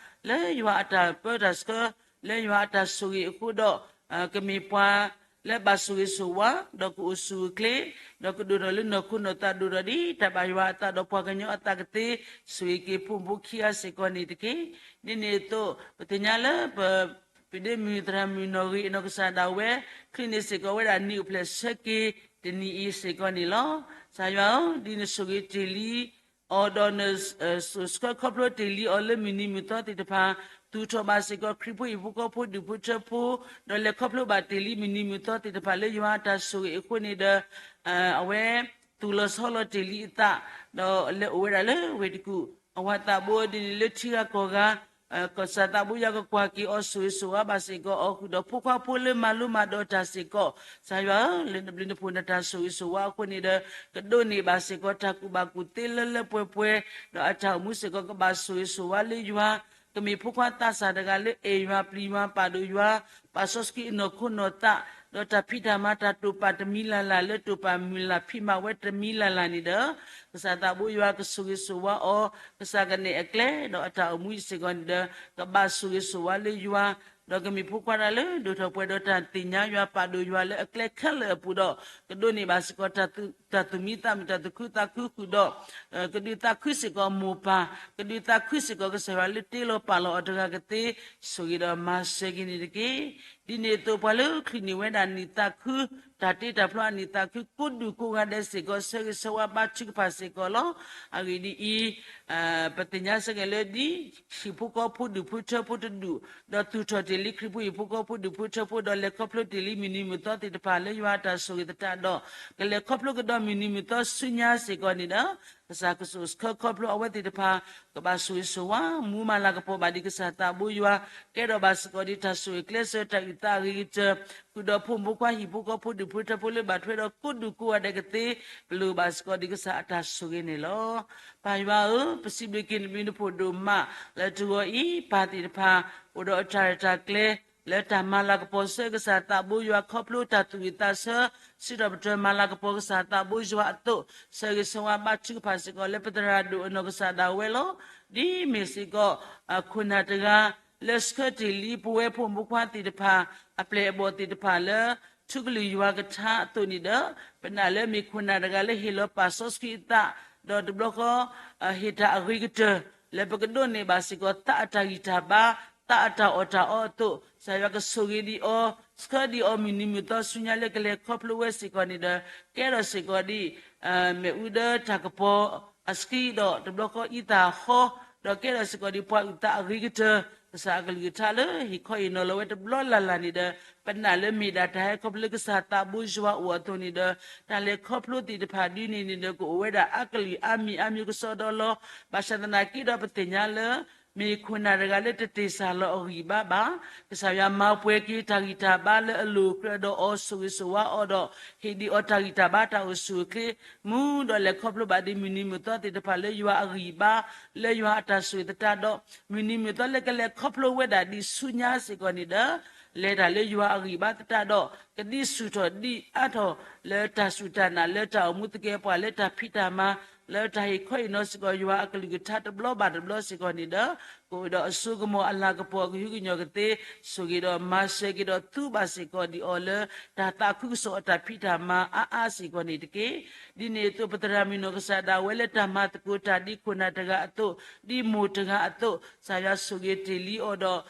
လၢယွၤအတၢ်ပၢတၢ်ဆှၢ, လၢယွၤအတၢ်ဆိၣ်ဂ့ၤအဃိဒီး ကမ့ၢ်ပှၤလၢဘၣ်ဆိၣ်ဂ့ၤဆိၣ်ဝါ, ဒီးကအိၣ်ဆူၣ်အိၣ်ချ့, ဒီးကဒိၣ်ထီၣ်လၢနီၢ်ခိနီၢ်သးဒိၣ်ထီၣ်ဒ်တၢ်ဘၣ်ယွၤအသးဒီးပှၤကညီအသးကသ့, ဆိၣ်ဂ့ၤက့ၤဖိမုၣ်ဖိခံဂၤစ့ၢ်ကီးန့ၣ်တက့ၢ်. ဒ်န့ၣ်အသိး ပသ့ၣ်ညါလၢပ ပဒ့မုၢ်သရၣ်မုၣ်နီၢ်ဂ့ၤအနီၢ်ကစၢ်ဒၣ်ဝဲ ချုးန့ၢ်စ့ၢ်ကီးဝဲဒၣ်နံၣ်အိၣ်ဖျဲၣ်ဆၢက့ၤတနံၤအံၤစ့ၢ်ကီးန့ၣ်လီၤ. ကစၢ်ယွၤဧၢ, ဒ်နဆိၣ်ဂ့ၤတ့ၢ်လံ အီၤဒီးန ဆှၢခီဖျိတ့ၢ်လံအီၤလၢမုၢ်နံၤမုၢ်သီသ့ၣ်တဖၣ်, သူၣ်ထီၣ်ဘၣ်စ့ၢ်ကီးခရံာ်ဖိဟံၣ်ဖိဃီဖိဒူၣ်ဖိထၢဖိ, ဒီးလဲၤခီဖျိဘၣ်တ့ၢ်လံမုၢ်နံၤမုၢ်သီသ့ၣ်တဖၣ်လၢယွၤအတၢ်ဆိၣ်ဂ့ၤအဃိန့ၣ်ဒီး အဝဲသူၣ်လီၤဆီလီၤတ့ၢ်လံအသး, ဒီးလဲၤအိၣ်ဝဲဒၣ်လၢဝ့ၢ်တကူၣ်, အဝၤသးဘိဒ်န့ၣ်လၢထံဂၤကီၢ်ဂၤ, ကစၢ်သးဘိယွၤကကွၢ်က့ၤအီၤ ဆိၣ်ဂ့ၤဆိၣ်ဝါဘၣ်စ့ၢ်ကီးအီၤဃုာ်ဒီး ဖိခွါဖိလၢမၤလိမၤဒိးတၢ်စ့ၢ်ကီး, ကစၢ်ယွၤဧၢ, လၢနဘျုးနဖှိၣ်နတၢ်ဆိၣ်ဂ့ၤဆိၣ်ဝါအဃိန့ၣ်ဒီး ကဒိးန့ၢ်ဘၣ်စ့ၢ်ကီးတၢ်ကူၣ်ဘၣ်ကူၣ်သ့လၢလၢပှဲၤပှဲၤ, ဒီးအတၢ်အိၣ်မူစ့ၢ်ကီးကဘၣ်ဆိၣ်ဂ့ၤဆိၣ်ဝါလၢယွၤ, ကမ့ၢ်ဖိခွါသးစၢ်တဂၤလၢအဲၣ်ယွၤပျံၤယွၤပာ်ဒိၣ်ယွၤ, ပာ်စီဆှံအနီၢ်ခိနီၢ်သး, ဒီးတၢ်ဖံးတၢ်မၤတၢ်တိာ်ပာ်တမံၤလၢ်လၢ် လၢတိာ်ပာ်မုၢ်လၢ်ဖံးမၤဝဲတမံၤလၢ်လၢ်န့ၣ်ဒီး ကစၢ်သးဘိယွၤကဆိၣ်ဂ့ၤဆိၣ်ဝါအီၤ, ကစၢ်ကနဲၣ်အကျဲ, ဒီးအတၢ်အိၣ်မူအံၤစ့ၢ်ကီးန့ၣ်ဒီး ကဘၣ်ဆိၣ်ဂ့ၤဆိၣ်ဝါလၢယွၤ, ဒီးကမ့ၢ်ဖိခွါတဂၤလၢဒိၣ်ထီၣ်ပှဲၤဒီးတၢ်သ့ၣ်ညါယွၤပာ်ဒိၣ်ယွၤလၢအကျဲခဲလၢာ်အပူၤဒီး ကဒိးန့ၢ်ဘၣ်စ့ၢ်ကီး တၢ်သူၣ်မံသးမုာ်တၢ်သူၣ်ခုသးခုဃုာ်ဒီး ကဒုးသးခုစ့ၢ်ကီးမိၢ်ပၢ်, ကဒုးသးခုစ့ၢ်ကီးကစၢ်ယွၤလၢတ့လီၤပာ်လီၤအီၤတဂၤကသ့, ဆိၣ်ဂ့ၤဒီးမၤစၢၤက့ၤန့ၣ်တက့ၢ်. ဒ်န့ၣ်အသိးပှၤလၢချုးန့ၢ်ဝဲဒၣ်နံၣ်သးခု, တၢ်တ့တၢ်ဖျီအနံၣ်သးခု ကိးဒူၣ်ကိးဂၤဒဲးစ့ၢ်ကီး ဆၢဂ့ၤဆၢဝါဘါထုကဖၣ်စ့ၢ်ကီးလီၤ. အဂ့ၢ်ဒ်အံၤ, ပသ့ၣ်ညါစ့ၢ်ကီးလၢဒ် ဟံၣ်ဖိဃီဖိဒူၣ်ဖိထၢဖိတဒူၣ်, ဒီးသူၣ်ထီၣ်တ့ၢ်လံခရံာ်ဖိဟံၣ်ဖိဃီဖိဒူၣ်ဖိထၢဖိ ဒီးလဲၤခီဖျိတ့ၢ်လံမုၢ်နံၤမုၢ်သီသ့ၣ်တဖၣ်လၢယွၤအတၢ်ဆိၣ်ဂ့ၤသတးဒီး ကလဲၤခီဖျိကဒီးမုၢ်နံၤမုၢ်သီဆူညါစ့ၢ်ကီးန့ၣ်ဒီး ကစၢ်ကဆိၣ်ဆှၢခီဖျိအဝဲသ့ၣ်တဖၣ် ကဘၣ်ဆိၣ်ဂ့ၤဆိၣ်ဝါ မူမၤလၤကပီၤဘၣ်ဒံးကစၢ်သးဘိယွၤ, ကဲထီၣ်ဘၣ်စ့ၢ်ကီးဒံးတၢ်ဆိၣ်ဂ့ၤကျဲးစၢးတၢ်အုၣ်သးအဂ့ၤကတၢၢ်, ဃုာ်ဒီးဖိမုၣ်ဖိခွါဟံၣ်ဖိဃီဖိဒူၣ်ဖိထၢဖိလၢဘၣ်ထွဲဒီးကိးဒူၣ်ကိးဂၤဒဲးကသ့, ပလိၣ်ဘၣ်စ့ၢ်ကီးဒံးကစၢ်အတၢ်ဆိၣ်ဂ့ၤန့ၣ်လီၤ. ပၢ်ယွၤဧၢ, ပစံးဘျုးက့ၤနဘျုးနဖှိၣ်ဒိၣ်မး လၢတဂီၤအံၤ ပၢ်သ့ၣ်တဖၣ် အိၣ်ဒီးအတၢ်ရဲၣ်တၢ်ကျဲၤ လၢတၢ်မၤလၤကပီၤဆၢကစၢ်သးဘိယွၤခီဖျိတၢ်သူၣ်ဝံၣ်သးဆၢ, စံးထီၣ်ပတြၢၤမၤလၤကပီၤကစၢ်သးဘိယွၤအသိး, ဆၢဂ့ၤဆၢဝါဘါထုကဖၣ်စ့ၢ်ကီးလၢပသရၣ်ဒိၣ်အနီၢ်ကစၢ်ဒၣ်ဝဲလီၤ. ဒ်မ့ၢ်စ့ၢ်ကီး ခိၣ်နၢ်တဂၤ လၢဆှၢတ့ၢ်လံပဝဲဖိမုၣ်ဖိခွါသ့ၣ်တဖၣ် အပျဲၢ်အဘီၣ်သ့ၣ်တဖၣ်လၢ ထူကလုၢ်ယွၤကထါအသိးန့ၣ်ဒီး ပနာ်လၢမ့ၢ်ခိၣ်နၢ်တဂၤလၢဟ့ၣ်လီၤပာ်စီဆှံအသး, ဒီးတဘျီဃီ ဟ့ၣ်တၢ်အဂ့ၤကတၢၢ် လၢပကဒိးန့ၢ်ဘၣ်စ့ၢ်ကီးသးအတၢ်ဂံၢ်တၢ်ဘါ, သးအတၢ်အီၣ်တၢ်အီအသိး, ကစၢ်ယွၤကဆိၣ်ဂ့ၤဒံးအီၤ, ဆှၢဒံးအီၤမုၢ်နံၤမုၢ်သီဆူညါလၢကလဲၤခီဖျိဝဲစ့ၢ်ကီးန့ၣ်ဒီး ကဲထီၣ်စ့ၢ်ကီးဒ် မ့ၣ်အူဒၢတၢ်ကပီၤအဆှံဒီး တဘျီဃီအံသၣ်ဟီ, ဒီးကဲထီၣ်စ့ၢ်ကီးဒ်ပှၤအုၣ်သးအဂ့ၤကတၢၢ်, ကစၢ်အကလုၢ်ကထါလၢဟ့ၣ်ခီဟ့ၣ်နီၤလီၤဝဲတဘျီလၢ်လၢ်န့ၣ်ဒီး ပနာ်လၢမ့ၢ်ဒၣ်တၢ်ဟဲခီဖျိလၢကစၢ်သးဘိယွၤအအိၣ်အသိးန့ၣ်ဒီး တၢ်လဲၤခီဖျိသ့ၣ်တဖၣ်ဒ်န့ၣ်န့ၣ်ဒီး ကအိၣ်ဝဲဒၣ်အါကလုာ်အါမံၤအါမံၤကစီဒီလီၤ. ဘၣ်ဆၣ်သနာ်က့ဒီး ပသ့ၣ်ညါလၢ မ့ၢ်ခိၣ်နၢ်တဂၤလၢတတ့ၢ်စၢ်လီၤအဂံၢ်ဘါဘၣ်. ကစၢ်ယွၤမၤပှဲၤက့ၤတၢ်ဂံၢ်တၢ်ဘါလၢအလိၤကြၢးဒီးအီၤ, ဆိၣ်ဂ့ၤဆိၣ်ဝါအီၤဒီး ဟ့ၣ်ဒံးအီၤတၢ်ဂံၢ်တၢ်ဘါတၢ်အိၣ်ဆူၣ်အိၣ်ချ့, မူဒီးလဲၤခီဖျိဘၣ်ဒ်မုၢ်နံၤမုၢ်သီသ့ၣ်တဖၣ်လၢယွၤအဂံၢ်ဘါ, လၢယွၤအတၢ်ဆိၣ်ဂ့ၤသတးဒီး မုၢ်နံၤမုၢ်သီလၢကလဲၤခီဖျိဝဲဒၣ်ဒ်ဆူညါစ့ၢ်ကီးန့ၣ်ဒီး လဲၤတၢ်လၢယွၤအဂံၢ်ဘါသတးဒီး ကဒံးဆူၣ်ထီၣ်ဒံးအါထီၣ်လၢတၢ်စူၢ်တၢ်နာ် လၢတၢ်အိၣ်မူသကဲးပှၤ လၢတၢ်ဖံးတၢ်မၤ လၢတၢ်ဟ့ၣ်ခီဟ့ၣ်နီၤစ့ၢ်ကီးယွၤအကလုၢ်ကထါတဘျီဘၣ်တဘျီစ့ၢ်ကီးန့ၣ်ဒီး ကအိၣ်ဒီးအစိကမီၤအလၤကပီၤအကဟုကညီၢ်ကသ့, ဆိၣ်ဂ့ၤဒီးမၤစၢၤက့ၤဒီးသူဘၣ်စ့ၢ်ကီးဒံးအီၤလၢ တၢ်သးခုကစီၣ်အတၢ်ဖံးတၢ်မၤအါအါစ့ၢ်ကီးန့ၣ်တက့ၢ်. ဒ်န့ၣ်အသိး ပသရၣ်မုၣ်နီၢ်ကစၢ်ဒၣ်ဝဲလၢတၢ်မၤသကိးတၢ်ဒ်ခိၣ်နၢ်တဂၤအသိး, ဒ်မိၢ်တဂၤအသိး, ကစၢ်ယွၤဆိၣ်ဂ့ၤတ့ၢ်လံအီၤဒီး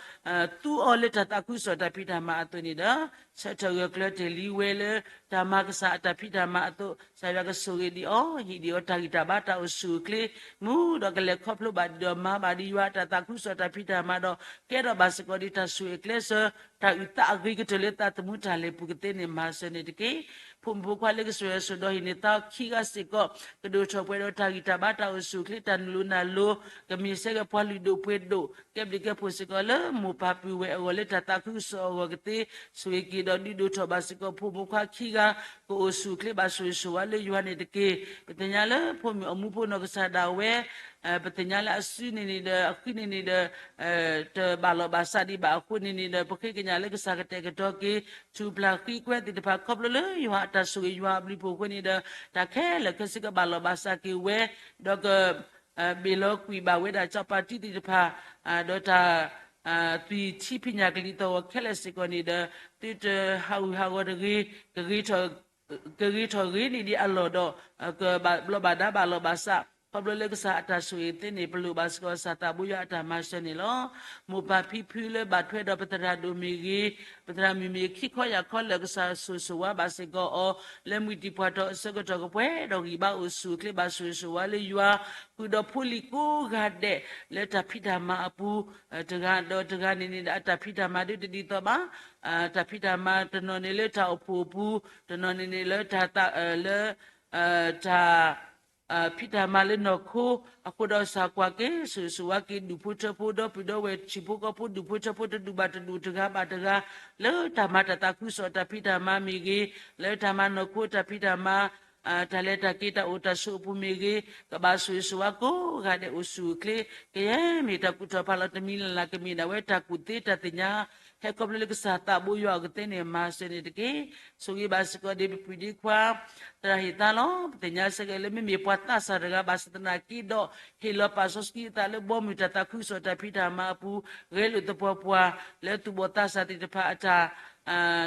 သူအီၤလၢတၢ်သးခုကစီၣ်တၢ်ဖံးတၢ်မၤအသိးန့ၣ်ဒီး ဆၢထၢၣ်ဂၢၢ်ကျၢၤတ့ၢ်လံဝဲလၢ တၢ်မၤကစၢ်အတၢ်ဖံးတၢ်မၤအသိး, ကစၢ်ယွၤကဆိၣ်ဂ့ၤဒံးအီၤ, ဟ့ၣ်ဒံးအီၤတၢ်ဂံၢ်တၢ်ဘါတၢ်အိၣ်ဆူၣ်အိၣ်ချ့, မူဒီးကလဲၤခီဖျိဘၣ်ဒံးဒီးမၤဘၣ်ဒံးယွၤအတၢ်သးခုကစီၣ်တၢ်ဖံးတၢ်မၤဒီး ကဲထီၣ်ဘၣ်စ့ၢ်ကီးဒံးတၢ်ဆိၣ်ဂ့ၤကျဲးစၢး တၢ်အုၣ်သးအဂ့ၤကတၢၢ်လၢသးသမူတၢ်လဲၤပူၤကသ့န့ၣ် မၤစၢၤန့ၣ်တက့ၢ်. ဖိမုၣ်ဖိခွါလၢကစၢၢ်ယွၤဆိၣ်ဒီးဟံးန့ၢ်သးခံဂၤစ့ၢ်ကီး ကဒိၣ်ထီၣ်ပှဲၤဒီးတၢ်ဂံၢ်တၢ်ဘါတၢ်အိၣ်ဆူၣ်အိၣ်ချ့ တၢ်နုာ်လိၤနၢ်လိၤ ကမ့ၢ်စ့ၢ်ကီးပှၤလုၢ်ဒိၣ်ပှ့ၤဒိၣ် ကဲဘျုးကဲဖှိၣ်စ့ၢ်ကီးလၢမိၢ်ပၢ်ပုၢ်ဝဲၢ်အဂီၢ်လၢတၢ်သးခုကစီၣ်အဂီၢ်ကသ့ ဆိၣ်ဂ့ၤက့ၤဒီးဒုးဒိၣ်ထီၣ်ဘၣ်စ့ၢ်ကီးဖိမုၣ်ခွါခံဂၤ ကအိၣ်ဆူၣ်အိၣ်ချ့ဘၣ်ဆိၣ်ဂ့ၤဆိၣ်ဝါလၢယွၤန့ၣ်တက့ၢ်. ပသ့ၣ်ညါလၢဖိမုၣ်အမူဖိနီၢ်ကစၢ်ဒၣ်ဝဲ ပသ့ၣ်ညါလၢအစုန့ၣ်န့ၣ်ဒီး အဃံန့ၣ်န့ၣ်ဒီး တဘၣ်လီၤဘၣ်စးဒံးဘၣ်အဃိန့ၣ်န့ၣ်ဒီး ပဃ့ကညးလၢကစၢ်ကတဲာ်ကတီၤက့ၤ ထူၣ်ဖျၢၣ်ဃံကွဲသ့ၣ်တဖၣ် ခီဖျိလၢယွၤအတၢ်ဆိၣ်ဂ့ၤယွၤအဘျုးအဖှိၣ်အဃိန့ၣ်ဒီး တၢ်ခဲလၢာ်ခဲဆ့ကဘၣ်လီၤဘၣ်စးက့ၤဝဲ ဒီးက ဘ့ၣ်လီၤကွံာ်ဘၣ်ဝဲဒၣ်စီၤပၤတံသ့ၣ်တဖၣ် ဒီးတၢ် သွံၣ်ထံဖံးညၣ်ကလံၤသီၣ်ဂီၤခဲလၢာ်စ့ၢ်ကီးန့ၣ်ဒီး သုတဟးဂူာ်ဟးဂီၤတဂ့ၤ, ကဂ့ၤထီၣ်ဂ့ၤန့ၢ်ဒံးအလီၢ်ဒီး ကဘၣ်ဘျီးဘၣ်ဒါဘၣ်လီၤဘၣ်စး ခီဖျိလၢကစၢ်အတၢ်ဆိၣ်ဂ့ၤသ့န့ၣ် ပလိၣ်ဘၣ်စ့ၢ်ကီးကစၢ်သးဘိယွၤအတၢ်မၤစၢၤန့ၣ်လီၤ. မိၢ်ပၢ်ဖံဖုလၢဘၣ်ထွဲဒီးပသရၣ်ဒိၣ်မ့ၢ်ဂ့ၤ, ပသရၣ်မုၣ်မ့ၢ်ဂ့ၤ ခံခီယၢ်ခီလၢာ် ကစၢ်ဆိၣ်ဂ့ၤဆိၣ်ဝါဘၣ်စ့ၢ်ကီးအီၤ လၢမုၢ်တံၢ်ပှၢ်ထီၣ်အဆၢကတီၢ်ကပှဲၤဒီးဂံၢ်ဘါအိၣ်ဆူၣ်အိၣ်ချ့ဘၣ်ဆိၣ်ဂ့ၤဆိၣ်ဝါလၢယွၤ ဃုာ်ဒီးဖိလံၤကိးဂၤဒဲး လၢတၢ်ဖံးတၢ်မၤအပူၤ တဂၤဒီးတဂၤန့ၣ်န့ၣ်ဒီး အတၢ်ဖံးတၢ်မၤဒ်တဒ်သိးဘၣ် တၢ်ဖံးတၢ်မၤတနီၤန့ၣ်လၢတၢ်အိၣ်ဖှိၣ်အပူၤ, တနီၤန့ၣ်န့ၣ်လၢတၢ်သးလၢ တၢ် ဖံးတၢ်မၤလၢနီၢ်ခိ အဃိဒီးစၢ်ကွၢ်က့ၤ ဆိၣ်ဂ့ၤဆိၣ်ဝါက့ၤ ဒူၣ်ဖိထၢဖိ ဒီပုၢ်ဒီဝဲၢ် ထံဖိကီၢ်ဖိ ဒူၣ်ဖိထၢဖိ တဒူၣ်ဘၣ်တဒူၣ် တဂၤဘၣ်တဂၤ လၢတၢ်မၤတၢ်သးခုကစီၣ်တၢ်ဖံးတၢ်မၤမ့ၢ်ဂ့ၤ, လၢတၢ်မၤနီၢ်ခိတၢ်ဖံးတၢ်မၤ တၢ်လဲၤတၢ်က့ၤတၢ်အိၣ်တၢ်ဆိးအပူၤမ့ၢ်ဂ့ၤ, ကဘၣ်ဆိၣ်ဂ့ၤဆိၣ်ဝါကိးဂၤဒဲးအိၣ်ဆူၣ်အိၣ်ချ့, ကယဲၢ်မ့ၢ်တၢ်ကူၣ်ထီၣ်ဖးလီၤတမံၤလၢ်လၢ် ကမ့ၢ်ဒၣ်ဝဲတၢ်ကူၣ်သ့တၢ်သ့ၣ်ညါ ဟဲခီဖျိလၢကစၢ်သးဘိယွၤအကသ့န့ၣ် မၤစၢၤန့ၣ်တက့ၢ်. ဆိၣ်ဂ့ၤဘၣ်စ့ၢ်ကီးဒံးပပုၢ်ဒံးခွါ သရၣ်ဟ့ၣ်သါလီၤ. ပသ့ၣ်ညါစ့ၢ်ကီးလၢမ့မ့ၢ်ပှၤသးစၢ်တဂၤဘၣ်ဆၣ်သနာ်က့ဒီး ဟ့ၣ်လီၤပာ်စီဆှံအသးလၢဘီမုၢ်တၢ်သးခုကစီၣ်တၢ်ဖံးတၢ်မၤအပူၤ ဂဲၤလိာ်သပှၢ်ပှၢ် လၢသူၣ်ဘီၣ်သးစၢ်သ့ၣ်တဖၣ်အတၢ်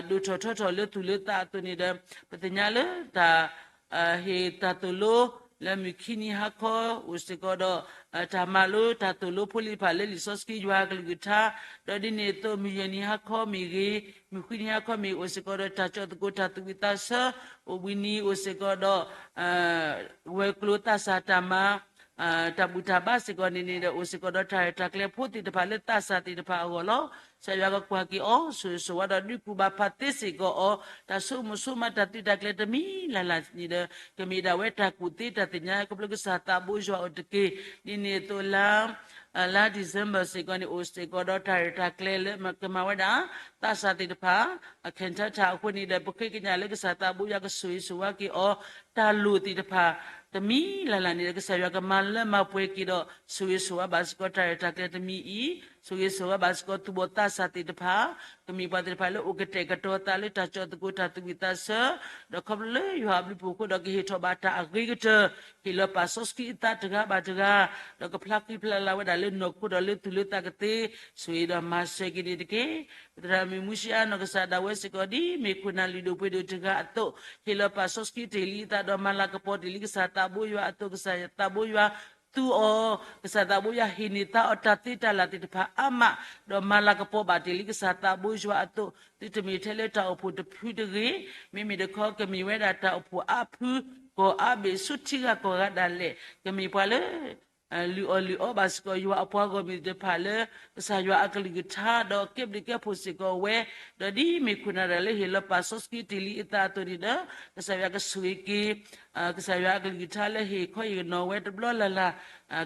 ဒိၣ်ထီၣ်ထီထီၣ်လၢသူၣ်လၢသးအသိးန့ၣ်ဒီး ပသ့ၣ်ညါလၢတၢ် ဟ့ၣ်တၢ်သိၣ်လိ လၢမုၢ်ခံနံၤဟါခီအိၣ်စ့ၢ်ကီးဒီး တၢ်မၤလိတၢ်သိၣ်လိဖိလံၤတဖၣ်လၢလံာ်စီဆှံယွၤအကလုၢ်ကထါ, ဒီးဒ်န့ၣ်အသိး မုၢ်ယဲၢ်နံၤဟါခီမ့ၢ်ဂ့ၤ, မုၢ်ဃုနံၤဟါခီမ့ၢ်ဂ့ၤ အိၣ်စ့ၢ်ကီးဒီးတၢ်ကၠီသကိးတၢ်သူၣ်ဝံၣ်သးဆၢ, အိၣ်ဘှံးနံၤအိၣ်စ့ၢ်ကီးဒီး ဝဲၤကျိၤသးစၢ်တၢ်မၤ တၢ်ဘူၣ်တၢ်ဘါစ့ၢ်ကီးန့ၣ်န့ၣ်ဒီး အိၣ်စ့ၢ်ကီးဒီးတၢ်ရဲၣ်တၢ်ကျဲၤဖိသ့ၣ်တဖၣ်လၢသးစၢ်သ့ၣ်တဖၣ်အဂီၢ်လီၤ. ကစၢ်ယွၤကကွၢ်က့ၤအီၤ ဆိၣ်ဂ့ၤဆိၣ်ဝါဒီးဒုးကူၣ်ဘၣ်ဖးသ့စ့ၢ်ကီးအီၤ တၢ်ဆိကမိၣ်ဆိကမးတၢ်သုးတၢ်ကျဲၤတမံၤလၢ်လၢ်န့ၣ်ဒီး ကမ့ၢ်ဒၣ်ဝဲတၢ်ကူၣ်သ့တၢ်သ့ၣ်ညါ ခီဖျိကစၢ်သးဘိယွၤအိၣ်တက့ၢ်. ဒ်န့ၣ်အသိးလါ လါ December စ့ၢ်ကီးန့ၣ် အိၣ်စ့ၢ်ကီးဒီးတၢ်ရဲၣ်တၢ်ကျဲၤလၢကမၤဝဲဒၣ် သးစၢ်သ့ၣ်တဖၣ် အ cantata အဃိန့ၣ်ဒီး ပဃ့ကညးလၢကစၢ်သးဘိယွၤကဆိၣ်ဂ့ၤဆိၣ်ဝါက့ၤအီၤ တၢ်လိၣ်သ့ၣ်တဖၣ် တမံၤလၢ်လၢ်န့ၣ်ဒီး ကစၢ်ယွၤကမၤလၢမၤပှဲၤက့ၤဒီး ဆိၣ်ဂ့ၤဆိၣ်ဝါဘၣ်စ့ၢ်ကီးတၢ်ရဲၣ်တၢ်ကျဲၤတမံၤအံၤ, ဆိၣ်ဂ့ၤဆိၣ်ဝါဘၣ်စ့ၢ်ကီးသူၣ်ဘီၣ်သးစၢ်သ့ၣ်တဖၣ်, ကမ့ၢ်ပှၤသ့ၣ်တဖၣ်လၢအိၣ်ကတဲာ်ကတီၤသးလၢတၢ်ကၠီၣ်သကိးတၢ်သူၣ်ဝံၣ်သးဆၢ, ဒီးခီဖျိလၢယွၤအဘျုးအဖှိၣ်အဃိဒီး ကဟ့ၣ်ထီၣ်ဘၣ်တၢ်အဂ့ၤကတၢၢ်, ဟ့ၣ်လီၤပာ်စီဆှံအသးတဂၤဘၣ်တဂၤ, ဒီးကဖျါဃံဖျါလၤဝဲဒၣ်လၢနီၢ်ခိဒီးလၢသူၣ်လၢသးကသ့, ဆိၣ်ဂ့ၤဒီးမၤစၢၤက့ၤန့ၣ်တက့ၢ်. ပသရၣ်မုၣ်မူၡံအါနီၢ်ကစၢ်ဒၣ်ဝဲစ့ၢ်ကီး ဒ်မ့ၢ်ခိၣ်နၢ်လုၢ်ဒိၣ်ပှ့ၤဒိၣ်တဂၤအသိး, ဟ့ၣ်လီၤပာ်စီဆှံတ့ၢ်လံအသးဒီးမၤလၤကပီၤတ့ၢ်လံကစၢ်သးဘိယွၤအသိး, ကစၢ်သးဘိယွၤသူအီၤ, ကစၢ်သးဘိယွၤဟ့ၣ်န့ၢ်သါအီၤတၢ်သ့တၢ်လၤသ့ၣ်တဖၣ်အါမး, ဒီးမၤလၤကပီၤဘၣ်တ့ၢ်လံကစၢ်သးဘိယွၤအသိး, သုတမ့ၢ်ထဲလၢတၢ်အိၣ်ဖှိၣ်တဖုတဂ့ၤ, မ့မ့ၢ်တခီကမ့ၢ်ဝဲဒၣ်တၢ်အိၣ်ဖှိၣ်အါဖု, ကီၢ်အါဘ့ၣ်ဆူထံဂၤကီၢ်ဂၤဒၣ်လဲာ်, ကမ့ၢ်ပှၤလၢ လုၢ်အီၣ်လုၢ်အီဘၣ်စ့ၢ်ကီးယွၤအပှၤဂီၢ်မုၢ်သ့ၣ်တဖၣ်လၢ ကစၢ်ယွၤအကလုၢ်ကထါ ဒီးကဲဘျုးကဲဖှိၣ်စ့ၢ်ကီးဝဲ, ဒီးဒ်မ့ၢ်ခိၣ်နၢ်တဂၤလၢဟ့ၣ်လီၤပာ်စီဆှံတ့ၢ်လံအသးအသိးန့ၣ်ဒီး ကစၢ်ယွၤကဆိၣ်ဂ့ၤက့ၤ ကစၢ်ယွၤအကလုၢ်ကထါလၢဟ့ၣ်ခီဟ့ၣ်နီၤဝဲတဘျီလၢ်လၢ်,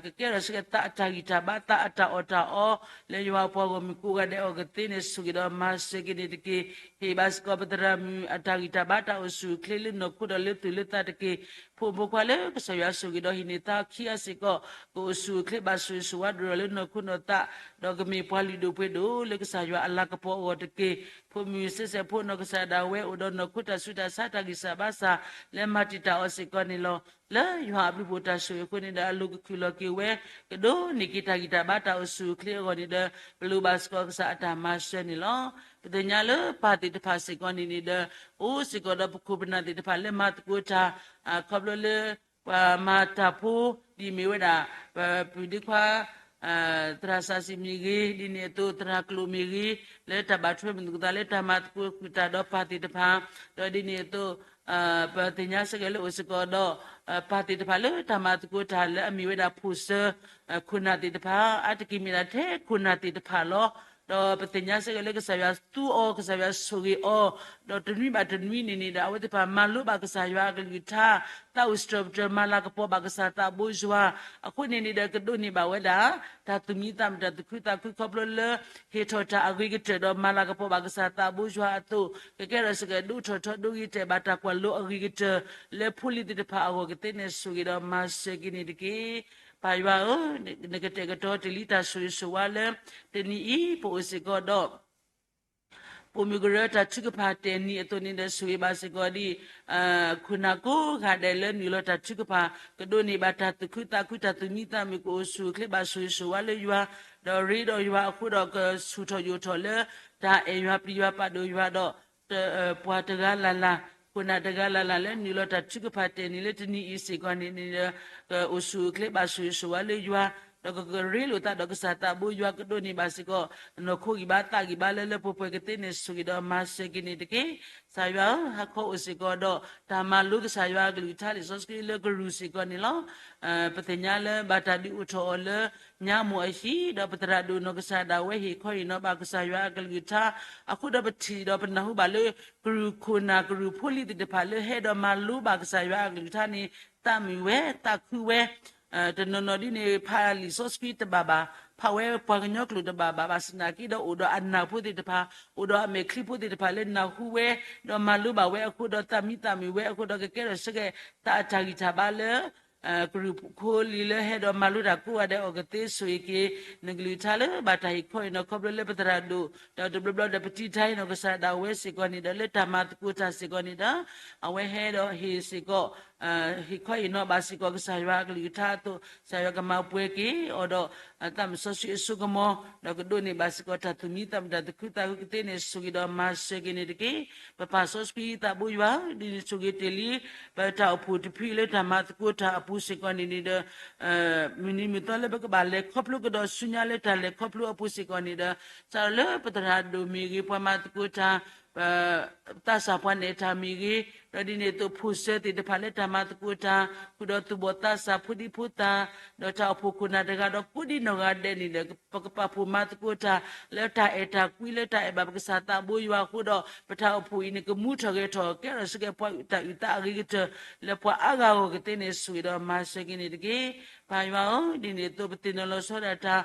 ကကဲထီၣ်စ့ၢ်ကီးသးအတၢ်ဂံၢ်တၢ်ဘါ သးအတၢ်အီၣ်တၢ်အီ, လၢယွၤအပှၤဂီၢ်မုၢ်ကိးဂၤဒဲးအဂီၢ်သ့န့ၣ် ဆိၣ်ဂ့ၤဒီးမၤစၢၤက့ၤန့ၣ်တက့ၢ်. ဟ့ၣ်ဘၣ်စ့ၢ်ကီးပသရၣ်မုၣ်အတၢ်ဂံၢ်တၢ်ဘါတၢ်အိၣ်ဆူၣ်အိၣ်ချ့လၢနီၢ်ခိဒီးလၢသူၣ်လၢသးတက့ၢ်. ဖိမုၣ်ဖိခွါလၢကစၢ်ယွၤဆိၣ်ဂ့ၤဒီးဟ့ၣ်န့ၢ်သါအခံဂၤစ့ၢ်ကီး ကအိၣ်ဆူၣ်အိၣ်ချ့ဘၣ်ဆိၣ်ဂ့ၤဆိၣ်ဝါဒိၣ်ဒီးလၢနီၢ်ခိနီၢ်သး, ဒီးကမ့ၢ်ပှၤလုၢ်ဒိၣ်ပှ့ၤဒိၣ်လၢကစၢ်ယွၤအလၤကပီၤအဂီၢ်တက့ၢ်. ဖိမုၣ်စဲးစဲးဖိနီၢ်ကစၢ်ဒၣ်ဝဲအိၣ်ဒီးနီၢ်ခိတၢ်ဆူးတၢ်ဆါတၢ်ဂံၢ်စၢ်ဘါစၢ် လၢမၤတံာ်တာ်အီၤစ့ၢ်ကီးန့ၣ်လီၤ. လၢယွၤအဘျုးအဖှိၣ်တၢ်ဆိၣ်ဂ့ၤအဃိန့ၣ်ဒီး အလိၤကခုၣ်လီၤက့ၤဝဲ ကဒိးန့ၢ်က့ၤတၢ်ဂံၢ်တၢ်ဘါတၢ်အိၣ်ဆူၣ်အိၣ်ချ့အဂီၢ်န့ၣ်ဒီး ပလိၣ်ဘၣ်စ့ၢ်ကီးကစၢ်အတၢ်မၤစၢၤန့ၣ်လီၤ. ပသ့ၣ်ညါလၢပၢ်သ့ၣ်တဖၣ်စ့ၢ်ကီးန့ၣ်န့ၣ်ဒီး အိၣ်စ့ၢ်ကီးဒီးပခိၣ်ပနၢ်သ့ၣ်တဖၣ်လၢမၤသကိးတၢ် ခီဖျိလၢ ပှၤမၤတၢ်ဖိ ဒ်မ့ၢ်ဝဲဒၣ် ပပုၢ်ဒ့ခွါ သရၣ်စၢ်စံးမ့ၢ်ဂ့ၤ, ဒ်န့ၣ်အသိးသရၣ်ကျိာ်မ့ၢ်ဂ့ၤ, လၢတၢ်ဘၣ်ထွဲမုၢ်သူၣ်ကသးလၢတၢ်မၤသကိးဃုာ်တၢ်ဒီးပၢ်သ့ၣ်တဖၣ်, ဒီးဒ်န့ၣ်အသိး ပသ့ၣ်ညါစ့ၢ်ကီးလၢအိၣ်စ့ၢ်ကီးဒီး ပၢ်သ့ၣ်တဖၣ်လၢတၢ်မၤသကိးတၢ်လၢအမ့ၢ်ဝဲဒၣ်ဖိၣ်စၢၤ ခိၣ်နၢ်သ့ၣ်တဖၣ်, အါတက့ၢ်မ့ၢ်ဒၣ်ထဲခိၣ်နၢ်သ့ၣ်တဖၣ်လီၤ. ဒီးပသ့ၣ်ညါစ့ၢ်ကီးလၢကစၢ်ယွၤသူအီၤ, ကစၢ်ယွၤဆိၣ်ဂ့ၤအီၤ, ဒီးတနွံဘၣ်တနွံန့ၣ်န့ၣ်ဒီး အဝဲသ့ၣ်တဖၣ်မၤလိဘၣ်ကစၢ်ယွၤအကလုၢ်ကထါ, သးအိၣ်စတြၢၣ်ပတြၢၢ်မၤလၤကပီၤဘၣ်ကစၢ်သးဘိယွၤ, အဃိန့ၣ်န့ၣ်ဒီး ကဒိးန့ၢ်ဘၣ်ဝဲဒၣ် တၢ်သူၣ်မံသးမုာ်တၢ်သူၣ်ခုသးခုခီဖျိလၢ ဟ့ၣ်ထီၣ်တၢ်အဂ့ၤကတၢၢ်ဒီးမၤလၤကပီၤဘၣ်ကစၢ်သးဘိယွၤအသိး, ကကဲထီၣ်စ့ၢ်ကီးဒိၣ်ထီၣ်ထီဒိၣ်ဂ့ၤတဲာ်ဘၣ်တၢ်ကွၢ်လိအဂ့ၤကတၢၢ် လၢဖိလံၤသ့ၣ်တဖၣ်အဂီၢ်ကသ့န့ၣ်ဆိၣ်ဂ့ၤဒီးမၤစၢၤက့ၤန့ၣ်တက့ၢ်. ပၢ်ယွၤဧၢ, နကတဲာ်ကတီၤတ့ၢ်လံတၢ်ဆိၣ်ဂ့ၤဆိၣ်ဝါလၢ တနံၤအံၤ ပအိၣ်စ့ၢ်ကီးဒီး ပိာ်မုၣ်ကရၢတၢ်ထုကဖၣ်တဲာ်နံၤအသိးန့ၣ်ဒီး ဆိၣ်ဂ့ၤဘၣ်စ့ၢ်ကီးဒ် ခိၣ်နၢ်ကိးဂၤဒဲးလၢနုာ်လီၤတၢ်ထုကဖၣ် ကဒိးန့ၢ်ဘၣ်တၢ်သူၣ်ခုသးခုတၢ်သူၣ်မံသးမုာ် ကအိၣ်ဆူၣ်အိၣ်ချ့ဘၣ်ဆိၣ်ဂ့ၤဆိၣ်ဝါလၢယွၤ, ဒီးရ့ဒီးယွၤအဃိဒီးကဆူၣ်ထီၣ်ယိာ်ထီၣ်လၢ တၢ်အဲၣ်ယွၤပျံၤယွၤပာ်ဒိၣ်ယွၤဒီး ပှၤတဂၤလၢ်လၢ်, ခိၣ်နၢ်တဂၤလၢ်လၢ်လၢနုာ်လီၤတၢ်ထုကဖၣ်တဲာ်နံၤလၢတနံၤအံၤစ့ၢ်ကီးန့ၣ်န့ၣ်ဒီး ကအိၣ်ဆူၣ်အိၣ်ချ့ဘၣ်ဆိၣ်ဂ့ၤဆိၣ်ဝါလၢယွၤ, ဒီးကကရ့လိာ်သးဒီးကစၢ်သးဘိယွၤကဒိးန့ၢ်ဘၣ်စ့ၢ်ကီး နီၢ်ခိဂံၢ်ဘါသးဂံၢ်ဘါလၢလၢပှဲၤပှဲၤကသ့န့ၣ် ဆိၣ်ဂ့ၤဒီးမၤစၢၤက့ၤန့ၣ်တက့ၢ်. ကစၢ်ယွၤဧၢ, ဟါခီအိၣ်စ့ၢ်ကီးဒီး တၢ်မၤလိကစၢ်ယွၤအကလုၢ်ကထါလံာ်စီဆှံလၢကရူၢ်စ့ၢ်ကီးန့ၣ်လီၤ. ပသ့ၣ်ညါလၢဘၣ်တၢ်ဒုးအိၣ်ထီၣ်အီၤလၢ ညါမိၢ်အဟံၣ်, ဒီးပသရၣ်ဒိၣ်နီၢ်ကစၢ်ဒၣ်ဝဲဟ့ၣ်ခီဟ့ၣ်နီၤဘၣ်ကစၢ်ယွၤအကလုၢ်ကထါ, အဃိဒီးပထံၣ်ဒီးပနၢ်ဟူဘၣ်လၢ ကရူၢ်ခိၣ်နၢ်ကရူၢ်ဖိလံၤသ့ၣ်တဖၣ်လၢဟဲဒီးမၤလိဘၣ်ကစၢ်ယွၤအကလုၢ်ကထါန့ၣ် သးမုာ်ဝဲ, သးခုဝဲ, တနီၤနီၤဒ်န့ၣ် ဖးလံာ်စီဆှံတဘၣ်ဘၣ်, ဖးဝဲပှၤကညီကျိာ်တဘၣ်ဘၣ်, ဘၣ်ဆၣ်သနာ်က့ဒီးအိၣ်ဒီးအနၢ်ဖိသ့ၣ်တဖၣ်, အိၣ်ဒီးအမဲာ်ချံဖိသ့ၣ်တဖၣ်လၢနၢ်ဟူဝဲ, ဒီးမၤလိဘၣ်ဝဲအဃိဒီးသးမံသးမုာ်ဝဲအဃိဒီး ကကဲထီၣ်စ့ၢ်ကီး သးအတၢ်ဂံၢ်တၢ်ဘါလၢ ကရူၢ်ဖိလံၤလၢဟဲဒီးမၤလိတၢ်ကိးဂၤဒဲးအဂီၢ်ကသ့ဆိၣ်ဂ့ၤက့ၤ နကလုၢ်ကထါလၢဘၣ်တၢ်ဟ့ၣ်ခီဟ့ၣ်နီၤခီဖျိလၢပသရၣ်ဒိၣ်, ဒီးတဘျီဘျီဒီးပတံၤတၢ်အံၤနီၢ်ကစၢ်ဒၣ်ဝဲစ့ၢ်ကီးန့ၣ်ဒီး လၢတၢ်မၤသကိးတၢ်စ့ၢ်ကီးန့ၣ်ဒီး အဝဲဟဲဒီးဟ့ၣ်စ့ၢ်ကီး ဟ့ၣ်ခီဟ့ၣ်နီၤဘၣ်စ့ၢ်ကီးကစၢ်ယွၤအကလုၢ်ကထါအသိး ကစၢ်ယွၤကမၤပှဲၤက့ၤအီၤဒီး သးမုၢ်စီဆှံအစိကမီၤ, ဒီးကဒိးန့ၢ်ဘၣ်စ့ၢ်ကီးတၢ်သူၣ်မံသးမုာ်တၢ်သူၣ်ခုသးခုကသ့န့ၣ် ဆိၣ်ဂ့ၤဒီးမၤစၢၤက့ၤန့ၣ်တက့ၢ်. ပပၢ်စီဆှံသးဘိယွၤ ဒ်န့ၣ်ဆိၣ်ဂ့ၤတ့ၢ်လံ ပတၢ်အိၣ်ဖှိၣ်တဖုလၢတၢ်မၤသကိးတၢ်အပူၤစ့ၢ်ကီးန့ၣ်န့ၣ်ဒီး မုၢ်နံၤမုၢ်သီလၢပကဘၣ်လဲၤခီဖျိကဒီးဆူညါလၢတၢ်လဲၤခီဖျိအပူၤစ့ၢ်ကီးန့ၣ်ဒီး စးထီၣ်လၢပသရၣ်ဒိၣ်မ့ၢ်ဂ့ၤ ပှၤမၤသကိးတၢ် သးစၢ်ပှၤနဲၣ်တၢ်မ့ၢ်ဂ့ၤ, ဒီးဒ်န့ၣ်အသိးဖိၣ်စၢၤသ့ၣ်တဖၣ်လၢတၢ်မၤသကိးတၢ် ဃုာ်ဒီးသူၣ်ဘီၣ်သးစၢ်ဖိဒံဖိသၣ်, ဒီးတၢ်အိၣ်ဖှိၣ်ခိၣ်နၢ်တဂၤဒီးကိးဒံနီၢ်ဂၤဒဲးန့ၣ်ဒီး ပကပာ်ဖှိၣ်မၤသကိးတၢ် လၢတၢ်အဲၣ်တၢ်ကွံလၢတၢ်အဲၣ်ဘၣ်ပကစၢ်သးဘိယွၤအဃိဒီး ပတၢ်အိၣ်ဖှိၣ်အံၤန့ၣ် ကမူထီၣ်ဂဲၤထီၣ် ကဲထီၣ်စ့ၢ်ကီးပှၤတၢ်အုၣ်သးအဂ့ၤကတၢၢ် လၢပှၤအါဂၤအဂီၢ်ကသ့န့ၣ် ဆိၣ်ဂ့ၤဒီးမၤစၢၤက့ၤန့ၣ်တက့ၢ်. ပၢ်ယွၤဧၢ, ဒ်န့ၣ်အသိးပသ့ၣ်နီၣ်လီၤဆီဒၣ်တၢ်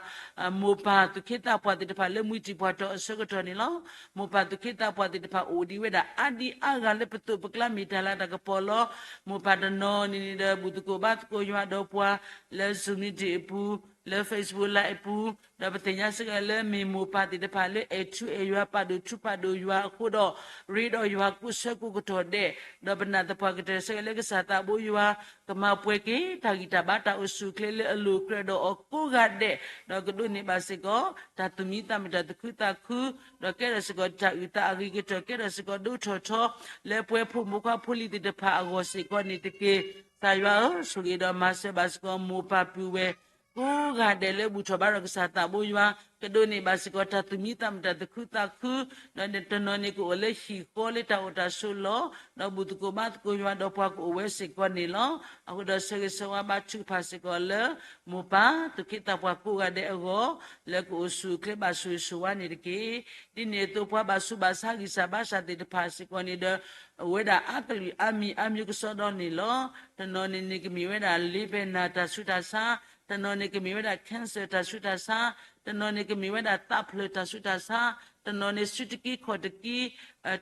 မိၢ်ပၢ်သူၣ်က့သးပှၢ်သ့ၣ်တဖၣ်လၢမှံတံၢ်ပှၢ်တီၤအဆၢကတီၢ်န့ၣ်လီၤ. မိၢ်ပၢ်သူၣ်က့သးပှၢ်သ့ၣ်တဖၣ်အိၣ်ဒံးဝဲဒၣ်အါဒံအါဂၤလၢပသိးပကျါ မ့ၢ်တၢ်လၤတၢ်ကပီၤလီၤ. မိၢ်ပၢ်တနီၤန့ၣ်န့ၣ်ဒီး ဘူၣ်သကိးဘါသကိးယွၤဒီးပှၤ လၢ Zoom meeting အပူၤ, လၢ Facebook Live အပူၤ, ဒီးပသ့ၣ်ညါစ့ၢ်ကီးလၢမ့ၢ်မိၢ်ပၢ်သ့ၣ်တဖၣ်လၢအဲၣ်ထူအဲၣ်ယွၤ ပာ်ဒိၣ်ထူပာ်ဒိၣ်ယွၤအဃိဒီး ရ့ဒီးယွၤကိးဆၢကိးကတီၢ်ဒဲး, ဒီးပနာ်သပှၢ်ကတၢၢ်စ့ၢ်ကီးလၢကစၢ်သးဘိယွၤ ကမၤပှဲၤက့ၤတၢ်ဂံၢ်တၢ်ဘါတၢ်အိၣ်ဆူၣ်အိၣ်ချ့လၢအလိၤကြၢးဒီးအီၤကိးဂၤဒဲး, ဒီးကဒိးန့ၢ်ဘၣ်စ့ၢ်ကီး တၢ်သူၣ်မံသးမုာ်တၢ်သူၣ်ခုသးခု, ဒီးကဲထီၣ်စ့ၢ်ကီးတၢ်အုၣ်သးအဂ့ၤကတၢၢ် ကဲထီၣ်စ့ၢ်ကီးဒိထီၣ်ထီ လၢပှဲၤဖိမုၣ်ဖိခွါဖိလံၤသ့ၣ်တဖၣ်အဂီၢ်စ့ၢ်ကီးန့ၣ်တက့ၢ်. ကစၢ်ယွၤဧၢ, ဆိၣ်ဂ့ၤဒီးမၤစၢၤဘၣ်စ့ၢ်ကီးမိၢ်ပၢ်ပုၢ်ဝဲၢ် ကိးဂၤဒဲးလၢဘူၣ်ထီၣ်ဘါထီၣ်ကစၢ်သးဘိယွၤ, ကဒိးန့ၢ်ဘၣ်စ့ၢ်ကီးတၢ်သူၣ်မံသးမုာ်တၢ်သူၣ်ခုသးခု, ဒီးတနီၤန့ၣ်ကအိၣ်လၢဟံၣ်ဃီလၢတၢ်အိၣ်တၢ်ဆိးလီၤ, ဒီးဘူၣ်သကိးဘါသကိးယွၤဒီးပှၤကအိၣ်ဝဲစ့ၢ်ကီးန့ၣ်လီၤ. အဃိဒီးဆၢဂ့ၤဆၢဝါဘါထုကဖၣ်စ့ၢ်ကီးလၢ မိၢ်ပၢ်သူၣ်က့သးပှၢ်ကိးဂၤဒဲးအဂီၢ်, လၢကအိၣ်ဆူၣ်အိၣ်ချ့ဘၣ်ဆိၣ်ဂ့ၤဆိၣ်ဝါန့ၣ်တက့ၢ်. ဒ်န့ၣ်အသိးပှၤဘၣ်ဆူးဘၣ်ဆါဂံၢ်စၢ်ဘါစၢ်သ့ၣ်တဖၣ်စ့ၢ်ကီးန့ၣ်ဒီး အိၣ်ဝဲဒၣ်အါကလုာ်အါမံၤအါမံၤကစီဒီန့ၣ်လီၤ. တနီၤန့ၣ်န့ၣ်ကမ့ၢ်ဝဲဒၣ် လ့ပယ်နာ် တၢ်ဆူးတၢ်ဆါ, တနီၤန့ၣ်ကမ့ၢ်ဝဲဒၣ် cancer တၢ်ဆူးတၢ်ဆါ, တနီၤန့ၣ်ကမ့ၢ်ဝဲဒၣ်သးဖျၢၣ်တၢ်ဆူးတၢ်ဆါ, တနီၤန့ၣ်စုတက့ခီၣ်တက့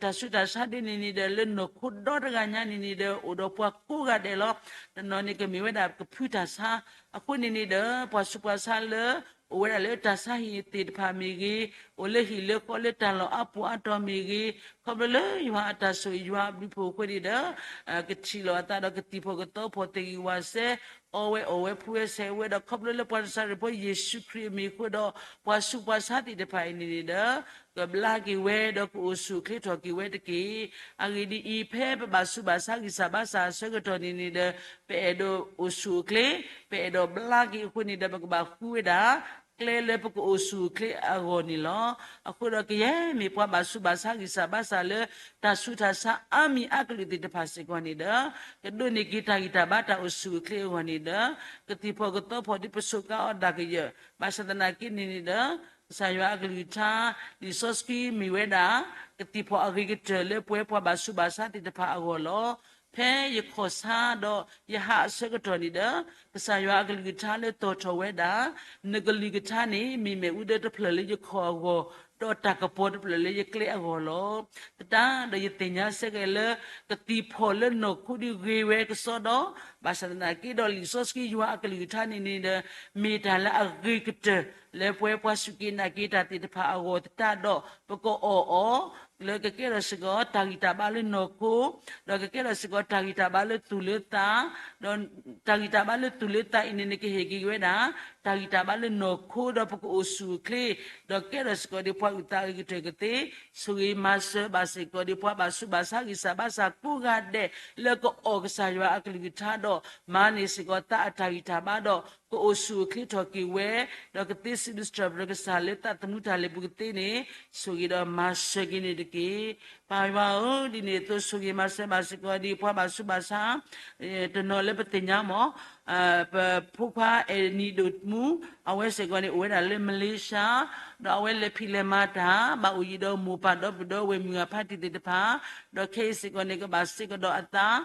တၢ်ဆူးတၢ်ဆါဒ်န့ၣ်န့ၣ်ဒီး လၢနီၢ်ခိဒီတဂၤညါန့ၣ်န့ၣ်ဒီး အိၣ်ဒီးပှၤကိးဂၤဒဲးလီၤ. တနီၤန့ၣ်ကမ့ၢ်ဝဲဒၣ်ကဖုတၢ်ဆါ, အဃိန့ၣ်န့ၣ်ဒီး ပှၤဆူးပှၤဆါလၢ အိၣ်ဝဲဒၣ်လၢတၢ်ဆါဟံၣ်သ့ၣ်တဖၣ်မ့ၢ်ဂ့ၤ, အိၣ်လၢဟံၣ်လၢဃီလၢတၢ်လီၢ်အါပူၤအါတီၤမ့ၢ်ဂ့ၤ, ခီဖျိလၢယွၤအတၢ်ဆိၣ်ဂ့ၤယွၤအဘျုးအဖှိၣ်အဃိန့ၣ်ဒီး ကထံၣ်လိာ်အသးဒီးကသံၣ်ဖီၣ်ကသီဖီၣ်သ့ၣ်ဂံၢ်ဝးစဲ အီဝဲအီၣ်ဝဲဖှူဝဲဆဲးဝဲဒီး ခီဖျိလၢပှၤနၤစၤရ့းဖိယ့ၣ်ၡူးခရံာ်အမံၤအဃိဒီး ပှၤဆူးပှၤဆါသ့ၣ်တဖၣ်အံၤန့ၣ်န့ၣ်ဒီး ကဘျါက့ၤဝဲဒီးကအိၣ်ဆူၣ်အိၣ်ချ့ထီၣ်က့ၤဝဲတက့ၢ်. အဂ့ၢ်ဒ်အံၤ, ဖဲပဘၣ်ဆူးဘၣ်ဆါဂံၢ်စၢ်ဘါစၢ်အဆၢကတီၢ်န့ၣ်န့ၣ်ဒီး ပအဲၣ်ဒိးအိၣ်ဆူၣ်အိၣ်ချ့, ပအဲၣ်ဒိးဘျါက့ၤအဃိန့ၣ်ဒီး ပကဘၣ်ဃုဝဲဒၣ် ကျဲလၢပကအိၣ်ဆူၣ်အိၣ်ချ့အဂီၢ်န့ၣ်လီၤ. အဃိဒီးကယဲၢ်မ့ၢ်ပှၤဘၣ်ဆူးဘၣ်ဆါဂံၢ်စၢ်ဘါစၢ်လၢ တၢ်ဆူးတၢ်ဆါအါမံၤအါကလုာ်သ့ၣ်တဖၣ်စ့ၢ်ကီးန့ၣ်ဒီး ကဒိးန့ၢ်က့ၤတၢ်ဂံၢ်တၢ်ဘါတၢ်အိၣ်ဆူၣ်အိၣ်ချ့အဂီၢ်န့ၣ်ဒီး ကသံၣ်ဖီၣ်ကသီဖီၣ်ဒ်ပစူးကါအီၤဒၣ်ကယၢၢ်, ဘၣ်ဆၣ်သနာ်က့န့ၣ်န့ၣ်ဒီး ကစၢ်ယွၤအကလုၢ်ကထါ လံာ်စီဆှံမ့ၢ်ဝဲဒၣ် ကသံၣ်ဖီၣ်အဂ့ၤကတၢၢ်လၢပဝဲပှၤဘၣ်ဆူးဘၣ်ဆါသ့ၣ်တဖၣ်အဂီၢ်လီၤ. ဖဲယခီၣ်ဆါဒီးယဟးအဆၢကတီၢ်န့ၣ်ဒီး ကစၢ်ယွၤအကလုၢ်ကထါလၢတီၣ်ထီၣ်ဝဲဒၣ်, နကလုၢ်ကထါန့ၣ် မ့ၢ်မ့ၣ်အူဒၢတဖျၢၣ်လၢယခီၣ်အဂီၢ်, ဒီးတၢ်ကပီၤတဖျၢၣ်လၢယကျဲအဂီၢ်လီၤ. သတးဒီးယသ့ၣ်ညါစ့ၢ်ကီးလၢ ကသံၣ်ဖီၣ်လၢနီၢ်ခိဒ်ဂ့ၤဝဲကစီဒီ, ဘၣ်ဆၣ်သနာ်က့ဒီးလံာ်စီဆှံယွၤအကလုၢ်ကထါန့ၣ်န့ၣ်ဒီး မ့ၢ်တၢ်လၢအဂ့ၤကတၢၢ် လၢပဝဲပှၤစူၢ်က့ၤနာ်က့ၤတၢ်သ့ၣ်တဖၣ်အဂီၢ်သတးဒီး ပကအီၣ်အီၤ လၢကကဲထီၣ်စ့ၢ်ကီးတၢ်ဂံၢ်တၢ်ဘါလၢနီၢ်ခိ, ဒီးကကဲထီၣ်စ့ၢ်ကီးတၢ်ဂံၢ်တၢ်ဘါလၢသူၣ်လၢသး, ဒီးတၢ်ဂံၢ်တၢ်ဘါလၢသူၣ်လၢသးအံၤန့ၣ်န့ၣ် ကဟ့ၣ်က့ၤဝဲဒၣ် တၢ်ဂံၢ်တၢ်ဘါလၢနီၢ်ခိ ဒီးပကအိၣ်ဆူၣ်အိၣ်ချ့, ဒီးကဲထီၣ်စ့ၢ်ကီးဒ်ပှၤအုၣ်သးအဂ့ၤကတၢၢ်ကသ့, ဆိၣ်ဂ့ၤမၤစၢၤဘၣ်စ့ၢ်ကီးဒ်ပှၤဘၣ်ဆူးဘၣ်ဆါဂံၢ်စၢ်ဘါစၢ်ကိးဂၤဒဲး လၢကအီၣ်ကစၢ်ယွၤအကလုၢ်ကထါဒီး မၤန့ၢ်စ့ၢ်ကီးသးအတၢ်ဂံၢ်တၢ်ဘါဒီး ကအိၣ်ဆူၣ်အိၣ်ချ့ထီၣ်က့ၤဝဲ, ဒီးကသ့စံးဘျုးစံးထီၣ်ပတြၢၤကစၢ်လၢသးသမူတၢ်လဲၤပူၤကသ့န့ၣ်, ဆိၣ်ဂ့ၤဒီးမၤစၢၤက့ၤန့ၣ်တက့ၢ်. ပၢ်ယွၤဧၢ, ဒ်န့ၣ်အသိးဆိၣ်ဂ့ၤမၤစၢၤဘၣ်စ့ၢ်ကီးဒ်ပှၤဘၣ်ဆူးဘၣ်ဆါ တနီၤလၢပသ့ၣ်ညါမး ပဖိခွါအဲၣ်နံၤဒိၣ်မူ, အဝဲစ့ၢ်ကီးန့ၣ် အိၣ်ဝဲဒၣ်လၢမလ့ၡါ, ဒီးအဝဲလဲၤဖံးလဲၤမၤတၢ် ဘၣ်အိၣ်ယံၤဒီးမိၢ်ပၢ်ဒီပုၢ်ဒီဝဲၢ်မုၢ်ဂၤဖါတံၢ်သ့ၣ်တဖၣ်, ဒီးခဲအံၤစ့ၢ်ကီးန့ၣ် ကဘၣ်စ့ၢ်ကီးဒီးအသး,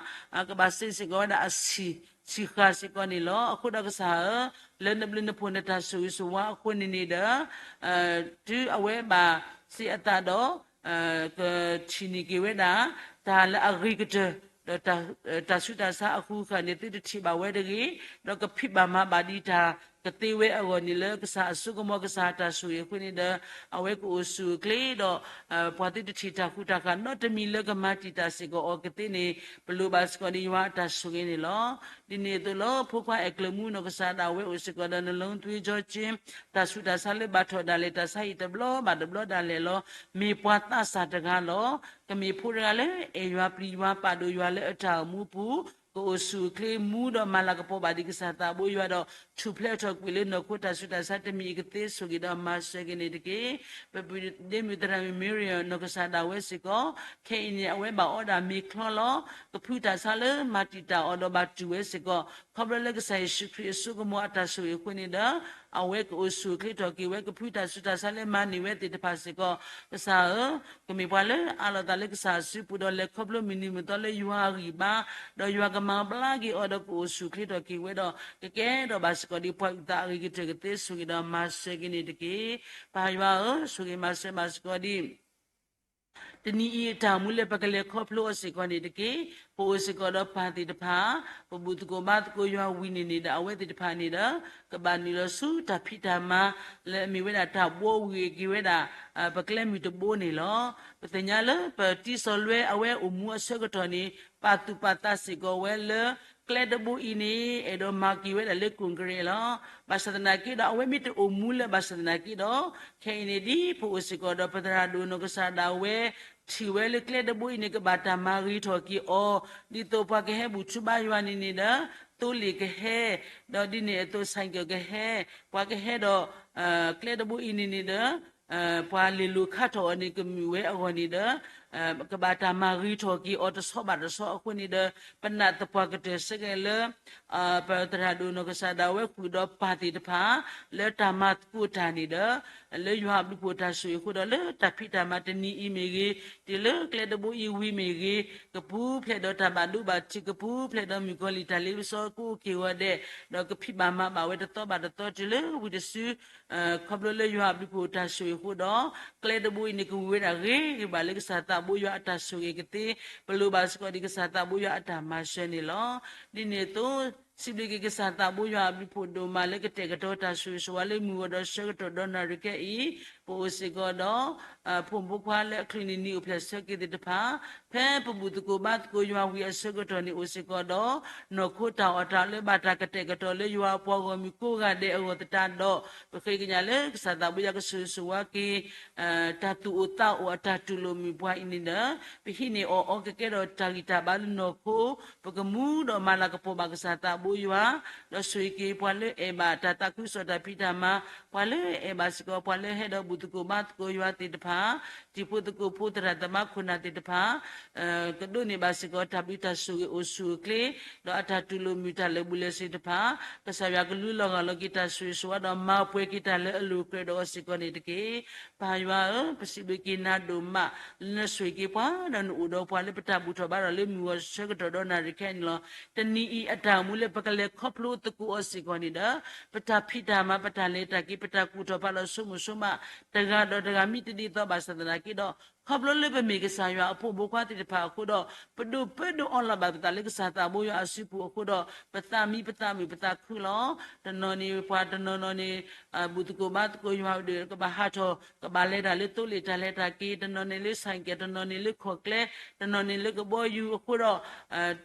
ကဘၣ်စ့ၢ်စ့ၢ်ကီးဝဲဒၣ်အဆံၣ် ဆံၣ်ဃာ်စ့ၢ်ကီးန့ၣ်လီၤ. အဃိဒီးကစၢ်ဧၢ, လၢနဘျုးနဖှိၣ်နတၢ်ဆိၣ်ဂ့ၤဆိၣ်ဝါအဃိန့ၣ်န့ၣ်ဒီး တုၤအဝဲဘၣ်စံးအသးဒီး ကထံၣ်န့ၢ်က့ၤဝဲဒၣ် တၢ်လၢအဂ့ၤကတၢၢ်, ဒီးတၢ်ဆူးတၢ်ဆါအဃုာ်ဃာ်န့ၣ် သုတထံၣ်ဘၣ်ဝဲတဂ့ၤ, ဒီးကဖံးဘၣ်မၤဘၣ်ဒံးတၢ်ကသ့ဝဲအဂီၢ်န့ၣ် လၢကစၢ်အစိကမီၤကစၢ်အတၢ်ဆိၣ်ဂ့ၤအဃိန့ၣ်ဒီး အဝဲကအိၣ်ဆူၣ်အိၣ်ချ့ဒီး ပှၤသုတထံၣ်တၢ်ဃူတၢ်ဃာ်နီတမံၤလၢကမၤတံာ်တာ်စ့ၢ်ကီးအီၤကသ့န့ၣ် ပလိၣ်ဘၣ်စ့ၢ်ကီးန့ၣ် ယွၤအတၢ်ဆိၣ်ဂ့ၤန့ၣ်လီၤ. ဒ်န့ၣ်အသိးလၢဖိခွါအဲၣ်ကျၢၤမူနီၢ်ကစၢ်ဒၣ်ဝဲအိၣ်စ့ၢ်ကီးဒီး နလုံးသွေးကြောကျဉ် တၢ်ဆူးတၢ်ဆါလၢဘၣ်ထီၣ်ဒၣ်လဲာ် တၢ်ဆါဟံၣ်တဘျီဘၣ်တဘျီဒၣ်လဲာ်လီၤ. မ့ၢ်ပှၤသးစၢ်တဂၤလီၤ. ကမ့ၢ်ဖိတဂၤလၢအဲၣ်ယွၤပျံၤယွၤပာ်ဒိၣ်ယွၤလၢအတၢ်အိၣ်မူပူၤ, ကအိၣ်ဆူၣ်အိၣ်ချ့မူဒီးမၤလၤကပီၤဘၣ်ဒံးကစၢ်သးဘိယွၤဒီး ထူၣ်ဖျဲးထီၣ်ကွံာ်လၢနီၢ်ခိတၢ်ဆူးတၢ်ဆါတမံၤအကသ့ ဆိၣ်ဂ့ၤဒီးမၤစၢၤက့ၤန့ၣ်တက့ၢ်. ပပုၢ်ဒ့မုၣ်သရၣ်မုၣ်မံရံယၤနီၢ်ကစၢ်ဒၣ်ဝဲစ့ၢ်ကီး ခဲအံၤန့ၣ် အဝဲဘၣ်အီဒၣ်မ့ၤချီလီၤ. ကဖုတၢ်ဆါလၢမၤတံာ်တာ်အီၤဒီးဘၣ်တူၢ်ဝဲစ့ၢ်ကီး ခီဖျိလၢကစၢ်ယ့ၣ်ၡူးခရံာ်အစိကမီၤအတၢ်ဆိၣ်ဂ့ၤအဃိန့ၣ်ဒီး အဝဲကအိၣ်ဆူၣ်အိၣ်ချ့ထီၣ်က့ၤဝဲ ကဖုတၢ်ဆူးတၢ်ဆါလၢမၤန့ၢ်ဝဲသ့ၣ်တဖၣ်စ့ၢ်ကီး ကစၢ်ဧၢ, ကမ့ၢ်ပှၤလၢအးလီၤသးလၢကစၢ်အစုပူၤဒီးလဲၤခီဖျိမုၢ်နံၤမုၢ်သီလၢယွၤအဂံၢ်ဘါ, ဒီးယွၤကမၤဘျါက့ၤအီၤဒီးကအိၣ်ဆူၣ်အိၣ်ချ့ထီၣ်က့ၤဝဲဒီး ကကဲထီၣ်ဘၣ်စ့ၢ်ကီးဒ်ပှၤအုၣ်သးအဂ့ၤကတၢၢ်ကသ့ ဆိၣ်ဂ့ၤဒီးမၤစၢၤက့ၤန့ၣ်တက့ၢ်. ပၢ်ယွၤဧၢ, ဆိၣ်ဂ့ၤမၤစၢၤဘၣ်စ့ၢ်ကီးဒ် တနံၤအံၤအတၢ်အိၣ်မူလၢပကလဲၤခီဖျိအီၤစ့ၢ်ကီးန့ၣ်တက့ၢ်. ပအိၣ်စ့ၢ်ကီးဒီးပၢ်သ့ၣ်တဖၣ်, ပဘူၣ်သကိးဘါသကိးယွၤဝံၤန့ၣ်န့ၣ်ဒီး အဝဲသ့ၣ်တဖၣ်န့ၣ်ဒီး ကဘၣ်နုာ်လီၤဆူတၢ်ဖံးတၢ်မၤ လၢအမ့ၢ်ဝဲဒၣ်တၢ်ဘှီဝံၤက့ၤဝဲဒၣ် ပကျဲမုၢ်တဘိန့ၣ်လီၤ. ပသ့ၣ်ညါလၢပတံၤစီၤလွဲအဝဲအိၣ်မူအဆၢကတီၢ်န့ၣ် ပာ်သူၣ်ပာ်သးစ့ၢ်ကီးဝဲလၢ ကျဲတဘိအံၤန့ၣ် အဲၣ်ဒိးမၤက့ၤဝဲဒၣ်လၢ concrete လီၤ. ဘၣ်ဆၣ်သနာ်က့ဒီး အဝဲမ့ၢ်တအိၣ်မူလၢၤဘၣ်ဆၣ်သနာ်က့ဒီး ခဲအံၤန့ၣ်ဒ်ပအိၣ်စ့ၢ်ကီးဒီး ပသရၣ်ဒိၣ်နီၢ်ကစၢ်ဒၣ်ဝဲ ထံၣ်ဝဲလၢကျဲတဘိအံၤန့ၣ် ကဘၣ်တၢ်မၤဂ့ၤထီၣ်က့ၤအီၤ, ဒ်သိးပှၤကဟဲဘူၣ်ထူဘါယွၤန့ၣ်န့ၣ်ဒီး သိလ့ၣ်ကဟဲ, ဒီးဒ်န့ၣ်အသိး ဆိုင်ကယ် ကဟဲ, ပှၤကဟဲဒီး ကျဲတဘိအံၤန့ၣ်န့ၣ်ဒီး ပှၤလဲၤလိာ်ခါထီၣ်အီၤန့ၣ် ကမုာ်ဝဲအဂီၢ်န့ၣ်ဒီး ကဘၣ်တၢ်မၤဂ့ၤထီၣ်က့ၤအီၤတဆီဘၣ်တဆီအဃိန့ၣ်ဒီး ပနာ်သပှၢ်ကတၢၢ်စ့ၢ်ကီးလၢ ပသရၣ်ဒိၣ်နီၢ်ကစၢ်ဒၣ်ဝဲဃုာ်ဒီးပၢ်သ့ၣ်တဖၣ် လၢတၢ်မၤသကိးတၢ်န့ၣ်ဒီး လၢယွၤအဘျုးဖှိၣ်တၢ်ဆိၣ်ဂ့ၤအဃိဒီး လၢတၢ်ဖံးတၢ်မၤတနံၤအံၤမ့ၢ်ဂ့ၤ, တုၤလၢကျဲတဘိအံၤဝံၤမ့ၢ်ဂ့ၤ, ကပူၤဖျဲးဒီးတၢ်ဘၣ်ဒိဘၣ်ထံး, ကပူၤဖျဲးဒီးမုၣ်ကီၤလံၢ်တၢ်လ့ပစီကအိၣ်က့ၤဂီၤဒဲး, ဒီးကဖံးဘၣ်မၤဘၣ်ဝဲတသီဘၣ်တသီတုၤလၢဝံၤတစု ခီဖျိလၢယွၤအဘျုးဖှိၣ်တၢ်ဆိၣ်ဂ့ၤအဃိဒီး ကျဲတဘိအံၤန့ၣ် ကဝံၤဝဲဒၣ်ဂ့ၤဂ့ၤဘၣ်လၢကစၢ်သးဘိယွၤအတၢ်ဆိၣ်ဂ့ၤကသ့, ပလိၣ်ဘၣ်စ့ၢ်ကီးဒ်ကစၢ်သးဘိယွၤအတၢ်မၤစၢၤန့ၣ်လီၤ. ဒ်န့ၣ်အသိး စံးဘျုးက့ၤကစၢ်သးဘိယွၤအဘျုးဖှိၣ်ဒိၣ်မးလၢကတဲာ်ကတီၤတၢ်ဆိၣ်ဂ့ၤဆိၣ်ဝါလၢမုၢ်ဂီၤဒီးဆၢကတီၢ်ဒီးနၣ်ရံၣ်ခဲအံၤ, ပအိၣ်စ့ၢ်ကီးဒီး ဖိမုၣ်ဖိခွါလၢအချံးန့ၣ်နံၤအိၣ်ဖျဲၣ်ဆၢက့ၤသ့ၣ်တဖၣ်, ဖဲပဘူၣ်သကိးဘါသကိးယွၤဝံၤအဆၢကတီၢ်န့ၣ်အိၣ်စ့ၢ်ကီးဒီး နီၢ်ခိတၢ်အီၣ်တၢ်အီလၢဘၣ်တၢ်ကတဲာ်ကတီၤလၢယွၤအပှၤဂီၢ်မုၢ်ကိးဂၤဒဲးအဂီၢ်သတးဒီး ပဃ့ကညးလၢကစၢ်သးဘိယွၤကဆိၣ်ဂ့ၤဆိၣ်ဝါက့ၤ တၢ်သူၣ်အိၣ်သးအိၣ်အတၢ်တူၢ်လိာ်မုာ်ပှၤအံၤန့ၣ်ဒီး ပဟံးန့ၢ်အီၣ်အီကကဲထီၣ်တၢ်ဂံၢ်တၢ်ဘါလၢနီၢ်ခိ, ပကမူဒီးမၤလၤကပီၤဘၣ်ကစၢ်သးဘိယွၤ, ဒီးဆိၣ်ဂ့ၤက့ၤပှၤလၢအဲၣ်ဘၣ်တၢ်သးခုကစီၣ်တၢ်ဖံးတၢ်မၤ, ပှၤလၢအဲၣ်ဘၣ်စ့ၢ်ကီး ပှၤလၢဟဲဒီးဘူၣ်သကိးဘါသကိးယွၤသ့ၣ်တဖၣ်, တံၤဖိသကိးဖိသရၣ်သမါခိၣ်နၢ်သ့ၣ်တဖၣ် ကဒိးန့ၢ်ဘၣ်စ့ၢ်ကီးတၢ်ဘျုးတၢ်ဆိၣ်ဂ့ၤအိၣ်ဆူၣ်အိၣ်ချ့, ဒီးအတၢ်တူၢ်လိာ်မုာ်တၢ်လၢာ်ဘူၣ်လၢာ်စ့ၢ်တဖၣ်, ကစၢ်ယွၤကလူလီၤဂာ်လီၤက့ၤတၢ်ဆိၣ်ဂ့ၤဆိၣ်ဝါဒီးမၤပှဲၤက့ၤတၢ်လၢအလိၤကြၢးဒီးအီၤစ့ၢ်ကီးန့ၣ်တက့ၢ်. ပၢ်ယွၤဧၢ, ပစံးဘျုးက့ၤနၤဒိၣ်မး လၢနဆိၣ်ဂ့ၤက့ၤပှၤ ဒီးနအိၣ်ဒီးပှၤလၢပတၢ်ဘူၣ်ထီၣ်ဘါထီၣ်လၢမုၢ်ဂီၤဆၢကတီၢ်ဒီးနၣ်ရံၣ်ခဲအံၤန့ၣ်လီၤ. တနံၤအံၤအတၢ်အိၣ်မူလၢပကလဲၤခီဖျိသကိးအီၤစ့ၢ်ကီးန့ၣ်ဒီး ပတၢ်ဖံးတၢ်မၤ ပတၢ်လဲၤတၢ်က့ၤ ပတၢ်ကူၣ်ထီၣ်ဖးလီၤဆိကမိၣ်ဆိကမး တဂၤဒီးတဂၤမ့ၢ်တဒ်သိးဘၣ်ဆၣ်သနာ်က့ဒီး ခီဖျိလၢပမ့ၢ်ကစၢ်ယွၤအဖိမုၣ်ဖိခွါသ့ၣ်တဖၣ်အဃိဒီး ပဒိးပၢဒိးအီလီၤဘၣ်ပသးလၢကစၢ်သးဘိယွၤအစုပူၤအဃိဒီး ပသးမံပသးမုာ်ပသးခုလီၤ. တနီၤန့ၣ်ပှၤတနီၤနီၤန့ၣ် ဘူၣ်သကိးဘါသကိးယွၤဒီး ကဘၣ်ဟးထီၣ် ကဘၣ်လဲၤတၢ်လၢသိလ့ၣ်တၢ်လဲၤတၢ်က့ၤ, တနီၤန့ၣ်လၢ ဆိုင်ကယ်, တနီၤန့ၣ်လၢခီၣ်ကျဲ, တနီၤန့ၣ်လၢကဘီယူၤအဃိဒီး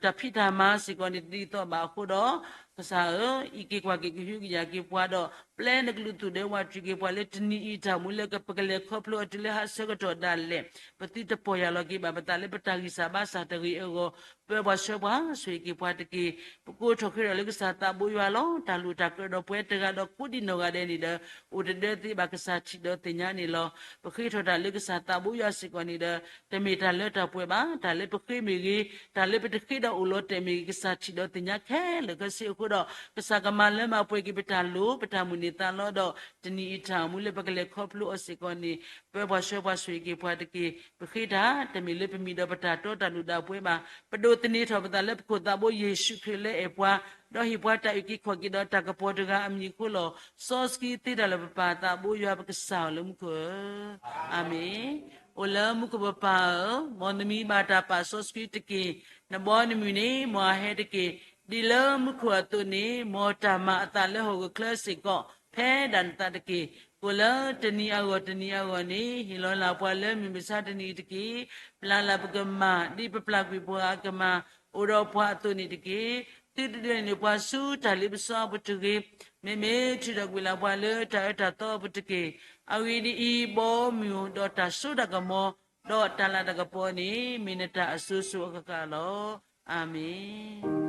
တၢ်ဖံးတၢ်မၤစ့ၢ်ကီးန့ၣ်တဒ်သိးဘၣ်အဃိဒီး ကစၢ်ဧၢ, အံးက့ၤကွၢ်က့ၤကဟုကယာ်က့ၤပှၤဒီး ပျဲနကလုၢ်သူၣ်ဒဲဝးတြံးက့ၤပှၤလၢတနံၤအံၤတၢ်အိၣ်မူလၢပကလဲၤခီဖျိအီၤတုၤလၢဟါဆၢကတီၢ်ဒၣ်လဲာ် ပသုတပီၢ်ယၢ်လီၤက့ၤဘၣ်ပသးလၢပတၢ်ဂံၢ်စၢ်ဘါစၢ်တဂ့ၤအဂီၢ် ပၢပှၤဆှၢပှၤဆိၣ်ဂ့ၤက့ၤပှၤတက့ၢ်. ပကိးထီၣ်ဃ့ထီၣ်လၢကစၢ်သးဘိယွၤလီၤ. တၢ်လိၣ်တၢ်ကြၢးဒီးပှၤတဂၤဒီးကိးဒံနီၢ်ဂၤဒဲးန့ၣ်ဒီး အိၣ်တဒၢသ့ဘၣ်ကစၢ်ထံၣ်ဒီးသ့ၣ်ညါန့ၣ်လီၤ. ပဃ့ထီၣ်တၢ်လၢကစၢ်သးဘိယွၤစ့ၢ်ကီးန့ၣ်ဒီး တမ့ၢ်တၢ်လၢတၢ်ပှဲၤဘၣ်. တၢ်လၢပဃ့မ့ၢ်ဂ့ၤ, တၢ်လၢပတဃ့ဒီးအိၣ်လီၤတဲာ်မ့ၢ်ဂ့ၤ, ကစၢ်ထံၣ်ဒီးသ့ၣ်ညါခဲလၢာ်ခဲဆ့အဃိဒီး ကစၢ်ကမၤလၢမၤပှဲၤက့ၤပတၢ်လိၣ် ပတၢ်မုၢ်န့ၢ်သးလီဒီး တနံၤအံၤတၢ်အိၣ်မူလၢပကလဲၤခီဖျိအီၤစ့ၢ်ကီးန့ၣ် ပၢပှၤဆှၢပှၤဆိၣ်ဂ့ၤက့ၤပှၤတက့ၢ်. ပဃ့တၢ် တမ့ၢ်လၢပမံၤဒီးပတၢ်တီတၢ်လိၣ်ဒၣ်ပှဲၤဘၣ်. ပဒိးသန့ၤထီၣ်ပသးလၢပခိၣ်သးဘိယ့ၣ်ၡူးခရံာ်လၢအဲၣ်ပှၤ, ဒီးဟ့ၣ်ပှၤတၢ်အုၣ်က့ၤခီၣ်က့ၤဒီးတၢ်ကပီၤတဂၤအမံၤအဃိလီၤ. စီဆှံသ့တၢ်လၢပပၢ်သးဘိယွၤပကစၢ်ဧၢလၢမူခိၣ်ဧၢ, အၤမ့ၣ်. အိၣ်လၢမူခိၣ်ပပၢ်ဧၢ, မ်နမံၤဘၣ်တၢ်ပာ်စီဆှံတက့ၢ်. နဘီနမုၢ်န့ၣ် မ်အဟဲတက့ၢ်. ဒ်လၢမူခိၣ်အသိးန့ၣ် မ်တၢ်မၤအသးလၢဟီၣ်ခိၣ်ချၢစ့ၢ်ကီး ဖဲဒၣ်နသးတက့ၢ်. ကိးလၢတနံၤအဂီၢ်တနံၤအဂီၢ်န့ၣ် ဟ့ၣ်လီၤလၢ်ပှၤလၢမုၢ်မဆါတနံၤအံၤတက့ၢ်. ပျၢ်လၢ်ပကမၢ် ဒ်ပပျၢ်ကွံာ်ပှၤအကမၢ် အိၣ်ဒီးပှၤအသိးန့ၣ်တက့ၢ်. သုတဒုးန့ၢ်ပှၤဆူတၢ်လ့ပစီအပူၤတဂ့ၤ. မ့မ့ၢ်ထုးထီၣ်ကွံာ်လၢ်ပှၤလၢတၢ်အၢတၢ်သီအပူၤတက့ၢ်. အဂ့ၢ်ဒ်အံၤ, ဘီမုၢ်ဒီးတၢ်စိတၢ်ကမီၤ ဒီးတၢ်လၤတၢ်ကပီၤန့ၣ် မ့ၢ်နတၢ်အစိၤစိၤအဃၣ်ဃၣ်လီၤ. အၤမ့ၣ်.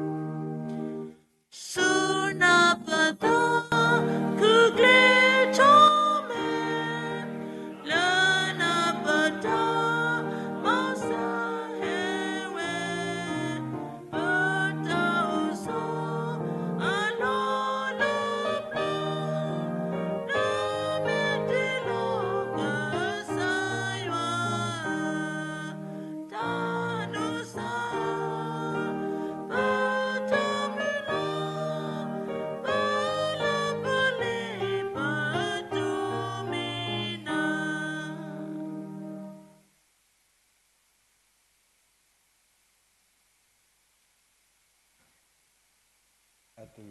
ယွၤ,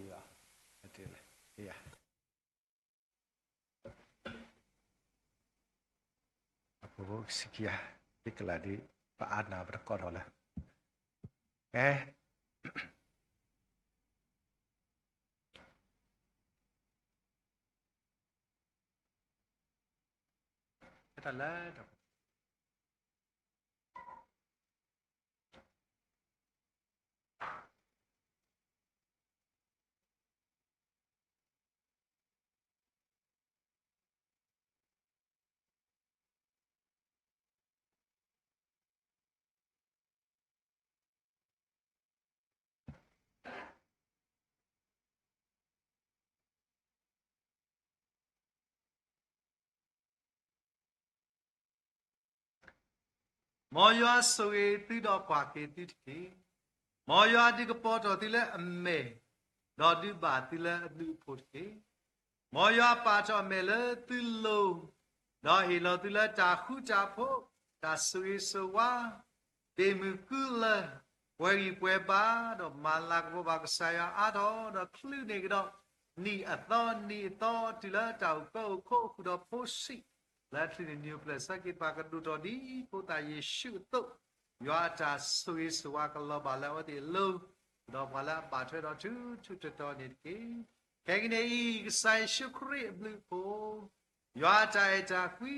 ယွၤ, အပူၤ စံခံဂၤ, သ့ကလၤဒ် ပအါနၤပတကိးထီၣ်လၢ, ကဲ, တၢ်လၢ မ်ယွၤဆိၣ်ဂ့ၤသုဒီးကွၢ်က့ၤသုတက့ၢ်. မ်ယွၤဒုးကပီၤထီၣ်သုလၢအမဲာ်, ဒီးဒုးဘၣ်သုလၢအဘျုးအဖှိၣ်တက့ၢ်. မ်ယွၤပာ်ထီၣ်အမဲာ်လၢသုလိၤ, ဒီးဟ့ၣ်လီၤသုလၢတၢ်ဃူတၢ်ဖိး, တၢ်ဆိၣ်ဂ့ၤဆိၣ်ဝါ, ဘ့ၣ်မုၢ်ကုလၢ, ပှဲၤဂံၢ်ပှဲၤဘါ, ဒီးမၤလၤကပီၤဘၣ်ကစၢ်ယွၤအါထီၣ်, ဒီးချုးန့ၢ်ကဒီး နံၣ်အသီနံၣ်အသီ တုၤလၢတၢ်အိၣ်ကၢအိၣ်ခိးဃုာ်ဒီးဖိဆံး, လၢချုးန့ၢ်နံၣ်အိၣ်ဖျဲၣ်ဆၢက့ၤ ပှၤကဒိၣ်ထီၣ်ဒ်ဖိသၣ်ယ့ၣ်ၡူးအသိး, ယွၤအတၢ်ဆိၣ်ဂ့ၤဆိၣ်ဝါကလီၤဘၣ်လၢအဝဲသ့ၣ်အလိၤ, ဒီးပှၤလၢအဘၣ်ထွဲဒီးထုထုတီတီန့ၣ်တက့ၢ်. ခဲကနံၣ်အံၤ ကစၢ်ယ့ၣ်ၡူးခရံာ်အဘျုးအဖှိၣ်, ယွၤအတၢ်အဲၣ်တၢ်ကွံ,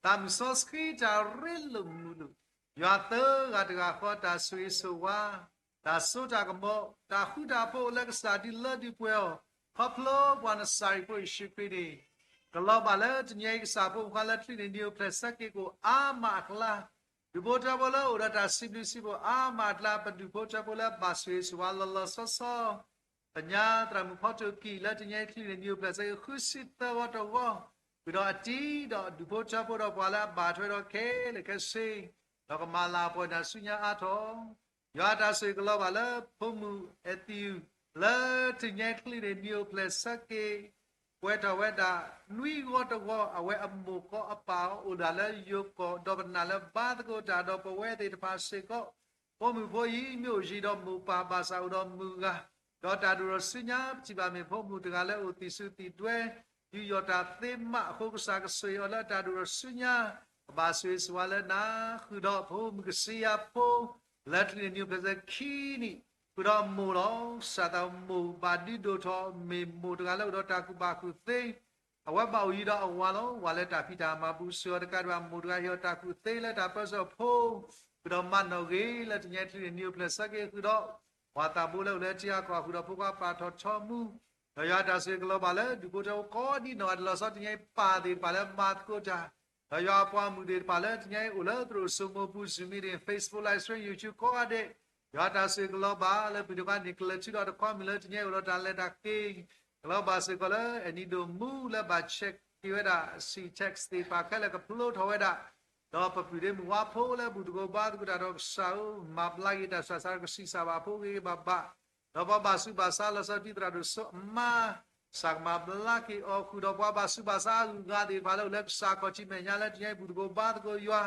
သးမုၢ်စီဆှံတၢ်ရ့လိာ်မုာ်လိာ်, ယွၤသၢဂၤတဂၤဃီတၢ်ဆိၣ်ဂ့ၤဆိၣ်ဝါ, တၢ်စိတၢ်ကမီၤ, တၢ်ဃူတၢ်ဖိးလၢကစၢ်ဒုးလၢဒုးပှဲၤအီၤ, ခီဖျိပှၤနစၤရံဖိယ့ၣ်ၡူးခရံာ်န့ၣ်, ကလီၤဘၣ်လၢတနံၤအံၤကစၢ်ဖိမုၣ်ခွါလၢချုးန့ၢ်နံၣ်အိၣ်ဖျဲၣ်ဆၢက့ၤကအိၣ်အါမးအကျါ, ဒူၣ်ဖိထၢဖိလၢအိၣ်ဒီးတၢ်စံးဘျုးစံးဖှိၣ်အါမးအကျါ, ပဒူၣ်ဖိထၢဖိလၢဘၣ်ဆိၣ်ဂ့ၤဆိၣ်ဝါလီၤလီၤဆီဆီ ပညါသရၣ်မုၣ်ဖီတိၣ်ကံၣ်လၢတနံၤအံၤချုးန့ၢ်နံၣ်အိၣ်ဖျဲၣ်ဆၢက့ၤဃုဆံသၢဂီၤတဂီၤ, ဃုာ်ဒီးအတံၤဒီးဒူၣ်ဖိထၢဖိဒီးပှၤလၢအဘၣ်ထွဲဒီးခဲလၢာ်ခဲဆ့, ဒီးကမၤလၤပှဲၤနၤဆူညါအါထီၣ်, ယွၤအတၢ်ဆိၣ်ဂ့ၤကလီၤဘၣ်လၢဖိမုၣ်အဲၣ်သံး, လၢတနံၤအံၤချုးန့ၢ်နံၣ်အိၣ်ဖျဲၣ်ဆၢက့ၤ ပှဲၤထီၣ်ဝဲဒၣ်နွံဂီၤတဂီၤ, အဝဲအမိၢ်ကီးအပၢ်အိၣ်ဒၣ်လၢယိၤကီၢ်, ဒီးပနာ်လၢဘါသကိးတၢ်ဒီးပဝဲသ့ၣ်တဖၣ်စ့ၢ်ကီး, ဖိမုၣ်ဖိအံၤမ့ၢ်အိၣ်ယံၤဒီးမိၢ်ပၢ်ဘၣ်ဆၣ်အိၣ်ဒီးမုၢ်ဂၤ, ဒီးတၢ်ဒိၣ်ထီၣ်ဆူညါ ပထံၣ်ဘၣ်မ့ၢ်ဖိမုၣ်တဂၤလၢအိၣ်သံၣ်ဆူၣ်သံၣ်ဒွဲ, ယူးယီၣ်တၢ်သ့မးအဃိ ကစၢ်ကဆိၣ်ဂ့ၤအီၤလၢတၢ်ဒိၣ်ထီၣ်ဆူညါ, ကဘၣ်ဆိၣ်ဂ့ၤဆိၣ်ဝါလၢနၤ, ဃုာ်ဒီးဖိမုၣ်ကစံယါဖိ, လၢချုးန့ၢ်နံၣ်အိၣ်ဖျဲၣ်ဆၢက့ၤခံနံၣ်, ဃုာ်ဒီးအမိၢ်လီၤ. စၢ်သးမိၢ်ဘၣ်ဒုးဒိၣ်ထီၣ် မ့ၢ်မိၢ်တဂၤလၢအိၣ်ဒီးတၢ်ကူၣ်ဘၣ်ကူၣ်သ့, အဝဲဘၣ်အိၣ်ယံၤဒီးအဝၤလီၤ. ဝၤလၢတၢ်ဖံးတၢ်မၤပူၤစၢၤအီၤတကးဒံးဘၣ် မိၢ်တဂၤဟ့ၣ်အီၤတၢ်ကူၣ်သ့လၢတၢ်ပၢဆှၢအဖိ, ဃုာ်ဒီးမၤနီၣ်ဂ့ၤလၢတနံၤအံၤချုးန့ၢ်နံၣ်အိၣ်ဖျဲၣ်ဆၢက့ၤဃုာ်ဒီး, ပှၤသးဘိလၢအိၣ်လၢထံဂၤကီၢ် ဃုာ်ဒီးဖိခွါပာ်ထီၣ်ထီမူ, ဒီးယွၤအတၢ်ဆိၣ်ဂ့ၤကလီၤဘၣ်လၢဒူၣ်ဖိထၢဖိကိးဒံနီၢ်ဂၤဒဲးလီၤဆီ. တနံၤအံၤပၢ်သ့ၣ်တဖၣ်လၢမၤသကိးတၢ်, ဒီးယွၤအပှၤမုၣ်သ့ၣ်တဖၣ်လၢတနံၤအံၤအိၣ်လၢသရိာ်စိမိပူၤ Zoom meeting, Facebook live stream, YouTube ကိးဂၤဒဲး, ယွၤအတၢ်ဆိၣ်ဂ့ၤကလီၤဘၣ်လၢ ပုၢ်တခီန့ၣ် ကလဲၤထုးဒီးတခီမ့ၢ်လၢတနံၤအံၤအိၣ်ဒီးတၢ်လဲၤတၢ်က့ၤ, ကလီၤဘၣ်စ့ၢ်ကီးလၢ အဲၣ်နံၤဒိၣ်မူလၢဘၣ်ဆဲးက့ၤဝဲဒၣ် စံး text သ့ၣ်တဖၣ်ခဲလၢာ်ကဖျိထီၣ်ဝဲဒၣ်, ဒီးပပုၢ်ဒ့မုၣ်ဝါဖိလၢဘူၣ်သကိးဘါသကိးတၢ်ဒီးကစၢ်ဧၢ, မၤဘျါက့ၤတၢ်ဆူးတၢ်ဆါ ကဆံးစၢ်ဘၣ်ဖိဂ့ၤဂ့ၤဘၣ်ဘၣ်, ဒီးပှၤဘၣ်ဆူးဘၣ်ဆါလီၤဆီဒ်သရၣ်ဒိၣ်စိအမါ ကစၢ်ကမၤဘျါက့ၤအီၤဃုာ်ဒီး ပှၤဘၣ်ဆူးဘၣ်ဆါအဂုၤအဂၤသ့ၣ်တဖၣ်လၢအိၣ်လၢကစၢ်ခီၣ်ထံးမဲာ်ညါလၢတနံၤအံၤ ဘူၣ်သကိးဘါသကိးယွၤ,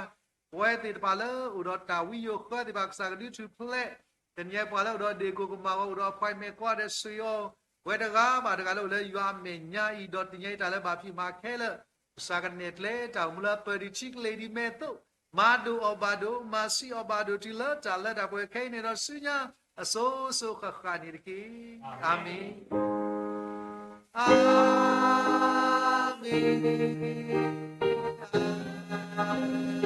ပဝဲသ့ၣ်တဖၣ်လၢအိၣ်ဒီးတၢ်ဝံယိၤဃၢသ့ၣ်တဖၣ် ကစၢ်ကဒုးထူၣ်ဖျဲး, တနံၤအံၤပှၤလၢအိၣ်ဒီးဒ့ၣ်ကိၢ်ကမၣ်ဂီၤ အိၣ်ဒီး appointment ကိးဂၤဒဲးစံးအီၤ, ပဝဲတဂၤဘၣ်တဂၤလၢအိၣ်လၢယွၤအမဲာ်ညါအံၤ ဒီးတနံၤအံၤတၢ်လၢဘၣ်ဖံးမၤခဲလၢာ်, ကစၢ်ကနဲၣ်ကျဲတၢ်အိၣ်မူလၢပၢၢ်ဒံးထံကလ့ၢ်ဒံးမဲာ်သိး, မၤဒိၣ်အီၤဘၣ်ဒိၣ်, မၤဆံးအီၤဘၣ်ဒိၣ် တုၤလၢတၢ်လၢတၢ်ပှဲၤခဲအံၤန့ၣ်ဒီးဆူညါ အစိၤစိၤဃၣ်ဃၣ်န့ၣ်တက့ၢ်. အၤမ့ၣ်, အၤမ့ၣ်, အၤမ့ၣ်, အၤမ့ၣ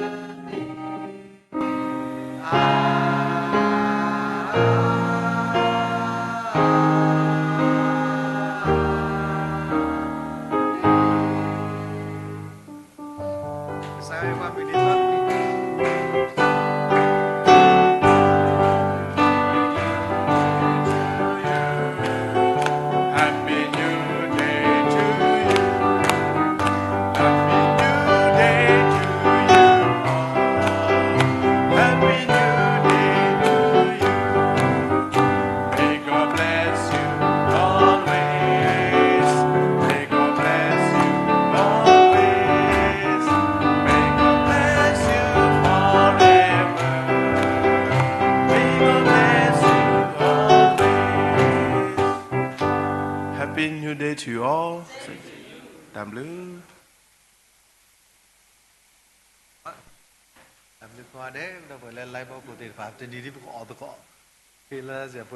်. Day to you all. တၢ်ဘျုး တၢ်ဘျုးကိးဂၤဒဲး ဒီပုၢ်ဝဲၢ်လၢ live ဖီခိၣ်သ့ၣ်တဖၣ် တနံၤဒ်ပကအီၣ်သကိး ဖဲလၢပှဲၤ